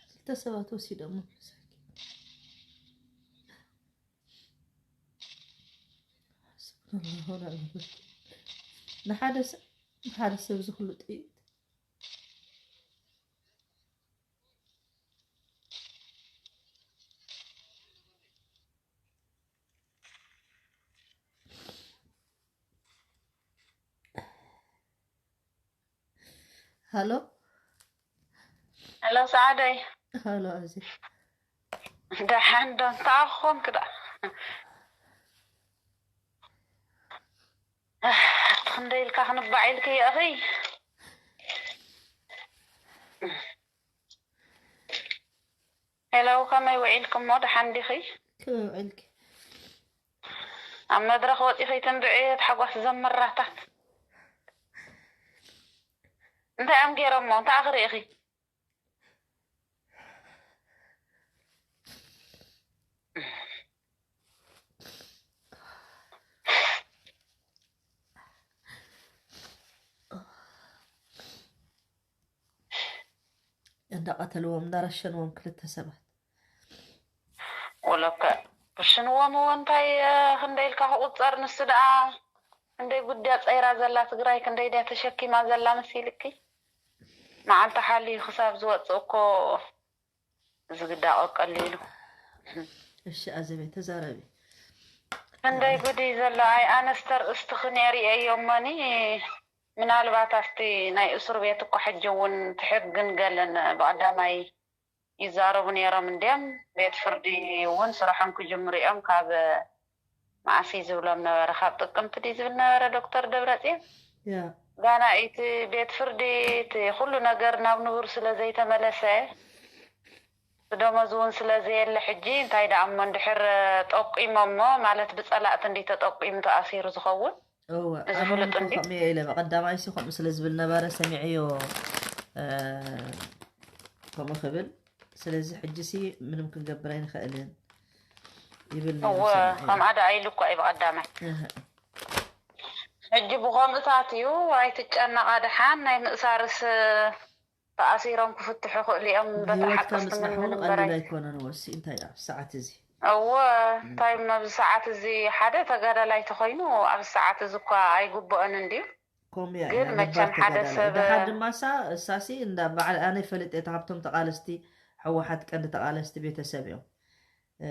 ክልተ ሰባት ወሲዶሞ ንሓደ ሰብ ንሓደ ሰብ ዝኽሉ ጥይት ሃሎ። ሄሎ ሰዓደይ። ሃሎ ኣዚ። ደሓን ዶ? እንታይ ኮንክ ደኣ? ክንደይ ኢልካ ክንባዕ ኢልክ እኺ? ሄሎ፣ ከመይ ውዒልክ እሞ? ደሓን ዲኺ? ከመይ ውዒልክ? ኣብ መድረኽ ወፂኺ ትንብዒ ተሓጓስ ዘምራታት እንታይ እዮም ገይሮሞ? እንታይ ኣኽሪእኺ? እንዳቐተልዎም እንዳረሸንዎም ክልተ ሰባት። ወለከ ክሽንዎም እዎ እንታይ? ክንደይ ኢልካ ክቁፀር? ንሱ ደኣ ክንደይ ጉድያ ፀይራ ዘላ ትግራይ፣ ክንደይ ድያ ተሸኪማ ዘላ መሲልኪ? መዓልቲ ሓልዩ ክሳብ ዝወፅእ እኮ ዝግዳ ቀቀሊሉ። እሺ ኣዘቤ ተዛረቢ። ክንደይ ጉድ እዩ ዘሎ። ኣይ ኣነስ ተርእስትኺ ነይረ እየ እሞኒ፣ ምናልባት ኣብቲ ናይ እስር ቤት እኮ ሕጂ እውን ትሕግን ገለን ብቐዳማይ ይዛረቡ ነይሮም እንድዮም። ቤት ፍርዲ እውን ስራሖም ክጅምሩ እዮም። ካብ መዓስ እዩ ዝብሎም ነበረ? ካብ ጥቅምቲ ድዩ ዝብል ነበረ ዶክተር ደብረፅዮን? ያ ጋና እቲ ቤት ፍርዲ እቲ ኩሉ ነገር ናብ ንቡር ስለ ዘይተመለሰ፣ ደሞዝ እውን ስለ ዘየለ ሕጂ እንታይ ደኣ እሞ እንድሕር ጠቂሞሞ ማለት ብፀላእቲ እንዲ ተጠቂሙ ተኣሲሩ ዝኸውን እወ እዚ ኣነ ፍሉጥ እኮ እንዲ ከምኡ እየ ኢለ ብቐዳማይ ሲ ከምኡ ስለ ዝብል ነበረ ሰሚዐዮ እ፣ ከምኡ ክብል። ስለዚ ሕጂ ሲ ምንም ክንገብር ኣይንኽእልን ይብል ነይሩ እወ ሰሚዐዮ። ከምኣ ደኣ ኢሉ እኮ እዩ ብቐዳማይ። እህ፣ ሕጂ ብኸምኡታት እዩ ኣይትጨነቓ። ደሓን ናይ ምእሳርስ ተኣሲሮም ክፍትሑ ክእሉ እዮም። በታ ብህይወትካ ሓቅስ ምጽናሕ እውን ትምንምን እምበራይ ቀሊል ኣይኮነን። ወሲ እንታይ ደኣ ኣብቲ ሰዓት እዚ እወ እንታይ ኣብዚ ሰዓት እዚ ሓደ ተጋዳላይ ተኾይኑ ኣብዚ ሰዓት እዚ እኳ ኣይግብኦን እንድዩ። ኮምያ ግን እያ መቸም ነባር ሓደ ተጋዳላይ። ሰብ ደሓር ድማ እሳ እሳሲ እንዳ በዓል ኣነ ይፈልጥ እየ ካብቶም ተቓለስቲ ሕወሓት ቀንዲ ተቓለስቲ ቤተሰብ እዮም። እ፣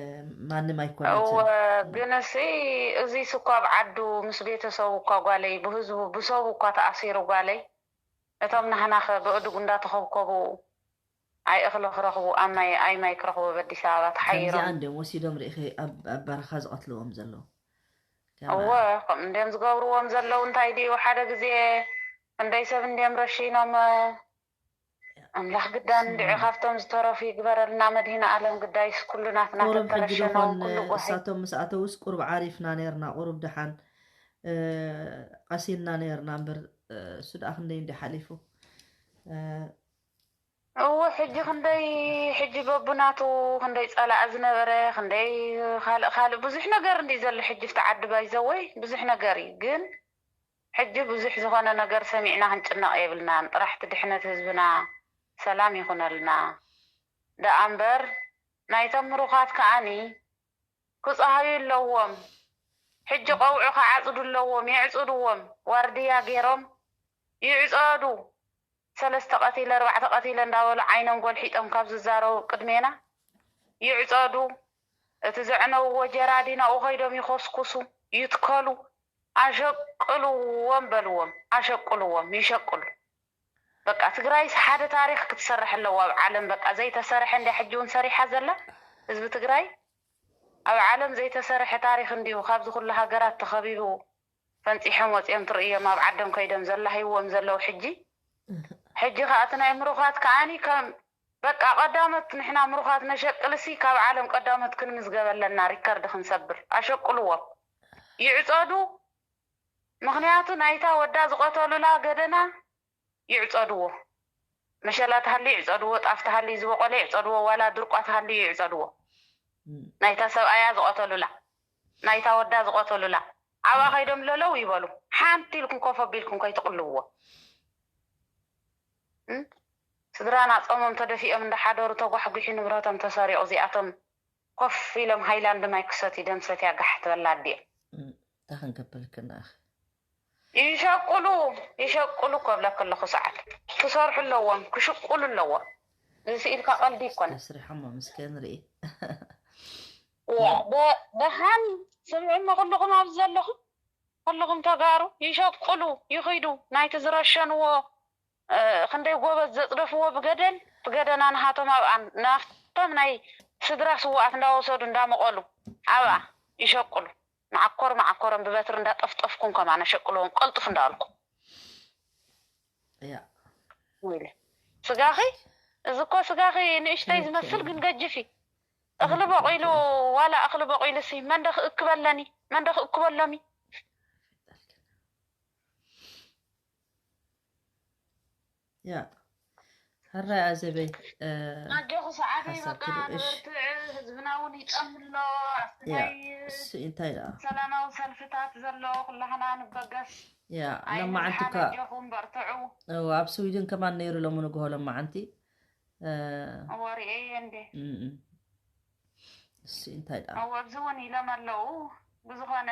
ማንም ኣይኮነትን። እወ ግን እሲ እዚስ እኳ ኣብ ዓዱ ምስ ቤተሰቡ እኳ ጓለይ ብህዝቡ ብሰቡ እኳ ተኣሲሩ ጓለይ እቶም ናህናኸ ብእድጉ እንዳተኸብከቡ ኣይ እኽሊ ክረኽቡ ኣብ ማይ ኣይ ማይ ክረኽቡ ኣብ ኣዲስ ኣበባ ከምዚኣ ተሓይሮም። እንድዮም ወሲዶም ርኢኺ ኣብ ኣብ በረኻ ዝቐትልዎም ዘለዉ። ከማ እወ ከምኡ እንድዮም ዝገብርዎም ዘለዉ። እንታይ ድዩ ሓደ ግዜ ክንደይ ሰብ እንድዮም ረሺኖም። ኣምላኽ ግዳን እንድዒ ካብቶም ዝተረፉ ይግበረልና። መድህነ ኣለም ግዳይስ ኩሉ ናትና ቁሩብ ሕጂ ተተረሸኖም ዶኾን ኩሉ ጓሂ እሳቶም ምስኣተውስ ቁሩብ ዓሪፍና ነርና፣ ቁሩብ ደሓን እ፣ ቀሲንና ነርና እምበር እ፣ እሱ ደኣ ክንደይ እንዲ ሓሊፉ እ፣ እወ ሕጂ ክንደይ ሕጂ በብናቱ ክንደይ ጸላኢ ዝነበረ ክንደይ ካልእ ካልእ ብዙሕ ነገር እንዲ ዘሎ ሕጂ ፍቲ ዓዲ ባይዘወይ ብዙሕ ነገር እዩ። ግን ሕጂ ብዙሕ ዝኾነ ነገር ሰሚዕና ክንጭነቕ የብልናን። ጥራሕ እቲ ድሕነት ህዝብና ሰላም ይኹነልና ደኣ እምበር ናይቶም ምሩኻት ከኣኒ ክጸሃዩ ኣለዎም። ሕጂ ቆውዑ ክዓጽዱ ኣለዎም። የዕጽድዎም። ዋርድያ ገይሮም ይዕጸዱ። ሰለስተ ቀቲለ ኣርባዕተ ቀቲለ እንዳበሉ ዓይኖም ጎልሒጦም ካብ ዝዛረቡ ቅድሜና ይዕጸዱ። እቲ ዘዕነውዎ ጀራዲን ኣብኡ ከይዶም ይኾስኩሱ፣ ይትከሉ። ኣሸቅልዎም በልዎም፣ ኣሸቅልዎም ይሸቅሉ። በቃ ትግራይስ ሓደ ታሪኽ ክትሰርሕ ኣለዋ ኣብ ዓለም። በቃ ዘይተሰርሐ እንድያ ሕጂ እውን ሰሪሓ ዘላ ህዝቢ ትግራይ። ኣብ ዓለም ዘይተሰርሐ ታሪኽ እንድዩ። ካብዚ ኩሉ ሃገራት ተኸቢቡ ፈንፂሖም ወፂኦም ትርእዮም ኣብ ዓዶም ከይዶም ዘላህይዎም ዘለዉ ሕጂ። ሕጂ ከዓ እቲ ናይ ምሩኻት ከዓኒ ከም በቃ ቀዳሞት ንሕና ምሩኻት ነሸቅልሲ ካብ ዓለም ቀዳሞት ክንምዝገብ ኣለና፣ ሪከርድ ክንሰብር። ኣሸቅልዎም ይዕፀዱ። ምኽንያቱ ናይታ ወዳ ዝቐተሉላ ገደና ይዕፀድዎ። መሸላ ተሃልዩ ይዕፀድዎ፣ ጣፍ ተሃልዩ ዝበቆለ ይዕፀድዎ፣ ዋላ ድርቋ ተሃልዩ ይዕፀድዎ። እም፣ ናይታ ሰብኣያ ዝቐተሉላ ናይታ ወዳ ዝቐተሉላ ኣብኣ ከይዶም ለለው ይበሉ። ሓንቲ ኢልኩም ኮፍ ኣቢልኩም ከይትቕልውዎ። እም? ስድራና ጾሞም ተደፊኦም እንዳሓደሩ ተጓሕጒሑ ንብረቶም ተሰሪቑ እዚኣቶም ኮፍ ኢሎም ሃይላንድ ማይ ክሰትዩ ደም ሰትያ ጋሕ ትበላ ኣዲኦም። እም፣ እንታይ ክንገብረልክን ኣኺ? ይሸቅሉ ይሸቅሉ ከብለክ ኣለኹ ሰዓት ክሰርሑ ኣለዎም ክሽቁሉ ኣለዎም። እዚ ስኢልካ ቀልዲ ይኮነ። ተስሪሖሞ ምስከ ንርኢ። ዋ፣ ደ- ደሓን ስምዑሞ ኩልኹም ኣብዚ ዘለኹም ኩልኹም ተጋሩ ይሸቅሉ ይኺዱ ናይቲ ዝረሸንዎ እ፣ ክንደይ ጎበዝ ዘጽደፍዎ ብገደል፣ ብገደና ንሃቶም ኣብኣ፣ ናብቶም ናይ ስድራ ስውኣት እንዳወሰዱ እንዳመቐሉ ኣብኣ ይሸቅሉ። መዓኮር መዓኮሮም ብበትሪ እንዳጠፍጠፍኩን ከማን ኣሸቅልዎም ቀልጥፍ እንዳበልኩ። ያ ወይለ ስጋኺ፣ እዚ እኮ ስጋኺ ንእሽተይ ዝመስል ግን ገጅፍ እዩ። እኽሊ በቂሉ፣ ዋላ እኽሊ በቂሉ ሲ መን ዶ ክእክበለኒ? መን ዶ ክእክበሎሚ? ያ ሕራይ ኣዘበይ። ኣጆኹ ሰዓበይ፣ በቃ ንበርትዕ። ህዝብና እውን ይጠምሎ። ኣብቲ ናይ እሱ እንታይ ደኣ ሰላማዊ ሰልፍታት ዘሎ ኩላህና ንበገስ። ያ ለማዓንቲ እኳ ኣጆኹም በርትዑ። ኣብ ስዊድን ከማን ነይሩ ሎሚ ንግሆ ለማዓንቲ። ወሪኤ እንዴ እሱ እንታይ ደኣ ኣብዚ እውን ኢሎም ኣለዉ። ብዝኾነ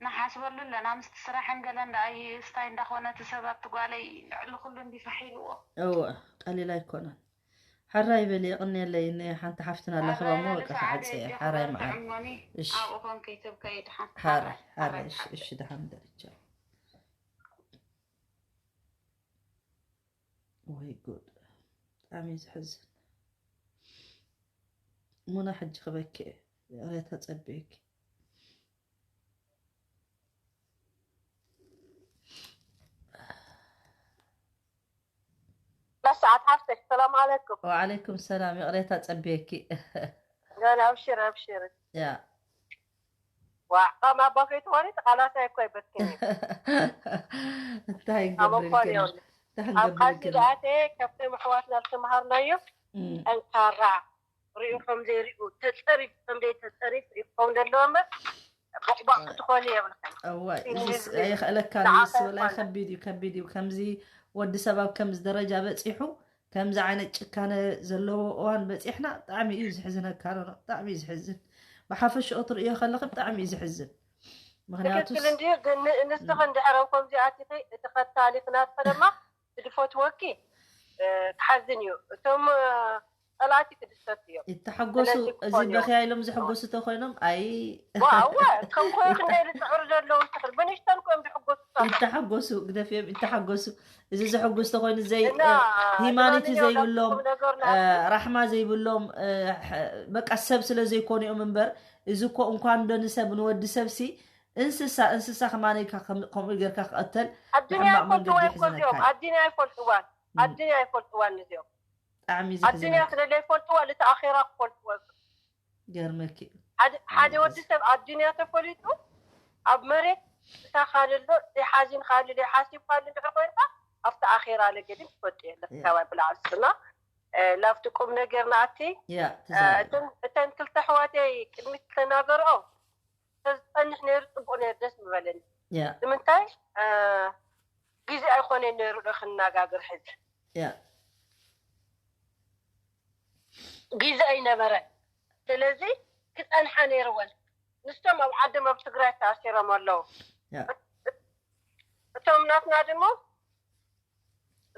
ንሓስበሉ ኣለና። ምስቲ ስራሕን ገለን ደኣ እዩ ስታይ እንዳኾነ እቲ ሰብ ኣብቲ ጓለይ ልዕሊ ኩሉ እንዲፋሕ ኢልዎ። እወ ቀሊል ኣይኮነን። ሓራይ በሊ የቕንየለይ። እነ ሓንቲ ሓፍትና ኣለኽባ እሞ በቃ ክዓፀ እየ። ሓራይ መዓር። እሺ። ኣብኡ ኮንከ ይተብካ ይድሓን። ሓራይ ሓራይ። እሺ፣ እሺ፣ ደሓን ደርቻ። ወይ ጉድ፣ ብጣዕሚ እዩ ዘሕዝን። ሙና ሕጂ ክበኪ እየ። ይቕሬታ ጸቢየኪ። በስዓት ሓፍተይ ሰላም ኣለኩም። ወዓለይኩም ሰላም፣ ይቕሬታ ጸቢየኪ። ገና ኣብሽር ኣብሽር። ያ ዋዕ ከም ኣቦ ከይትኾኒ ተቓላሳይ እኮ ኣይበትክን እዩ። እንታይ ኣመኳን ይገብርልክን? ይሆን እንታይ ኣብ ቃልሲ ክንገብርልክን? ደኣተ ካብቶም ኣሕዋትና ዝተምሃርናዮ እም፣ ጠንካራ ሪኡ ከም ዘይሪኡ ተፀሪፍ ከም ዘይተፀሪፍ ይኸውን ዘለዎ እምበር ቦቕቧቕ ክትኾኒ የብልክን። እዋይ እንግሊዝ እዚስ ኣየኽእለካን። ዝዓፈ እዚስ ወላይ ይኮነ። ከቢድ እዩ፣ ከቢድ እዩ። ከምዚ ወዲ ሰብ ኣብ ከምዚ ደረጃ በፂሑ ከምዚ ዓይነት ጭካነ ዘለዎ እዋን በፂሕና ብጣዕሚ እዩ ዝሕዝነካ። ኖኖ ብጣዕሚ እዩ ዝሕዝን። ብሓፈሽኡ ትርእዮ ከለኺ ብጣዕሚ እዩ ዝሕዝን። ምክንያቱ ትክክል እንድዩ ግን ን- ንስኺ እንድሕር ኣብ ከምዚ ኣቲኺ እቲ ከታሊኽ ናትኺ ድማ ዝድፈትወኪ እ፣ ክሓዝን እዩ እቶም እ፣ ፀላእቲ ክድሰት እዮም ይተሓጎሱ። ስለዚ እዚ ክኾን እዩ። በኽያ ኢሎም ዘሐጎሱ ተኮይኖም ኣይ ዋዋ ከም ኮይ ክንደይ ዝፅዕሩ ዘለዉ ትኽእል ብንሽተን ኮዮም ዝሕጎሱ ዘለዉ ይተሓጎሱ፣ ግደፍዮም ይተሓጎሱ። እዚ ዘሐጉስ ተኮይኑ ዘይ እና ሂማኒቲ ለማንኛውም ዘይብሎም ናትኩም ነገር እ፣ ናትኩም ራሕማ ዘይብሎም እ፣ ሕ- በቃ ሰብ ስለ ዘይኮኑ እዮም እምበር እዚ እኮ እንኳን ዶ ንሰብ ንወዲ ሰብ ሲ እንስሳ እንስሳ ከማነይ ከምኡ ጌርካ ክቐተል ኣዱንያ ብሕማቕ መንገዲ ይፈልጥዋ እኮ እዚኦም ይሕዝነካ እዩ። ኣዱንያ ይፈልጥዋን ኣዱንያ ይፈልጥዋን እዚኦም ብጣዕሚ እዩ ኣዱንያ ዘሕዝነካ። ስለ ዘይፈልጥዋ እቲ ኣኼራ ክፈልጥዋ ገርመኪ እዩ። ሓደ ሓደ ወዲ ሰብ ኣዱንያ ተፈሊጡ ኣብ መሬት እታ ካልሎ ዘይሓዚንካሉ ዘይሓሲብካሉ እንድሕር ኮይንካ ኣብቲ ኣኼራ ለገድን ትፈልጡ የለ ያ። ካባይ ብልዓል ስና ላብቲ ቁም ነገር ንኣቲ ያ ተዛረብ። እተን እተን ክልተ ኣሕዋተይ ቅድሚት ተናገርኦ ተዝፀንሕ ነይሩ ፅቡቅ ነይሩ ደስ ምበለኒ ያ ንምንታይ እ፣ ግዜ ኣይኮነን ነይሩ ዶ ክንነጋገር ሕዚ ያ ግዜ ኣይነበረን ስለዚ ክፀንሓ ነይርወን ንሶም ኣብ ዓዶም ኣብ ትግራይ ተኣሲሮም ኣለዉ ያ እቶም ናትና ድሞ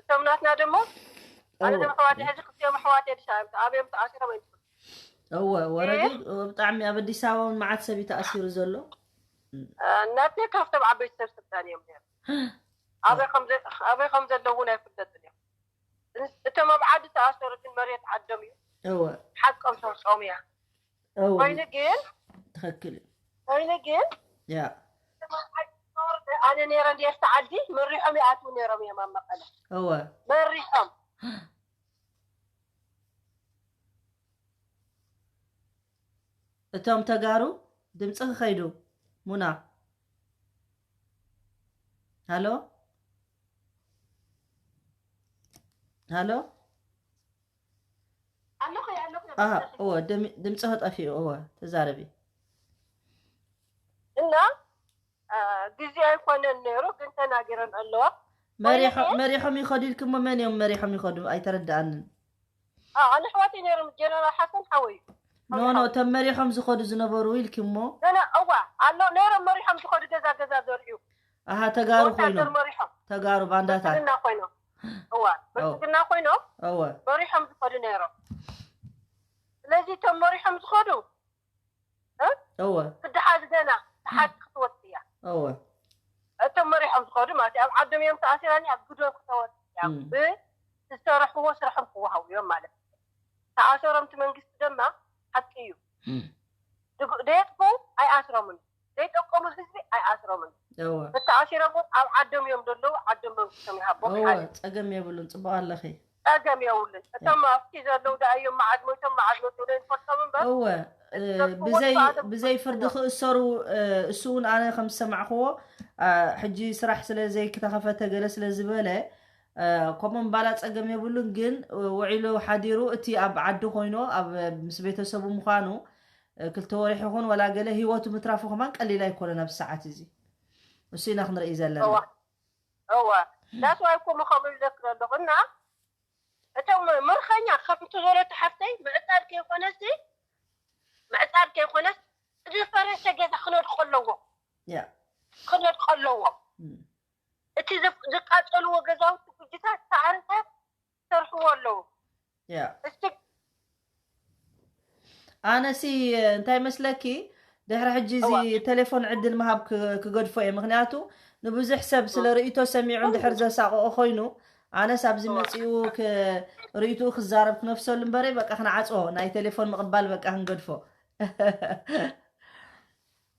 እቶም ናትና ድሞ ኣነ እወ። ደም ኣሕዋት ሕዚ ክልቲኦም ኣሕዋት ኣዲስ ኣበባ ኣበዮም ተኣሲሮም እዮም እወ ወረዲ ብጣዕሚ ኣብ ኣዲስ ኣበባ እውን መዓት ሰብ እዩ ተኣሲሩ ዘሎ። እናተይ ካብቶም ዓበይቲ ሰብ ስልጣን እዮም ነይሮም ኣበይ ከም ዘ- ኣበይ ከም ዘለዉ እውን ኣይፍለጥን እዮም እቶም ኣብ ዓዲ ተኣሰሩ ግን መሬት ዓዶም እዩ እወ ሓቆም ተውፅኦም እያ እወ ኮይኑ ግን ትኽክል እዩ። ኮይኑ ግን ያ ኣነ ነይረ እንዲ ኣብቲ ዓዲ መሪሖም ይኣትዉ ነይሮም እዮም ኣብ መቐለ እወ መሪሖም እቶም ተጋሩ ድምፂ ክኸይዱ ሙና ሃሎ ሃሎ እወ ድምፂ ከጠፊኡ እወ ተዛረቢ እና ግዜ ኣይኮነን ነይሩ ግን ተናጊረን ኣለዋ መሪሖም ይኸዱ ኢልክሞ መን እዮም መሪሖም ይኸዱ ኣይተረድኣንን ኣነ ኣሕዋተይ ነይሮም ጀነራል ሓሰን ሓወይ ኖ ኖ እቶም መሪሖም ዝኸዱ ዝነበሩ ኢልኪሞ ገና እዋ ኣሎ ነይሮም መሪሖም ዝኸዱ ገዛ ገዛ ዘርእዩ ኣሃ ተጋሩ ወታደር ኮይኖም መሪሖም ተጋሩ ባንዳታት ብልፅግና ኮይኖም እዋ ብልፅግና ኮይኖም እወ መሪሖም ዝኸዱ ነይሮም ስለዚ እቶም መሪሖም ዝኸዱ እወ ክድሓዝ ገና ተሓቂ ክትወፅእ እያ እወ እቶም መሪሖም ክኸዱ ማለት እዩ። ኣብ ዓዶም እዮም ተኣሲራኒ ኣብ ግዶም ክተወት እዮም። ብ ዝሰርሕዎ ስርሖም ክወሃቡ እዮም ማለት እዩ። ተኣሰሮም እቲ መንግስቲ ድማ ሓቂ እዩ። ደየጥፉ ኣይኣስሮምን፣ ዘይጠቀሙ ህዝቢ ኣይኣስሮምን። እወ። ተኣሲሮም እውን ኣብ ዓዶም እዮም ዘለዉ። ዓዶም መንግስቶም ይሃቦም እወ፣ ሓሊፍ። ጸገም የብሉን። ጽቡቕ ኣለኺ። ጸገም የብሉን። እቶም ኣብቲ ዘለዉ ደኣ እዮም መዓዝ ሞይቶም መዓዝ ሞይቶም ዘይንፈልጦም እምበር እወ። እ፣ ብዘይ ብዘይ ፍርዲ ክእሰሩ፣ እ፣ እሱ እውን ኣነ ከም ዝሰማዕክዎ፣ እ፣ ሕጂ ስራሕ ስለ ዘይክተኸፈተ ገለ ስለ ዝበለ፣ እ፣ ከምኡ ምባላ ጸገም የብሉን። ግን ውዒሉ ሓዲሩ እቲ ኣብ ዓዲ ኮይኑ ኣብ ምስ ቤተሰቡ ምዃኑ፣ እ፣ ክልተ ወርሒ ይኹን ወላ ገለ ህይወቱ ምትራፉ ከማን ቀሊል ኣይኮነን ኣብዚ ሰዓት እዚ። እሱ ኢና ክንርኢ ዘለና። እዋ፣ እዋ። ዳስ ዋይ እኮ ምኸምኡ ይዘክር ኣለኹ እና እቶም ምርኸኛ ከምቲ ዝበለቶ ሓፍተይ ምዕጻድ ከይኮነሲ፣ ምዕጻድ ከይኮነስ ዝፈረሰ ገዛ ክነድቆ ኣለዎ። ያ። ክነድቆ ኣለዎ። እም። እቲ ዝፍ-፣ ዝቃጸልዎ ገዛውቲ፣ ጉጅታት፣ ሳዕርታት ሰርሕዎ ኣለዉ። ያ። እስቲ ኣነሲ እንታይ መስለኪ፣ ድሕሪ ሕጂ እዚ እዋ። ቴሌፎን ዕድል ምሃብ ክ-፣ ክገድፎ እየ። ምኽንያቱ ንብዙሕ ሰብ ስለ እዋ። ርእይቶ ሰሚዑ እንድሕር ዘሳቕኦ ኮይኑ፣ ኣነስ ኣብዚ እዋ። መጺኡ ክ-፣ ርእይትኡ ክዛረብ ክነፍሰሉ እምበረ፣ በቃ ክንዓጽዎ፣ ናይ ቴሌፎን ምቕባል በቃ ክንገድፎ።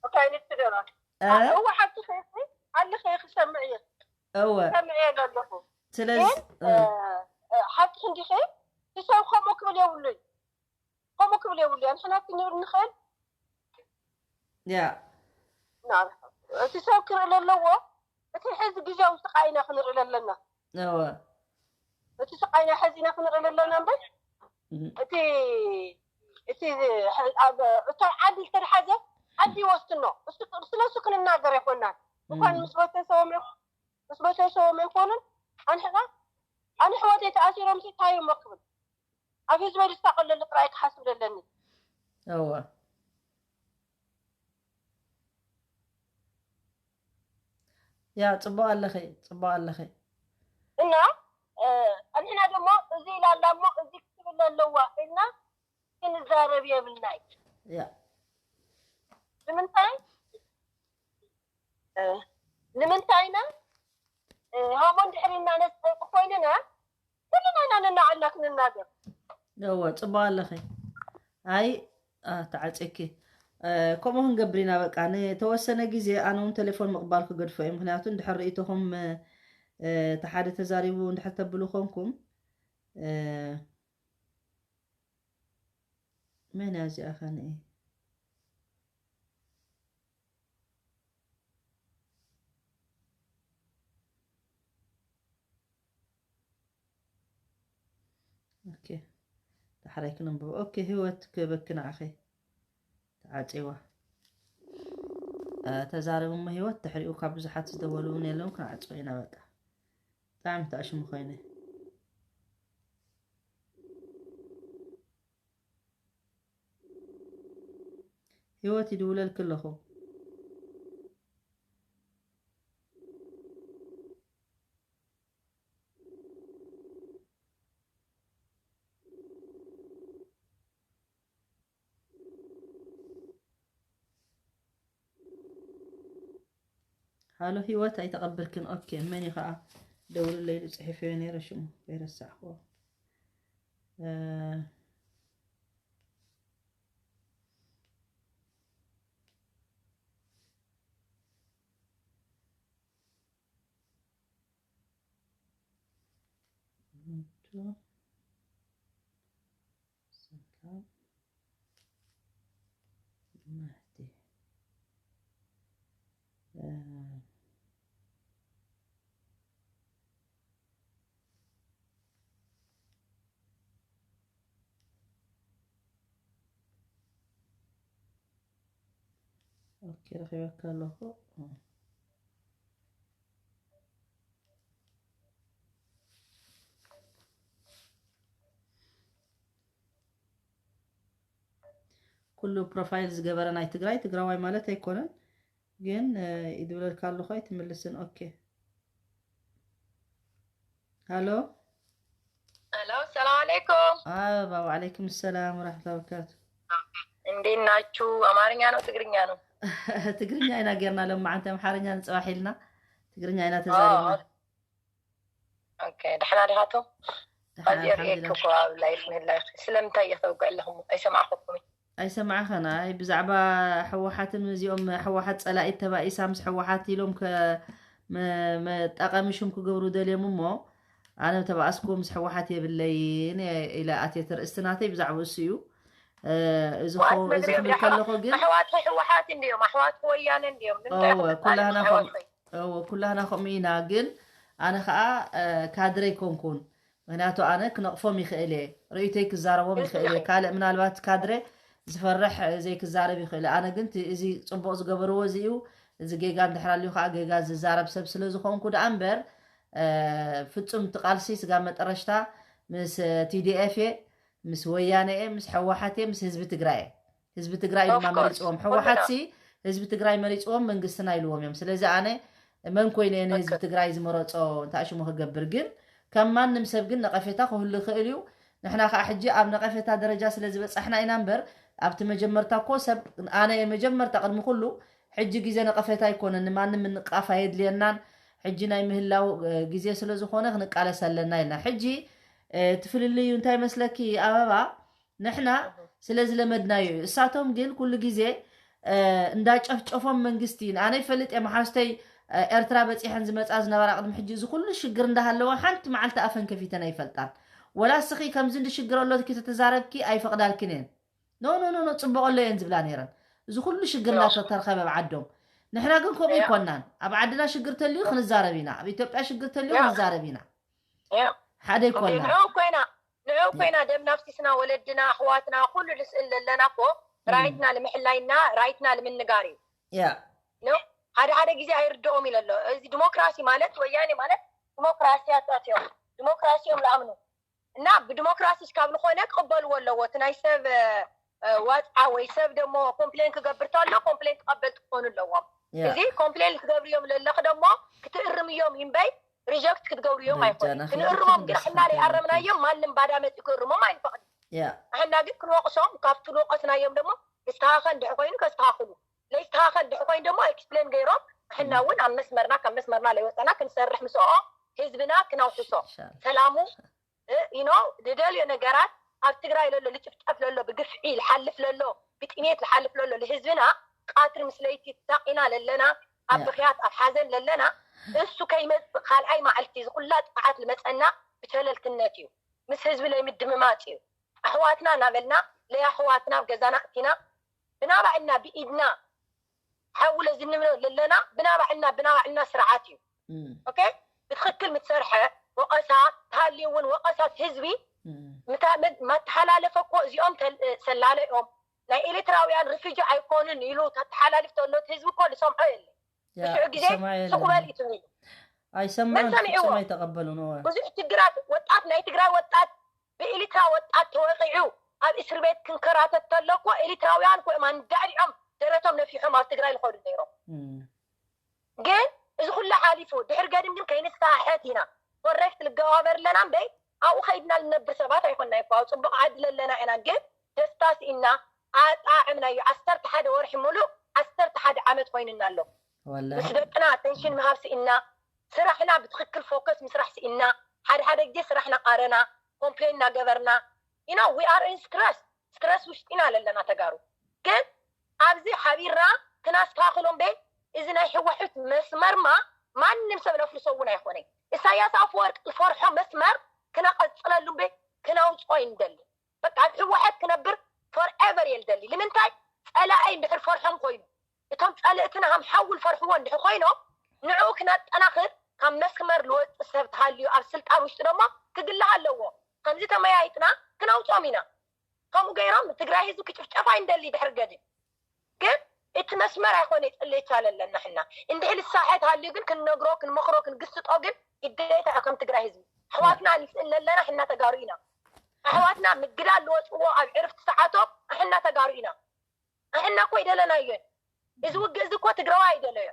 እንታይ ንትደራ? እ? እዋ፣ ሓቂ ኸይሲ፣ ኣለ ኸይኺ ሰምዕ እየ። እወ። ሰምዕ እየ ዘለኹ። ስለዚ፣ ግን፣ እ። እ፣ እ፣ ሓቂ እንዲኺ፣ እቲ ሰብ ከምኡ ክብል የብሉን። ከምኡ ክብል የብሉ። ንሕና ክንብል ንኽእል። ያ። ና-፣ እቲ ሰብ ክርኢ ኣለዎ። እቲ ሕዚ ግዜያዊ ስቓይ ኢና ክንርኢ ኣለና። እወ። እቲ ስቓይ ናይ ሕዚ ኢና ክንርኢ ኣለና እምበር፣ እም። እቲ፣ እቲ ሕ-፣ ኣብ፣ እቶም ዓዲ ዝተትሓዘ ዓዲ ይወስኖ። እሱ፣ ስለሱ ክንናገር ኣይኮናን። እንኳን እም። ምስ ቤተሰቦም ይኹ-፣ ምስ ቤተሰቦም ኣይኮኑን። ኣንሕና፣ ኣነ ኣሕዋተይ ተኣሲሮም ሲ እንታይ እሞ ክብል። ኣብ ህዝበይ ዝሳቐለሉ ጥራይ ክሓስብ ዘለኒ። እወ። ያ፣ ጽቡቕ ኣለኺ፣ ጽቡቕ ኣለኺ። እና፣ እ፣ ንሕና ደሞ እዚ ኢላ ኣላ እሞ እዚ ክትብል ኣለዋ ኢልና ክንዛረብ የብልናይ። ያ። ንምንታይ? እ፣ ንምንታይና? እ፣ ሆሞ እንድሕር ኢልና ነስጠንቂ ኮይንና፣ ኩልና ኢና ነናዕልና ክንናገር። እወ፣ ጽቡቕ ኣለኺ። ኣይ፣ ኣ፣ ተዓጺኪ። እ፣ ከምኡ ክንገብር ኢና በቃ። ንተወሰነ ግዜ ኣነ እውን ቴሌፎን ምቕባል ክገድፎ እየ። ምኽንያቱ እንድሕር ርእይቶኹም፣ እ፣ እቲ ሓደ ተዛሪቡ እንድሕር ተብሉ ኮንኩም፣ እ፣ መን እያ እዚኣ ኸ ንኢ? ኦኬ። ዳሕራይ ክነንብቦ። ኦኬ፣ ህይወት ክበኪ ንዓኺ ተዓጺዋ። እ፣ ተዛረቢ እሞ ህይወት፣ ድሕሪኡ ካብ ብዙሓት ዝደወሉ እውን የለውን፣ ክንዓጽዎ ኢና በቃ። ብጣዕሚ ተኣሽሙ ኮይነ። ህይወት ይድውለልኪ ኣለኹ። ሃሎ ህይወት ኣይተቐበልክን። ኦኬ፣ መን እዩ ኸዓ ደውልለይ ኢሉ ጽሒፈዮ ነይረ፣ ሽሙ ከይረሳዕክዎ። እ፣ ሰላም ማህዲ። እ፣ ኦኬ፣ ረኺበካ ኣለኹ። ኩሉ ፕሮፋይል ዝገበረ ናይ ትግራይ፣ ትግራዋይ ማለት ኣይኮነን። ግን፣ እ፣ ይድውለልካ ኣለኹ ኣይትምልስን። ኦኬ። ሃሎ። ሃሎ፣ ሰላም ዓለይኩም። ኣበባ፣ ወዓለይኩም ሰላም ወራህመቱላሂ ወበረካቱ። እንዴት ናችሁ? አማርኛ ነው ትግርኛ ነው? ትግርኛ ኢና ጌርና ሎማዓንቲ፣ ኣምሓርኛ ንጽባሕ ኢልና። ትግርኛ ኢና ተዛሪብና። ኦኬ፣ ደሕና ዲኻቶም? ኣዚ ርእየክ እኮ ኣብ ላይፍ ምህላይክ ስለምንታይ እየ ተውግዕ ኣለኹም? ኣይሰማዕኹም። ኣይሰማዕኸን። ኣይ ብዛዕባ ሕወሓትን እዚኦም ሕወሓት ፀላኢት ተባኢሳ ምስ ሕወሓት ኢሎም መጣቐሚ ሽም ክገብሩ ደልዮም እሞ ኣነ ተባእስኩ ምስ ሕወሓት የብለይን ኢለ ኣትየ። ትርእስቲ ናተይ ብዛዕባ እሱ እዩ። እዚ ዝብል ከለኹ ግን ኣሕዋት ሕወሓት እንዲዮም ኣሕዋት ወያነ እንዲዮም ኩላህና እወ ኩላህና ከምኡ ኢና። ግን ኣነ ከዓ ካድረ ኣይኮንኩን። ምክንያቱ ኣነ ክነቕፎም ይኽእል እየ፣ ርእይቶይ ክዛረቦም ይኽእል እየ። ካልእ ምናልባት ካድረ ዝፈርሕ ዘይክዛረብ ይኽእል። ኣነ ግን እቲ- እዚ ፅቡቕ ዝገበርዎ እዚ እዩ። እዚ ጌጋ እንድሕር ኣልዩ ከዓ ጌጋ ዝዛረብ ሰብ ስለ ዝኾንኩ ደኣ እምበር ፍፁም እቲ ቃልሲ ስጋ መጠረሽታ ምስ ቲዲኤፍ እየ፣ ምስ ወያነ እየ፣ ምስ ሕወሓት እየ፣ ምስ ህዝቢ ትግራይ እየ። ህዝቢ ትግራይ ድማ መሪፅዎም። ሕወሓትሲ ህዝቢ ትግራይ መሪፅዎም መንግስትና ኢልዎም እዮም። ስለዚ ኣነ መን ኮይነ እየ ንህዝቢ ትግራይ ዝመረፆ እንታይ ሽሙ ክገብር? ግን ከም ማንም ሰብ ግን ነቐፌታ ክህሉ ይኽእል እዩ። ንሕና ከዓ ሕጂ ኣብ ነቐፌታ ደረጃ ስለ ዝበፃሕና ኢና እምበር ኣብቲ መጀመርታ እኮ ሰብ ኣነ እየ መጀመርታ ቅድሚ ኩሉ። ሕጂ ግዜ ነቐፌታ ኣይኮነን፣ ንማንም ምንቃፍ ኣየድልየናን። ሕጂ ናይ ምህላው ግዜ ስለ ዝኾነ ክንቃለስ ኣለና ኢልና። ሕጂ እቲ ፍልልዩ እንታይ መስለኪ ኣበባ? ንሕና ስለ ዝለመድናዮ እዩ። እሳቶም ግን ኩሉ ግዜ እንዳጨፍጨፎም መንግስቲ ኣነ ይፈልጥ እየ። መሓዝተይ ኤርትራ በፂሐን ዝመፃ ዝነበራ ቅድሚ ሕጂ እዚ ኩሉ ሽግር እንዳሃለዋ ሓንቲ መዓልቲ ኣፈን ከፊተን ኣይፈልጣን። ወላ እስኺ ከምዚ እንዲ ሽግር ኣሎ ተተዛረብኪ ኣይፈቅዳልክን እየን። ኖ ኖ ኖ ኖ ፅቡቅ ኣሎ እየን ዝብላ ነይረን። እዚ ኩሉ ሽግር እንዳተተርኸበ ኣብ ዓዶም። ንሕና ግን ከምኡ ይኮናን። ኣብ ዓድና ሽግር ተልዩ ክንዛረብ ኢና፣ ኣብ ኢትዮጵያ ሽግር ተልዩ ክንዛረብ ኢና። ሓደ ይኮና። ንዑ ኮይና ደም ናፍሲስና ወለድና ኣሕዋትና ኩሉ ልስእል ለለና እኮ ራይትና ንምሕላይና ራይትና ንምንጋር እዩ። ሓደ ሓደ ግዜ ኣይርድኦም ኢለ ኣሎ። እዚ ዲሞክራሲ ማለት ወያኔ ማለት ዲሞክራሲያታት እዮም። ዲሞክራሲ እዮም ለኣምኑ እና ብዲሞክራሲ እስካብ ዝኾነ ክቕበልዎ ኣለዎ። እቲ ናይ ሰብ ዋፅዓ ወይ ሰብ ደሞ ኮምፕሌን ክገብር ተሎ ኮምፕሌን ክቐበል ትኾኑ ኣለዎም። እዚ ኮምፕሌን ክትገብርዮም ለለኽ ደሞ ክትእርምዮም ይንበይ ሪጀክት ክትገብርዮም ኣይኮነ። ክንእርሞም ግን ሕና ዘይኣረምናዮም ማንም ባዳ መፂኡ ክእርሞም ኣይንፈቕድ። ሕና ግን ክንወቕሶም ካብቲ ንወቐስናዮም ደሞ ዝተኻኸል ድሕ ኮይኑ ከስተኻኽሉ ለይስተኻኸል ድሕ ኮይኑ ደሞ ኤክስፕሌን ገይሮም ሕና እውን ኣብ መስመርና ካብ መስመርና ለይወፀና ክንሰርሕ ምስኦ ህዝብና ክናውሕሶ ሰላሙ ኢኖ ዝደልዮ ነገራት ኣብ ትግራይ ለሎ ልጭፍጨፍ ለሎ ብግፍዒ ልሓልፍ ለሎ ብጥሜት ልሓልፍ ለሎ ልህዝብና ቃትሪ ምስ ለይቲ ተሳቂና ለለና ኣብ ብክያት ኣብ ሓዘን ለለና እሱ ከይመፅእ ካልኣይ ማዕልቲ ዝኩላ ጥቕዓት ልመፀና ብቸለልትነት እዩ። ምስ ህዝቢ ለይምድምማፅ እዩ። ኣሕዋትና እናበልና ለይ ኣሕዋትና ኣብ ገዛና እቲና ብናባዕልና ብኢድና ሓውለ ዝንብሎ ለለና ብናባዕልና ብናባዕልና ስርዓት እዩ። ኦኬ ብትኽክል ምትሰርሐ ወቐሳ ተሃልዩ እውን ወቐሳት ህዝቢ መተሓላለፈ እኮ እዚኦም ሰላለኦም ናይ ኤሌትራውያን ርፊጂ ኣይኮኑን ኢሉ ተተሓላልፍ ተሎት ህዝቢ እኮ ዝሰምዖ የለ። ብሽዑ ግዜ ስቁበል እዩ ትብሉ ኣይሰማን ፍጹም ኣይተቐበሉን። ብዙሕ ችግራት ወጣት ናይ ትግራይ ወጣት ብኤሊትራ ወጣት ተወቂዑ ኣብ እስር ቤት ክንከራተት ተሎ እኮ ኤሊትራውያን እኮ እዮም ኣንዳዕዲዖም ደረቶም ነፊሖም ኣብ ትግራይ ዝኸዱ ነይሮም። ግን እዚ ኩሉ ሓሊፉ ድሕር ገድም ግን ከይንሰሓሐት ኢና ኮሬክት ልገባበር ኣለና እምበይ ኣብኡ ከይድና ልነብር ሰባት ኣይኮንና ይኮ ኣብ ፅቡቅ ዓዲ ለለና ኢና ግን ደስታ ስኢና ኣጣዕምናዮ ዓሰርተ ሓደ ወርሒ ሙሉእ ዓሰርተ ሓደ ዓመት ኮይንና ኣሎ። ምስ ደቅና ኣተንሽን ምሃብ ስኢና ስራሕና ብትክክል ፎከስ ምስራሕ ስኢና ሓደ ሓደ ግዜ ስራሕና ቃረና ኮምፕሌን እናገበርና you know we are in stress stress ውሽጢና ለለና ተጋሩ ግን ኣብዚ ሓቢርና ክናስተካክሎ እምበይ እዚ ናይ ህወሕት መስመርማ ማንም ሰብ ለፍርሶ እውን ኣይኮነይ ኢሳያስ ኣፈወርቅ ዝፈርሖ መስመር ክነቐፅለሉ እምበይ ክነውፅኦ ይንደሊ በቃ ኣብ ህወሓት ክነብር ፎርኤቨር እየ ልደሊ ንምንታይ ፀላኣይ እንድሕር ፈርሖም ኮይኑ እቶም ፀልእትና ከም ሓዊ ልፈርሕዎ እንድሕር ኮይኖም ንዕኡ ክነጠናኽር ካብ መስመር ልወፅእ ሰብ ተሃልዩ ኣብ ስልጣን ውሽጢ ደሞ ክግላህ ኣለዎ ከምዚ ተመያይጥና ክነውፆም ኢና ከምኡ ገይሮም ትግራይ ህዝቢ ክጭፍጨፍ ኣይንደሊ ድሕር ገድል ግን እቲ መስመር ኣይኮነ ይፅልእ ይቻለለና ሕና እንድሕር ልሳሐ ተሃልዩ ግን ክንነግሮ ክንመኽሮ ክንግስጦ ግን ግዴታ እዩ ከም ትግራይ ህዝቢ ኣሕዋትና ንስእል ለለና ሕና ተጋሩ ኢና ኣሕዋትና ምግዳል ልወፅዎ ኣብ ዕርፍቲ ሰዓቶም ኣሕና ተጋሩ ኢና ኣሕና እኮ ይደለናዮን እዚ ውግእ እዚ እኮ ትግራዋ ኣይደለዮ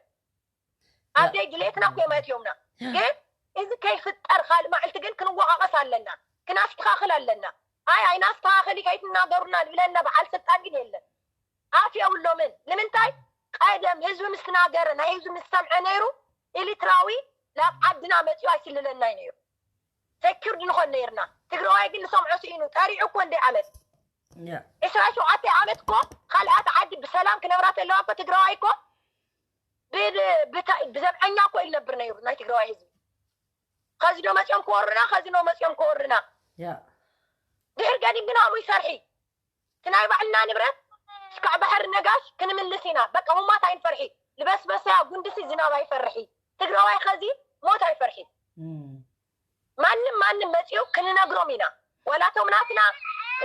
ኣብዘይ ድሌትና እኮ የማትዮምና ግን እዚ ከይፍጠር ካልእ ማዕልቲ ግን ክንወቃቀስ ኣለና ክናስተካክል ኣለና ኣይ ኣይናስተካክል ከይትናገሩና ዝብለና በዓል ስልጣን ግን የለን ኣፍ የብሎምን ንምንታይ ቀደም ህዝቢ ምስ ተናገረ ናይ ህዝቢ ምስ ሰምዐ ነይሩ ኤሪትራዊ ናብ ዓድና መፂኡ ኣይስልለናይ ነይሩ። ሰኪርድ ንኾን ነይርና። ትግራዋይ ግን ንሰምዖ ስኢኑ ጠሪዑ እኮ እንደ ዓመት ያ ዕስራ ሸውዓተ ዓመት እኮ ካልኣት ዓዲ ብሰላም ክነብራ ተለዋ እኮ ትግራዋይ እኮ ብል- ብታ- ብዘብዐኛ እኮ ይነብር ነይሩ ናይ ትግራዋይ ህዝቢ። ከዚ ዶ መፂኦም ክወሩና፣ ከዚ ዶ መፂኦም ክወሩና። ያ ድሕር ገዲም ግን ኣብኡ ይፈርሒ። እቲ ናይ ባዕልና ንብረት እስካዕ ባሕሪ ነጋሽ ክንምልስ ኢና። በቃ ሙማት ኣይንፈርሒ። ልበስበሰያ ጉንድሲ ዝናብ ኣይፈርሒ። ትግራዋይ ከዚ ሞት ኣይፈርሒ። እም። ማንም ማንም መፂኡ ክንነግሮም ኢና። ዋላቶም ናትና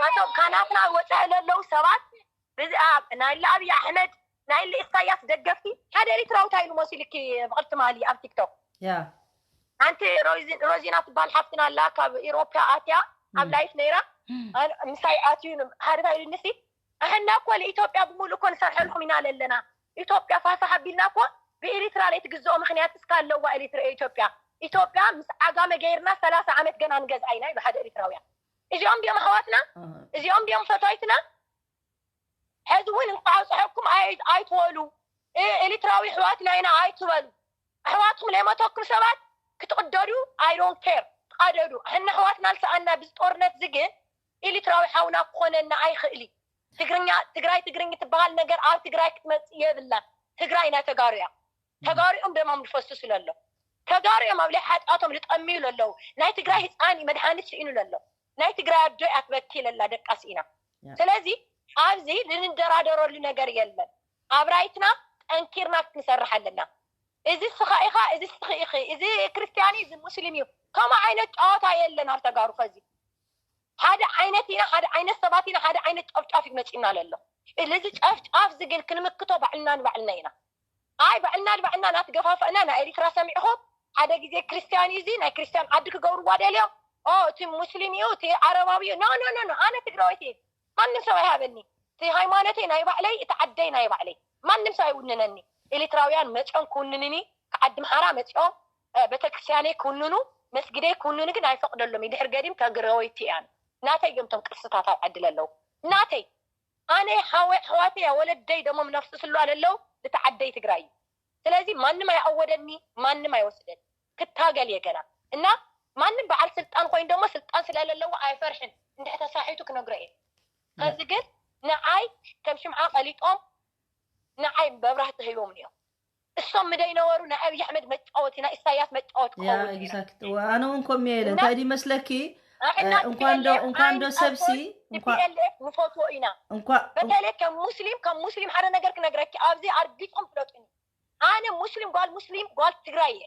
ዋቶም ካናትና ወፃኢ ለለዉ ሰባት ብዚ ኣብ ናይ ለኣብይ ኣሕመድ ናይ ኢሳያስ ደገፍቲ ሓደ ኤሪትራዊ እንታይ ኢሉ መሲልኪ ብቅልቲ ማሊ ኣብ ቲክቶክ ያ ሓንቲ ሮዚ- ሮዚና ትበሃል ሓፍትና ኣላ ካብ ኢሮፓ ኣትያ ኣብ ላይፍ ነይራ ኣን- ምሳይ ኣትዩ ን- ሓደ እንታይ ኢሉ ንሲ ኣሕና እኮ ንኢትዮጵያ ብምሉእ እኮ ንሰርሐልኩም ኢና ለለና ኢትዮጵያ ፋፋሕ ኣቢልና እኮ ብኤሪትራ ለይትግዝኦ ምክንያት እስካ ኣለዋ ኤሪትራ ኢትዮጵያ ኢትዮጵያ ምስ ዓጋመ ገይርና ሰላሳ ዓመት ገና ንገዝኣ ኢና ኢሉ ሓደ ኤሪትራውያን እዚኦም ድዮም ኣሕዋትና እዚኦም ድዮም ፈታይትና ሕዚ እውን እንኳ ኣብፀሐኩም ኣይ- ኣይትበሉ እ- ኤሪትራዊ ኣሕዋትና ኢና ኣይትበሉ ኣሕዋትኩም ለይመተኩም ሰባት ክትቕደዱ ኣይዶን ኬር ትቓደዱ ሕና ኣሕዋትና ልሰኣና ብዚ ጦርነት እዚ ግን ኤሪትራዊ ሓውና ክኾነና ኣይኽእሊ ትግርኛ ትግራይ ትግርኝ ትበሃል ነገር ኣብ ትግራይ ክትመፅእ የብላን ትግራይ ናይ ተጋሩ እያ ተጋሩ እዮም ደሞም ዝፈሱ ስለሎ ተጋሩ እዮም ኣብ ላይ ሓጢኣቶም ዝጠምዩ ለለዉ ናይ ትግራይ ህፃን እዩ መድሃኒት ስኢኑ ለሎ ናይ ትግራይ ኣዶ እያ ትበኪ ለላ ደቃ ስኢና ስለዚ ኣብዚ ልንደራደረሉ ነገር የለን ኣብ ራይትና ጠንኪርና ክንሰርሕ ኣለና እዚ ስኻ ኢኻ እዚ ስኺ ኢኺ እዚ ክርስትያን እዩ እዚ ሙስሊም እዩ ከምኡ ዓይነት ጨዋታ የለን ኣብ ተጋሩ ከዚ ሓደ ዓይነት ኢና ሓደ ዓይነት ሰባት ኢና ሓደ ዓይነት ጨፍጫፍ እዩ መፂና ለሎ እዚ ጨፍጫፍ እዚ ግን ክንምክቶ ባዕልና ንባዕልና ኢና ኣይ ባዕልና ንባዕልና ናትገፋፈእና ናይ ኤሪትራ ሰሚዕኹም ሓደ ግዜ ክርስትያን እዩ እዚ ናይ ክርስትያን ዓዲ ክገብርዋ ደልዮም ኦ እቲ ሙስሊም እዩ እቲ ዓረባዊ እዩ ኖ ኖ ኖ ኖ ኣነ ትግራወይቲ እየ ማንም ሰብ ኣይሃበኒ እቲ ሃይማኖተይ ናይ ባዕለይ እቲ ዓደይ ናይ ባዕለይ ማንም ሰብ ኣይውንነኒ ኤሪትራውያን መፅኦም ክውንንኒ ከዓዲ ምሓራ መፅኦም ቤተክርስትያነይ ክውንኑ መስጊደይ ክውንኑ ግን ኣይፈቅደሎም እዩ ድሕር ገዲም ትግራወይቲ እያን ናተይ እዮም ቶም ቅርስታት ኣብ ዓዲ ለለው ናተይ ኣነ ሓወይ ኣሕዋተይ ወለደይ ደሞም ነፍስስሉ ኣለለው እቲ ዓደይ ትግራይ እዩ ስለዚ ማንም ኣይኣወደኒ ማንም ኣይወስደኒ ክታገል እየ ገና እና ማንም በዓል ስልጣን ኮይኑ ደሞ ስልጣን ስለለለዎ ኣይፈርሕን እንድሕ ተሳሒቱ ክነግሮ እየ ከዚ ግን ንዓይ ከም ሽምዓ ቀሊጦም ንዓይ መብራህቲ ሂቦም እዮም እሶም ምደይነበሩ ናይ ኣብይ ኣሕመድ መጫወቲ ናይ ኢሳያስ መጫወቲ ያ ክኸውን ነይረ exact ኣነ እውን ኮሚየ ኢለ እንታይ ድዩ መስለኪ ኣሕና እንኳን ዶ እንኳን ዶ ሰብሲ እንኳን ቲፒኤልኤፍ ንፈትዎ ኢና እንኳን በተለይ ከም ሙስሊም ከም ሙስሊም ሓደ ነገር ክነግረኪ ኣብዚ ኣርጊፆም ፍለጡኒ ኣነ ሙስሊም ጓል ሙስሊም ጓል ትግራይ እየ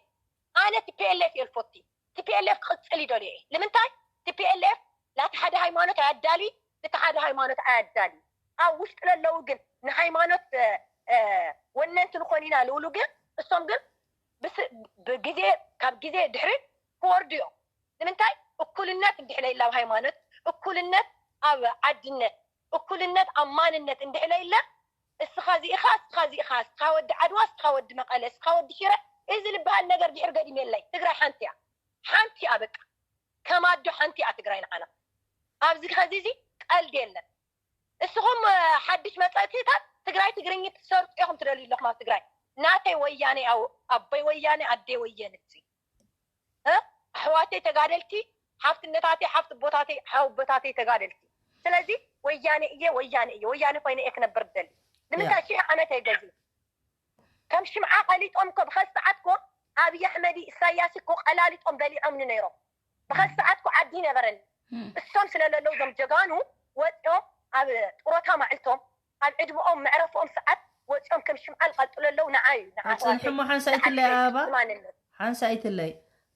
ኣነ ቲፒኤልኤፍ እየ ልፎቲ ቲፒኤልኤፍ ክቅፅል ይደልዮ እየ ንምንታይ ቲፒኤልኤፍ ላቲ ሓደ ሃይማኖት ኣያዳሊ እቲ ሓደ ሃይማኖት ኣያዳሊ ኣብ ውሽጢ ለለዉ ግን ንሃይማኖት ወነንቲ ንኾን ኢና ልብሉ ግን እሶም ግን ብስ- ብግዜ ካብ ግዜ ድሕሪ ክወርዱ እዮም ንምንታይ እኩልነት እንድሕለ ኢላ ኣብ ሃይማኖት እኩልነት ኣብ ዓድነት እኩልነት ኣብ ማንነት እንድሕለ ኢለ እስኻ ዚኢኻ እስኻ ዚኢኻ እስኻ ወዲ ዓድዋ እስኻ ወዲ መቐለ እስኻ ወዲ ሽረ እዚ ዝበሃል ነገር ድሕር ገዲም የለይ ትግራይ ሓንቲ እያ ሓንቲ እያ በቃ ከም ኣዶ ሓንቲ እያ ትግራይ ንዓና ኣብዚ ኸዚ እዚ ቀልድ የለን እስኹም ሓድሽ መፀእትታት ትግራይ ትግርኝ ትሰርጡ ኢኹም ትደልዩ ኣለኹም ኣብ ትግራይ ናተይ ወያነ ኣቦይ ወያነ ኣደይ ወየንት ኣሕዋተይ ተጋደልቲ ሓፍትነታተይ ሓፍትቦታተይ ሓውቦታተይ ተጋደልቲ ስለዚ ወያነ እየ ወያነ እየ ወያነ ኮይነ እየ ክነብር ደሊ ንምንታይ ሽሕ ዓመት እየ ገዚ ከም ሽምዓ ቀሊጦም እኮ ብኸዚ ሰዓት እኮ ኣብይ ኣሕመድ ኢሳያስ እኮ ቀላሊጦም በሊዖምኒ ነይሮም ብኸዚ ሰዓት እኮ ዓዲ ይነበረኒ እሶም ስለለለው ዞም ጀጋኑ ወፂኦም ኣብ ጥሮታ ማዕልቶም ኣብ ዕድመኦም መዕረፍኦም ሰዓት ወፂኦም ከም ሽምዓ ዝቐልጥሉ ኣለዉ ንዓ እዩ ንዓ ፅንሕሞ ሓንሳእ ኣይትለይ ኣበባ ሓንሳእ ኣይትለይ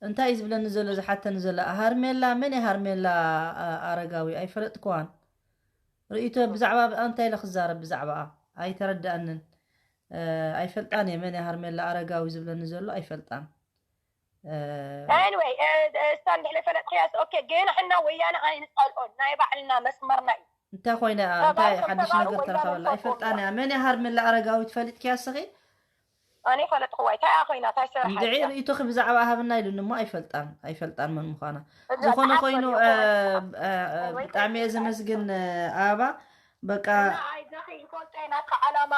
እንታይ እዩ ዝብለኒ ዘሎ ዝሓተኒ ዘሎ ሃርሜላ መን እየ ሃርሜላ ኣረጋዊ ኣይፈለጥክዋን ርእይቶ ብዛዕባ እንታይ ኢለ ክዛረብ ብዛዕባኣ ኣይተረድኣንን ኣይፈልጣን እየ መን እየ ሃርሜላ ኣረጋዊ ዝብለኒ ዘሎ ኣይፈልጣን Anyway እሳ እንድሕለ ፈለጥክያ ኦኬ ግን ሕና ወያነ ኣይንፀልኦን ናይ ባዕልና መስመርና እዩ እንታይ ኮይነ እንታይ ሓድሽ ነገር ተረኸበላ ኣይፈልጣን እያ መን እያ ሃርሜላ ኣረጋዊ ትፈልጥክያ እስኺ ኣነ ፈለጥክዋ እንታይ እያ ኮይና እንታይ ሰራሕ እንድዒ ርእይቶኺ ብዛዕባ ሃብና ኢሉኒ እሞ ኣይፈልጣን ኣይፈልጣን መን ምዃና ዝኾነ ኮይኑ ብጣዕሚ እየ ዘመስግን ኣበባ በቃ ኣይዛኺ ይፈልጦ ናትካ ዓላማ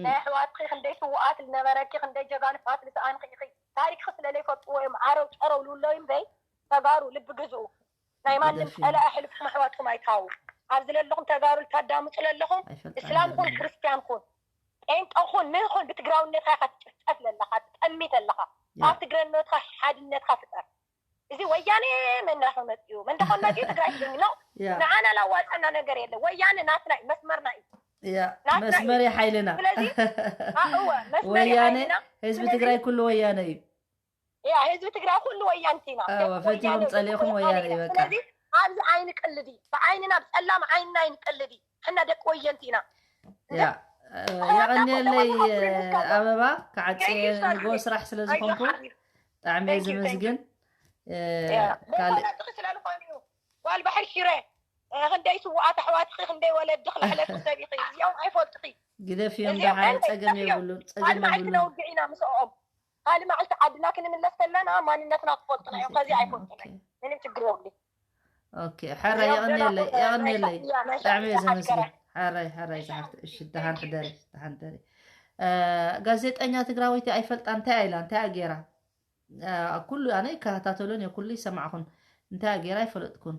ናይ ኣሕዋትኺ ክንደይ ስውኣት ዝነበረኪ ክንደይ ጀጋኑ ስውኣት ዝሰኣንኺ ኢኺ ታሪክ ስለለይፈልጥዎ እዮም ዓረው ጨረው ልውለው እምበይ። ተጋሩ ልቢ ግዝኡ። ናይ ማንም ግደፊ። ጸላኢ ሕልፍኩም ኣሕዋትኩም ኣይትሃቡ። ኣብዚ ለለኹም ተጋሩ ልታዳምፁ ለለኹም ኣይፈልጣን እስላም እየ ኩን ለለኹ። ክርስትያን ኩን መን ኩን ብትግራውነትካ ኢኻ ትጭፍጨፍ ለለኻ ትጠሚ ዘለኻ። ያ ኣብ ትግረነትካ ሓድነትካ ፍጠር። እዚ ወያነ መን ናኹ መፅኡ መን ደኾን መፅኡ ትግራይ ትግርኛ ነው። ያ ንዓና ላዋፀና ነገር የለ። ወያነ ናትና እዩ፣ መስመርና እዩ። ያ ናትና እዩ። መስመር ሓይልና ስለዚ ኣእወ መስመር ወያነ ሓይልና። ህዝቢ ስለዚ ትግራይ ኩሉ ወያነ እዩ። ያ ህዝቢ ትግራይ ኩሉ ወያንቲ ኢና። ኣዎ፣ ደቂ ፈቲኹም ወያነ፣ ጸሊእኹም ደቂ ወያነ ወያነ እዩ በቃ። ስለዚ ኣብዚ ዓይኒ ቅልዲ፣ ብዓይንና ብፀላም ዓይንና ኣይንቅልዲ። ሕና ደቂ ወየንቲ ኢና። ያ የቐንየለይ ኣበባ። ክዓፅየ ንጎ ስራሕ ስለ ዝኾንኩ ብጣዕሚ እየ ዝመስግን። ካልእ ጥቂ ስለ ዝኾነ እዩ። ጓል ባሕሪ ሽረ፣ ክንደይ ስውኣት ኣሕዋትኺ ክንደይ ወለድኺ ላሕለትኪ ሰብ ኢኺ። እዚኦም ኣይፈልጥኺ። ግደፍዮም ደሓር፣ ጸገም የብሉን፣ ጸገም ካልእ መዓልቲ የብሉን። ነውግዕ ኢና ምስኦም። ካልእ መዓልቲ ዓድና ክንምለስ ከለና ማንነትና ክፈልጡና እዮም። ከዚ ኣይፈልጡና። ምንም ችግር የብሉ። ኦኬ፣ ሓራይ የቐንየለይ፣ የቐንየለይ። ብጣዕሚ እየ ዘመስግን። ሓራይ ሓራይ ዝሓፍት። እሺ፣ ደሓን ሕደሪ፣ ደሓን ሕደሪ። ጋዜጠኛ ትግራወይቲ ኣይፈልጣ እንታይ ኢላ እንታይ ገይራ? ኩሉ ኣነ ይከታተሎን እየ፣ ኩሉ ይሰማዕኹን። እንታይ ገይራ ኣይፈለጥኩን።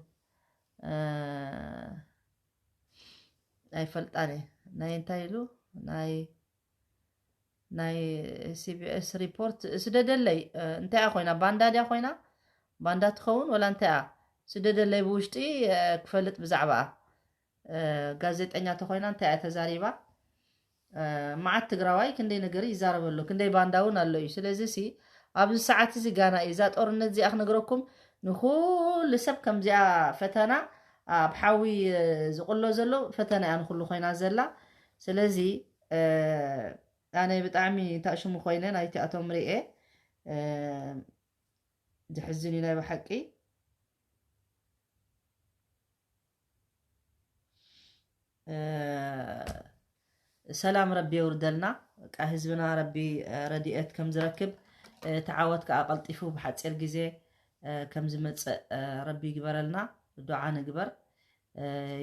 ኣይፈልጣን እየ። ናይ እንታይ ኢሉ ናይ ናይ ሲቢኤስ ሪፖርት ስደደለይ። እንታይ እያ ኮይና? ባንዳ ድያ ኮይና? ባንዳ ትኸውን ወላ እንታይ እያ? ስደደለይ ብውሽጢ ክፈልጥ ብዛዕባኣ። ጋዜጠኛ ተኮይና እንታይ እያ ተዛሪባ? መዓት ትግራዋይ ክንደይ ነገር ይዛረብ ኣሎ፣ ክንደይ ባንዳ እውን ኣሎ እዩ። ስለዚ ሲ ኣብዚ ሰዓት እዚ ጋና እዩ እዛ ጦርነት እዚኣ ክነግረኩም። ንኩሉ ሰብ ከምዚኣ ፈተና ኣብ ሓዊ ዝቕሎ ዘሎ ፈተና እያ ንኩሉ ኮይና ዘላ። ስለዚ ኣነ ብጣዕሚ ታሽሙ ኮይነ ናይቲኣቶም ርኤ ዝሕዝን እዩ ናይ ብሓቂ። ሰላም ረቢ የውርደልና። በቃ ህዝብና ረቢ ረድኤት ከም ዝረክብ፣ እቲ ዓወት ከዓ ቀልጢፉ ብሓፂር ግዜ ከም ዝመፅእ ረቢ ይግበረልና። ዱዓ ንግበር።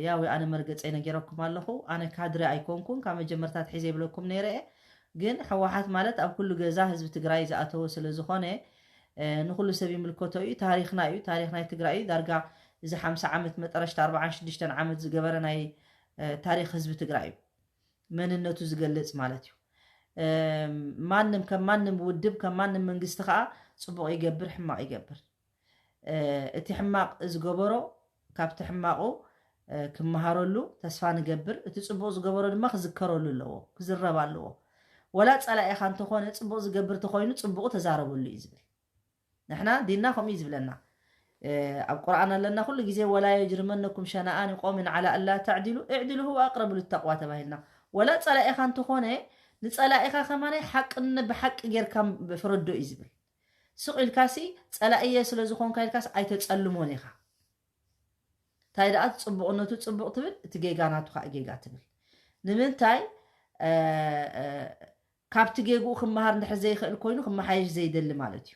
ያው ኣነ መርገፀይ ነጊረኩም ኣለኹ። ኣነ ካድረ ኣይኮንኩን፣ ካብ መጀመርታ ኣትሒዘ ይብለኩም ነይረ እየ። ግን ህወሓት ማለት ኣብ ኩሉ ገዛ ህዝቢ ትግራይ ዝኣተወ ስለ ዝኾነ ንኩሉ ሰብ ይምልከቶ እዩ። ታሪክና እዩ፣ ታሪክ ናይ ትግራይ እዩ። ዳርጋ እዚ ሓምሳ ዓመት መጠረሽታ ኣርባዓን ሽዱሽተን ዓመት ዝገበረ ናይ ታሪክ ህዝቢ ትግራይ እዩ፣ መንነቱ ዝገልፅ ማለት እዩ። ማንም ከም ማንም ውድብ ከም ማንም መንግስቲ ከዓ ፅቡቕ ይገብር ሕማቕ ይገብር። እቲ ሕማቕ ዝገበሮ ካብቲ ሕማቑ ክመሃረሉ ተስፋ ንገብር። እቲ ፅቡቕ ዝገበሮ ድማ ክዝከረሉ ኣለዎ፣ ክዝረብ ኣለዎ። ወላ ፀላኢኻ እንተኾነ ፅቡቕ ዝገብር ተኾይኑ ፅቡቑ ተዛረበሉ እዩ ዝብል። ንሕና ዲንና ከምኡ እዩ ዝብለና። ኣብ ቁርኣን ኣለና ኩሉ ግዜ ወላ የጅርመነኩም ሸነኣን ቆምን ዓላ ኣላ ተዕዲሉ እዕድሉ ሁወ ኣቅረቡ ልተቅዋ ተባሂልና። ወላ ፀላኢኻ እንተኾነ ንፀላኢኻ ከማናይ ሓቂ ብሓቂ ጌርካ ፍረዶ እዩ ዝብል። ስቕ ኢልካሲ ፀላእየ ስለ ዝኾንካ ኢልካስ ኣይተፀልሞን ኢኻ። እንታይ ደኣ እቲ ፅቡቕነቱ ፅቡቕ ትብል፣ እቲ ጌጋ ናቱ ከዓ ጌጋ ትብል። ንምንታይ ካብቲ ጌግኡ ክመሃር እንድሕር ዘይኽእል ኮይኑ ክመሓየሽ ዘይደሊ ማለት እዩ።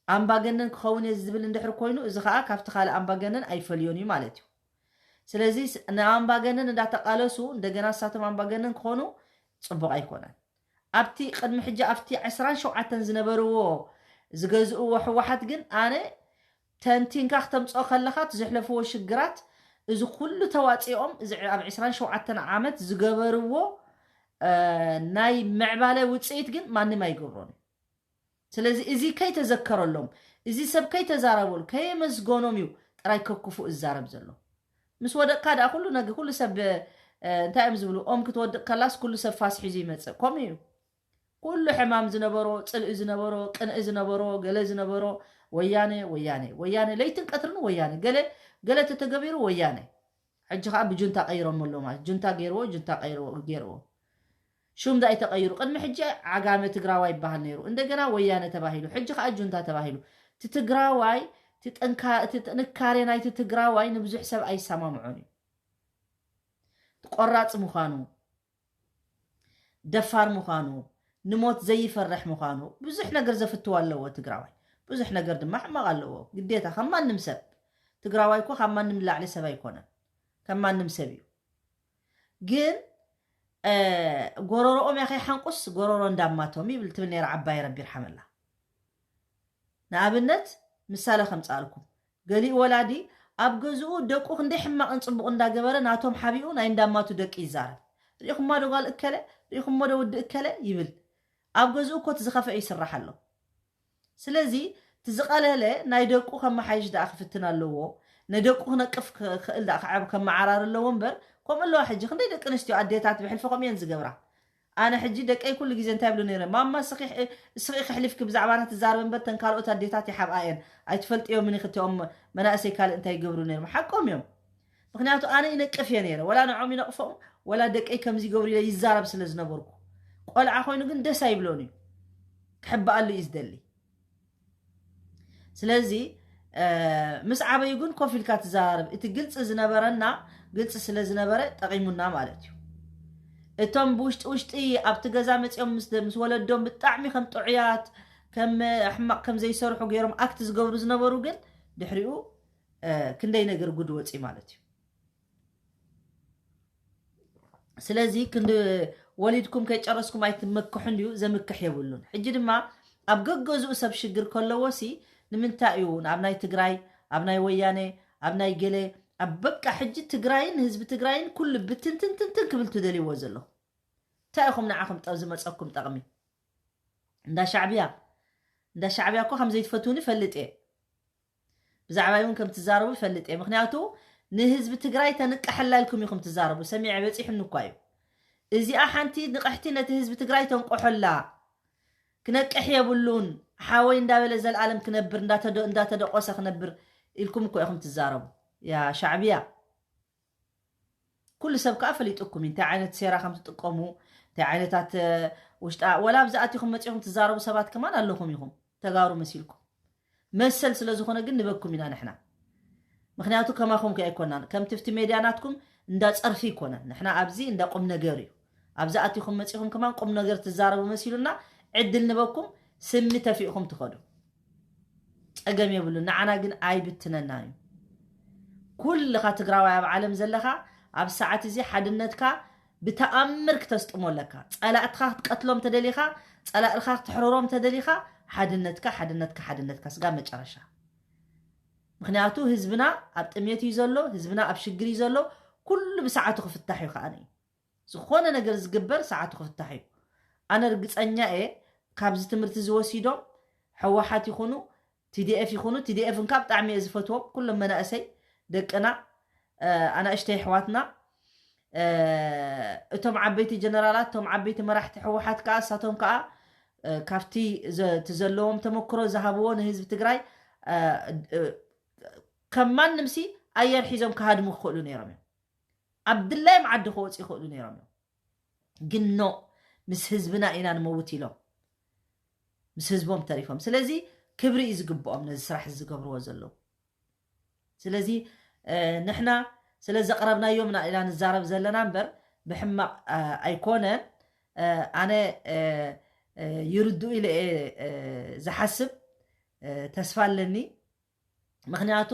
ኣምባገነን ክኸውን እየ ዝብል እንድሕር ኮይኑ እዚ ከዓ ካብቲ ካልእ ኣምባገነን ኣይፈልዮን እዩ ማለት እዩ። ስለዚ ንኣምባገነን እንዳተቃለሱ እንደገና እሳቶም ኣምባገነን ክኾኑ ፅቡቕ ኣይኮነን። ኣብቲ ቅድሚ ሕጂ ኣብቲ ዕስራን ሸውዓተን ዝነበርዎ ዝገዝእዎ ህወሓት ግን ኣነ ተንቲንካ ክተምፅኦ ከለኻ እቲ ዘሕለፍዎ ሽግራት እዚ ኩሉ ተዋፂኦም እዚ ኣብ ዕስራን ሸውዓተን ዓመት ዝገበርዎ ናይ ምዕባለ ውፅኢት ግን ማንም ኣይገብሮን። ስለዚ እዚ ከይተዘከረሎም፣ እዚ ሰብ ከይተዛረበሉ ከየመስገኖም እዩ ጥራይ ከክፉ እዛረብ ዘሎ። ምስ ወደቅካ ደኣ ኩሉ ነገ ኩሉ ሰብ እንታይ እዮም ዝብሉ? ኦም ክትወድቅ ከላስ ኩሉ ሰብ ፋስ ሒዙ ይመፅእ። ከምኡ እዩ። ኩሉ ሕማም ዝነበሮ፣ ፅልኢ ዝነበሮ፣ ቅንኢ ዝነበሮ፣ ገለ ዝነበሮ ወያነ ወያነ ወያነ ለይትን ቀትርን ወያነ፣ ገለ ገለ ተተገቢሩ ወያነ። ሕጂ ከዓ ብጁንታ ቀይሮም ኣለዉ ማለት ጁንታ ገይርዎ ጁንታ ቀይርዎ ገይርዎ። ሹም ዳይ ተቀይሩ። ቅድሚ ሕጂ ዓጋመ ትግራዋይ ይበሃል ነይሩ፣ እንደገና ወያነ ተባሂሉ፣ ሕጂ ከዓ ጁንታ ተባሂሉ። እቲ ትግራዋይ እቲ ጥንካሬ ናይቲ ትግራዋይ ንብዙሕ ሰብ ኣይሰማምዖን እዩ። ቆራፅ ምዃኑ፣ ደፋር ምዃኑ፣ ንሞት ዘይፈርሕ ምዃኑ ብዙሕ ነገር ዘፍትዋ ኣለዎ ትግራዋይ። ብዙሕ ነገር ድማ ሕማቕ ኣለዎ ግዴታ። ከም ማንም ሰብ ትግራዋይ እኮ ካብ ማንም ንላዕሊ ሰብ ኣይኮነን፣ ከም ማንም ሰብ እዩ። ግን ጎረሮኦም ያኸይ ሓንቁስ ጎረሮ እንዳማቶም ይብል ትብል ነይራ ዓባይ ረቢ ይርሓመላ። ንኣብነት ምሳሌ ከምጻልኩም፣ ገሊኡ ወላዲ ኣብ ገዝኡ ደቁ ክንደይ ሕማቕን ጽቡቕ እንዳገበረ ናቶም ሓቢኡ ናይ እንዳማቱ ደቂ ይዛረብ። ርኢኹሞ ዶ ጓል እከለ፣ ርኢኹሞ ዶ ወዲ እከለ ይብል። ኣብ ገዝኡ እኮ እቲ ዝኸፍአ ይስራሕ ኣሎ። ስለዚ እቲ ዝቐለለ ናይ ደቁ ከመሓይሽ ደኣ ክፍትን ኣለዎ። ንደቁ ክነቅፍ ክእል ደኣ ከዓብ ከመዓራር ኣለዎ እምበር፣ ከምኡ ኣለዋ ሕጂ ክንደይ ደቂ ኣንስትዮ ኣዴታት ብሕልፊ ከምኡ እየን ዝገብራ። ኣነ ሕጂ ደቀይ ኩሉ ግዜ እንታይ ይብሉ ነይረ? ማማ እስኺ እስኺ ከሕሊፍኪ ብዛዕባና ትዛረብ እምበር ተን ካልኦት ኣዴታት ይሓብኣ እየን። ኣይትፈልጥዮምን ኢኺ እቲኦም መናእሰይ ካልእ እንታይ ይገብሩ ነይሮም። ሓቆም እዮም። ምኽንያቱ ኣነ ይነቅፍ እየ ነይረ። ወላ ንዖም ይነቕፎም ወላ ደቀይ ከምዚ ይገብሩ ኢለ ይዛረብ ስለ ዝነበርኩ። ቆልዓ ኮይኑ ግን ደስ ኣይብሎን እዩ። ክሕብኣሉ እዩ ዝደሊ። ስለዚ ምስ ዓበዩ ግን ኮፍ ኢልካ ትዘራረብ። እቲ ግልፂ ዝነበረና ግልፂ ስለ ዝነበረ ጠቒሙና ማለት እዩ። እቶም ብውሽጢ ውሽጢ ኣብቲ ገዛ መፂኦም ምስ ምስ ወለዶም ብጣዕሚ ከም ጥዑያት ከም ሕማቕ ከም ዘይሰርሑ ገይሮም ኣክት ዝገብሩ ዝነበሩ ግን ድሕሪኡ ክንደይ ነገር ጉድ ወፂ ማለት እዩ። ስለዚ ክንዲ ወሊድኩም ከይጨረስኩም ኣይትመክሑን ድዩ? ዘምክሕ የብሉን። ሕጂ ድማ ኣብ ገገዝኡ ሰብ ሽግር ከለዎ ሲ ንምንታይ እዩ ኣብ ናይ ትግራይ ኣብ ናይ ወያነ ኣብ ናይ ገለ ኣብ በቃ ሕጂ ትግራይን ህዝቢ ትግራይን ኩሉ ብትንትንትንትን ክብል ትደልይዎ ዘለኹም? እንታይ ኢኹም ንዓኹም ጠብ ዝመፀኩም ጠቕሚ? እንዳ ሻዕብያ እንዳ ሻዕብያ እኮ ከም ዘይትፈትውኒ ፈልጥ እየ። ብዛዕባይ እውን ከም ትዛረቡ ይፈልጥ እየ። ምክንያቱ ንህዝቢ ትግራይ ተንቀሐላ ኢልኩም ኢኹም ትዛረቡ። ሰሚዐ በፂሑኒ እኳ እዩ። እዚኣ ሓንቲ ንቕሕቲ ነቲ ህዝቢ ትግራይ ተንቆሖላ። ክነቅሕ የብሉን። ሓወይ እንዳበለ ዘልኣለም ክነብር እንዳተደ- እንዳተደቆሰ ክነብር ኢልኩም እኮ ኢኹም ትዛረቡ። ያ ሻዕብያ ኩሉ ሰብ ከዓ ፈሊጡኩም እዩ እንታይ ዓይነት ሴራ ከም ትጥቀሙ እንታይ ዓይነታት ውሽጣ ወላ ኣብዚ ኣቲኹም መፂኹም ትዛረቡ ሰባት ከማን ኣለኹም ኢኹም ተጋሩ መሲልኩም። መሰል ስለ ዝኾነ ግን ንበኩም ኢና ንሕና። ምክንያቱ ከማኹም ከ ኣይኮናን ከም ትፍቲ ሜድያ ናትኩም እንዳ ፀርፊ ይኮነን ንሕና ኣብዚ እንዳ ቁም ነገር እዩ። ኣብዚ ኣቲኹም መፂኹም ከማን ቁም ነገር ትዛረቡ መሲሉና ዕድል ንበኩም። ስሚ ተፊእኹም ትኸዱ። ፀገም የብሉ። ንዓና ግን ኣይብትነና እዩ። ኩልኻ ትግራዋይ ኣብ ዓለም ዘለኻ ኣብ ሰዓት እዚ ሓድነትካ ብተኣምር ክተስጥሞ ኣለካ። ፀላእትኻ ክትቀትሎም ተደሊኻ ፀላእልኻ ክትሕርሮም ተደሊኻ ሓድነትካ ሓድነትካ ሓድነትካ ስጋ መጨረሻ። ምክንያቱ ህዝብና ኣብ ጥሜት እዩ ዘሎ። ህዝብና ኣብ ሽግር እዩ ዘሎ። ኩሉ ብሰዓቱ ክፍታሕ እዩ ከዓኒ። ዝኾነ ነገር ዝግበር ሰዓቱ ክፍታሕ እዩ። ኣነ ርግፀኛ እየ ካብዚ ትምህርቲ ዝወሲዶም ሕወሓት ይኹኑ ቲዲኤፍ ይኹኑ ቲዲኤፍ እንካ ብጣዕሚ እየ ዝፈትዎም ኩሎም መናእሰይ ደቅና ኣናእሽተይ ኣሕዋትና እቶም ዓበይቲ ጀነራላት እቶም ዓበይቲ መራሕቲ ሕወሓት ከዓ እሳቶም ከዓ ካብቲ እቲ ዘለዎም ተመክሮ ዝሃብዎ ንህዝቢ ትግራይ ከም ማንም ሲ ኣየር ሒዞም ክሃድሙ ክኽእሉ ነይሮም እዮም። ኣብ ድላዮም ዓዲ ክወፁ ይኽእሉ ነይሮም እዮም። ግን ኖ ምስ ህዝብና ኢና ንመውት ኢሎም ምስ ህዝቦም ተሪፎም። ስለዚ ክብሪ እዩ ዝግብኦም ነዚ ስራሕ ዝገብርዎ ዘለዉ። ስለዚ ንሕና ስለ ዘቕረብናዮም ኢና ንዛረብ ዘለና እምበር ብሕማቕ ኣይኮነን። ኣነ ይርድኡ ኢለ እየ ዝሓስብ። ተስፋ ኣለኒ። ምክንያቱ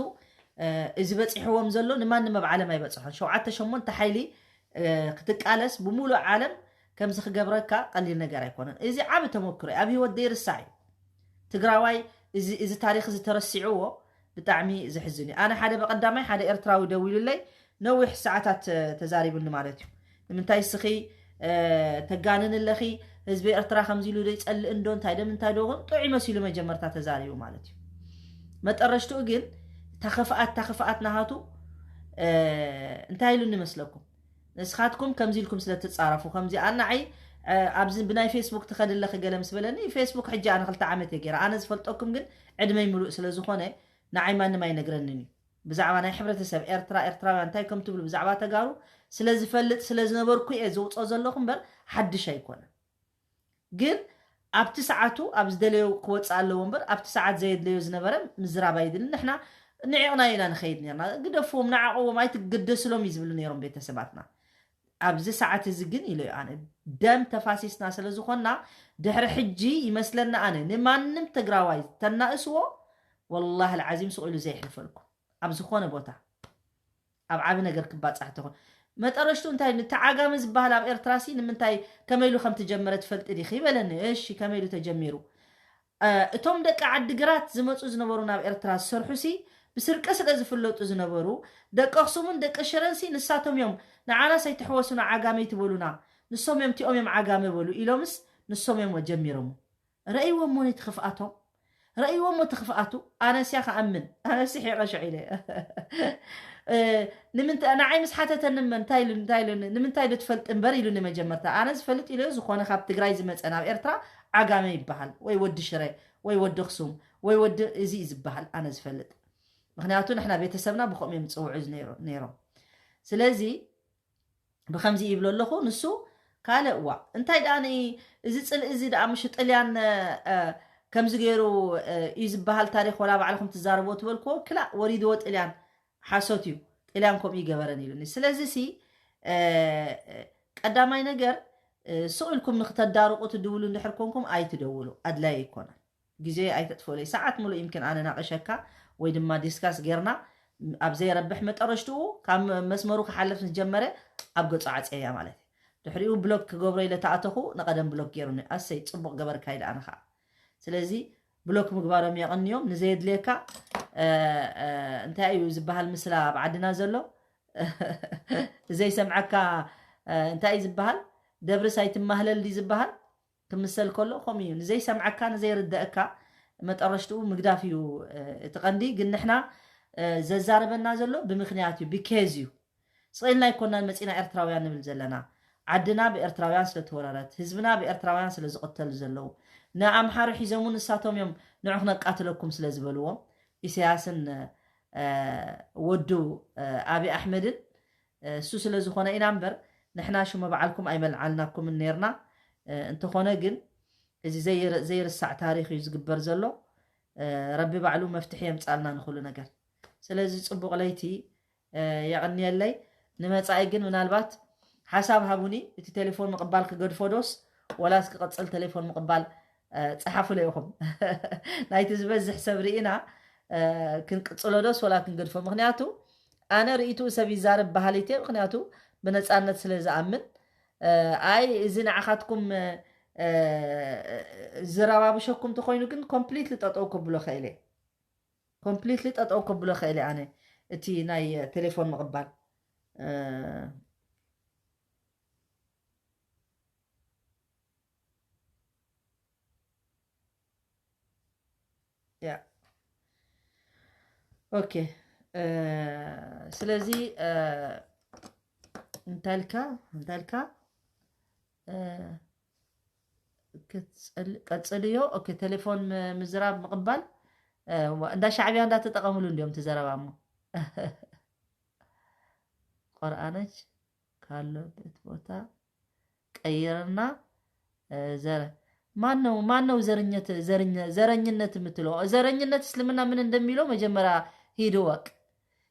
እዚ በፂሕዎም ዘሎ ንማንም ኣብ ዓለም ኣይበፅሖን። ሸውዓተ ሸሞንተ ሓይሊ ክትቃለስ ብሙሉእ ዓለም ከምዚ ክገብረካ ቀሊል ነገር ኣይኮነን። እዚ ዓብ ተመክሮ ኣብ ህይወት ዘይርሳዕ እዩ። ትግራዋይ እዚ ታሪክ እዚ ተረሲዕዎ ብጣዕሚ ዘሕዝን እዩ። ኣነ ሓደ በቀዳማይ ሓደ ኤርትራዊ ደዊሉለይ ነዊሕ ሰዓታት ተዛሪቡኒ ማለት እዩ። ንምንታይ እስኺ ተጋንን ኣለኺ? ህዝቢ ኤርትራ ከምዚ ኢሉ ዶ ይጸልእ እንዶ እንታይ ዶ ምንታይ ዶ ግን ጥዑይ መሲሉ መጀመርታ ተዛሪቡ ማለት እዩ። መጠረሽትኡ ግን እታ ክፍኣት እታ ክፍኣት ናሃቱ እንታይ ኢሉኒ መስለኩም? ንስኻትኩም ከምዚ ኢልኩም ስለ ትጻረፉ ከምዚ ኣናዓይ ኣብዚ ብናይ ፌስቡክ ትኸድ ኣለኺ ገለ ምስ በለኒ ፌስቡክ ሕጂ ኣነ ክልተ ዓመት እየ ገይረ ኣነ ዝፈልጠኩም ግን ዕድመይ ምሉእ ስለ ዝኾነ ንዓይ ማንም ኣይነግረንን እዩ። ብዛዕባ ናይ ሕብረተሰብ ኤርትራ ኤርትራውያን እንታይ ከም ትብሉ ብዛዕባ ተጋሩ ስለ ዝፈልጥ ስለ ዝነበርኩ እየ ዝውፅኦ ዘለኹ እምበር ሓድሽ ኣይኮነን። ግን ኣብቲ ሰዓቱ ኣብ ዝደለዮ ክወፅእ ኣለዎ እምበር ኣብቲ ሰዓት ዘየድለዮ ዝነበረ ምዝራብ ኣይድልን። ንሕና ንዒቕና ኢና ንኸይድ ነርና። ግደፍዎም ንዓቕዎም ኣይትገደስሎም እዩ ዝብሉ ነይሮም ቤተሰባትና። ኣብዚ ሰዓት እዚ ግን ኢለ ኣነ ደም ተፋሲስና ስለ ዝኾንና ድሕሪ ሕጂ ይመስለና ኣነ ንማንም ትግራዋይ ተናእስዎ ወላሂ ልዓዚም ስቕ ኢሉ ዘየሕልፈልኩም ኣብ ዝኾነ ቦታ ኣብ ዓቢ ነገር ክባፃሕ ተኾን መጠረሽቱ እንታይ ንተዓጋሚ ዝበሃል ኣብ ኤርትራ ሲ ንምንታይ ከመይ ኢሉ ከም ተጀመረ ትፈልጢ ዲኺ ይበለኒ። እሺ ከመይ ኢሉ ተጀሚሩ? እቶም ደቂ ዓዲግራት ዝመፁ ዝነበሩ ናብ ኤርትራ ዝሰርሑሲ ብስርቂ ስለ ዝፍለጡ ዝነበሩ፣ ደቂ ኣኽሱምን ደቂ ሽረንሲ ንሳቶም እዮም። ንዓናስ ኣይትሕወሱና፣ ዓጋመ ኣይትበሉና፣ ንሶም እዮም፣ እቲኦም እዮም ዓጋመ በሉ ኢሎምስ ንሶም እዮም ጀሚሮሞ። ረእይዎሞ ነቲ ክፍኣቶም፣ ረእይዎሞ እቲ ክፍኣቱ። ኣነስያ ክኣምን፣ ኣነሲ ሒቐ ሽዑ ኢለ። ንምንታይ ንዓይ ምስ ሓተተኒ እመ እንታይ ኢሉ እንታይ ኢሉ ንምንታይ ዶ ትፈልጥ እምበር ኢሉኒ መጀመርታ። ኣነ ዝፈልጥ ኢሉ ዝኾነ ካብ ትግራይ ዝመፀ ናብ ኤርትራ ዓጋመ ይበሃል፣ ወይ ወዲ ሽረ፣ ወይ ወዲ ኣኽሱም፣ ወይ ወዲ እዚ እዩ ዝበሃል ኣነ ዝፈልጥ። ምክንያቱ ንሕና ቤተሰብና ብኸምኡ እዮም ዝፅውዑ ነይሮም። ስለዚ ብኸምዚ ይብሎ ኣለኹ። ንሱ ካልእ እዋ እንታይ ደኣ እዚ ፅልኢ እዚ ደኣ ምሽ ጥልያን ከምዚ ገይሩ እዩ ዝበሃል ታሪክ ወላ ባዕልኹም ትዛረብዎ ትበልክዎ ክላእ ወሪድዎ ጥልያን ሓሶት እዩ። ጥልያን ከምኡ ይገበረን ኢሉኒ። ስለዚ ሲ ቀዳማይ ነገር ስቕ ኢልኩም ንክተዳርቁ ትድውሉ እንድሕር ኮንኩም ኣይትደውሉ፣ ኣድላይ ኣይኮነን። ግዜ ኣይተጥፍኡለይ። ሰዓት ሙሉእ ይምክን ኣነ ናቕሸካ ወይ ድማ ዲስካስ ጌርና ኣብ ዘይረብሕ መጠረሽትኡ ካብ መስመሩ ክሓልፍ ዝጀመረ ኣብ ገጹ ዓጽየያ ማለት እዩ። ድሕሪኡ ብሎክ ክገብሮ ኢለ ተኣተኹ፣ ንቐደም ብሎክ ጌሩኒ። ኣሰይ ጽቡቕ ገበርካ ኢለ ኣነ ኸዓ። ስለዚ ብሎክ ምግባሮም የቐንዮም። ንዘየድልየካ እንታይ እዩ ዝበሃል ምስላ ኣብ ዓድና ዘሎ ዘይሰምዐካ እንታይ እዩ ዝበሃል? ደብርስ ኣይትማህለል ድዩ ዝበሃል? ክምሰል ከሎ ከምኡ እዩ። ንዘይሰምዐካ ንዘይርደአካ መጠረሽትኡ ምግዳፍ እዩ እቲ ቀንዲ። ግን ንሕና ዘዛርበና ዘሎ ብምክንያት እዩ፣ ብኬዝ እዩ። ስቕ ኢልና ኣይኮናን መፂና ኤርትራውያን ንብል ዘለና። ዓድና ብኤርትራውያን ስለተወረረት፣ ህዝብና ብኤርትራውያን ስለዝቕተሉ ዘለዉ፣ ንኣምሓሩ ሒዞም ንሳቶም እዮም ንዑ ክነቃትለኩም ስለዝበልዎም ኢሳያስን ወዱ ኣብይ ኣሕመድን እሱ ስለ ዝኾነ ኢና እምበር ንሕና ሽሞ በዓልኩም ኣይመልዓልናኩምን ነርና። እንተኾነ ግን እዚ ዘይርሳዕ ታሪኽ እዩ ዝግበር ዘሎ። ረቢ ባዕሉ መፍትሒ የምጻልና ንኹሉ ነገር። ስለዚ ጽቡቕ ለይቲ የቐንየለይ። ንመጻኢ ግን ምናልባት ሓሳብ ሃቡኒ፣ እቲ ቴሌፎን ምቕባል ክገድፎ ዶስ ወላስ ክቕጽል ቴሌፎን ምቕባል? ጸሓፉለ ኢኹም። ናይቲ ዝበዝሕ ሰብ ርኢና ክንቅጽሎ ዶስ ወላ ክንገድፎ? ምክንያቱ ኣነ ርእይትኡ ሰብ ይዛረብ በሃሊት እየ። ምክንያቱ ብነጻነት ስለ ዝኣምን። ኣይ እዚ ንዓኻትኩም ዝረባብሸኩም ተኾይኑ ግን ኮምፕሊትሊ ጠጠው ከብሎ ኸኢለ። ኮምፕሊትሊ ጠጠው ከብሎ ኸኢለ ኣነ እቲ ናይ ቴሌፎን ምቕባል። ያ ኦኬ። ስለዚ እንታይ ኢልካ እንታይ ኢልካ ቀጽልዮ። ኦኬ፣ ቴሌፎን ምዝራብ ምቕባል እንዳ ሻዕብያ እንዳተጠቐምሉ እንዲዮም ትዘረባሞ። ቆርኣነች ካለበት ቦታ ቀይርና። ዘረ ማን ነው ማን ነው ዘረኝነት የምትለው? ዘረኝነት እስልምና ምን እንደሚለው መጀመሪያ ሂድ እወቅ።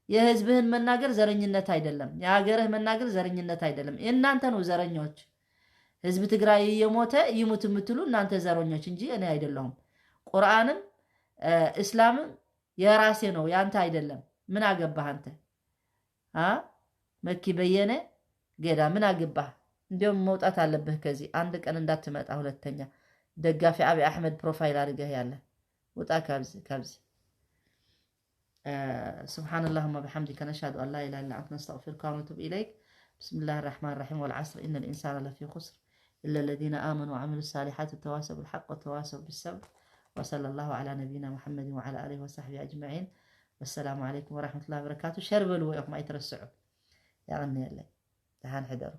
የህዝብህን መናገር ዘረኝነት አይደለም። የሀገርህ መናገር ዘረኝነት አይደለም። እናንተ ነው ዘረኞች። ህዝብ ትግራይ እየሞተ ይሙት የምትሉ እናንተ ዘረኞች እንጂ እኔ አይደለሁም። ቁርአንም እስላምም የራሴ ነው ያንተ አይደለም። ምን አገባህ አንተ? አ መኪ በየነ ገዳ ምን አገባህ? እንዲያውም መውጣት አለብህ ከዚህ አንድ ቀን እንዳትመጣ ሁለተኛ። ደጋፊ አብይ አሕመድ ፕሮፋይል አድርገህ ያለ ውጣ ካብዚ ካብዚ። سبحان اللهم بحمدك، نشهد أن لا إله إلا أنت، نستغفرك ونتوب إليك. بسم الله الرحمن الرحيم. والعصر، إن الإنسان لفي خسر، إلا الذين آمنوا وعملوا الصالحات وتواصوا بالحق وتواصوا بالصبر. وصلى الله على نبينا محمد وعلى آله وصحبه أجمعين. والسلام عليكم ورحمة الله وبركاته. ሸር በልዎ ኢኹም ኣይትረስዑ። የቐንየለይ። ደሓን ሕደሩ።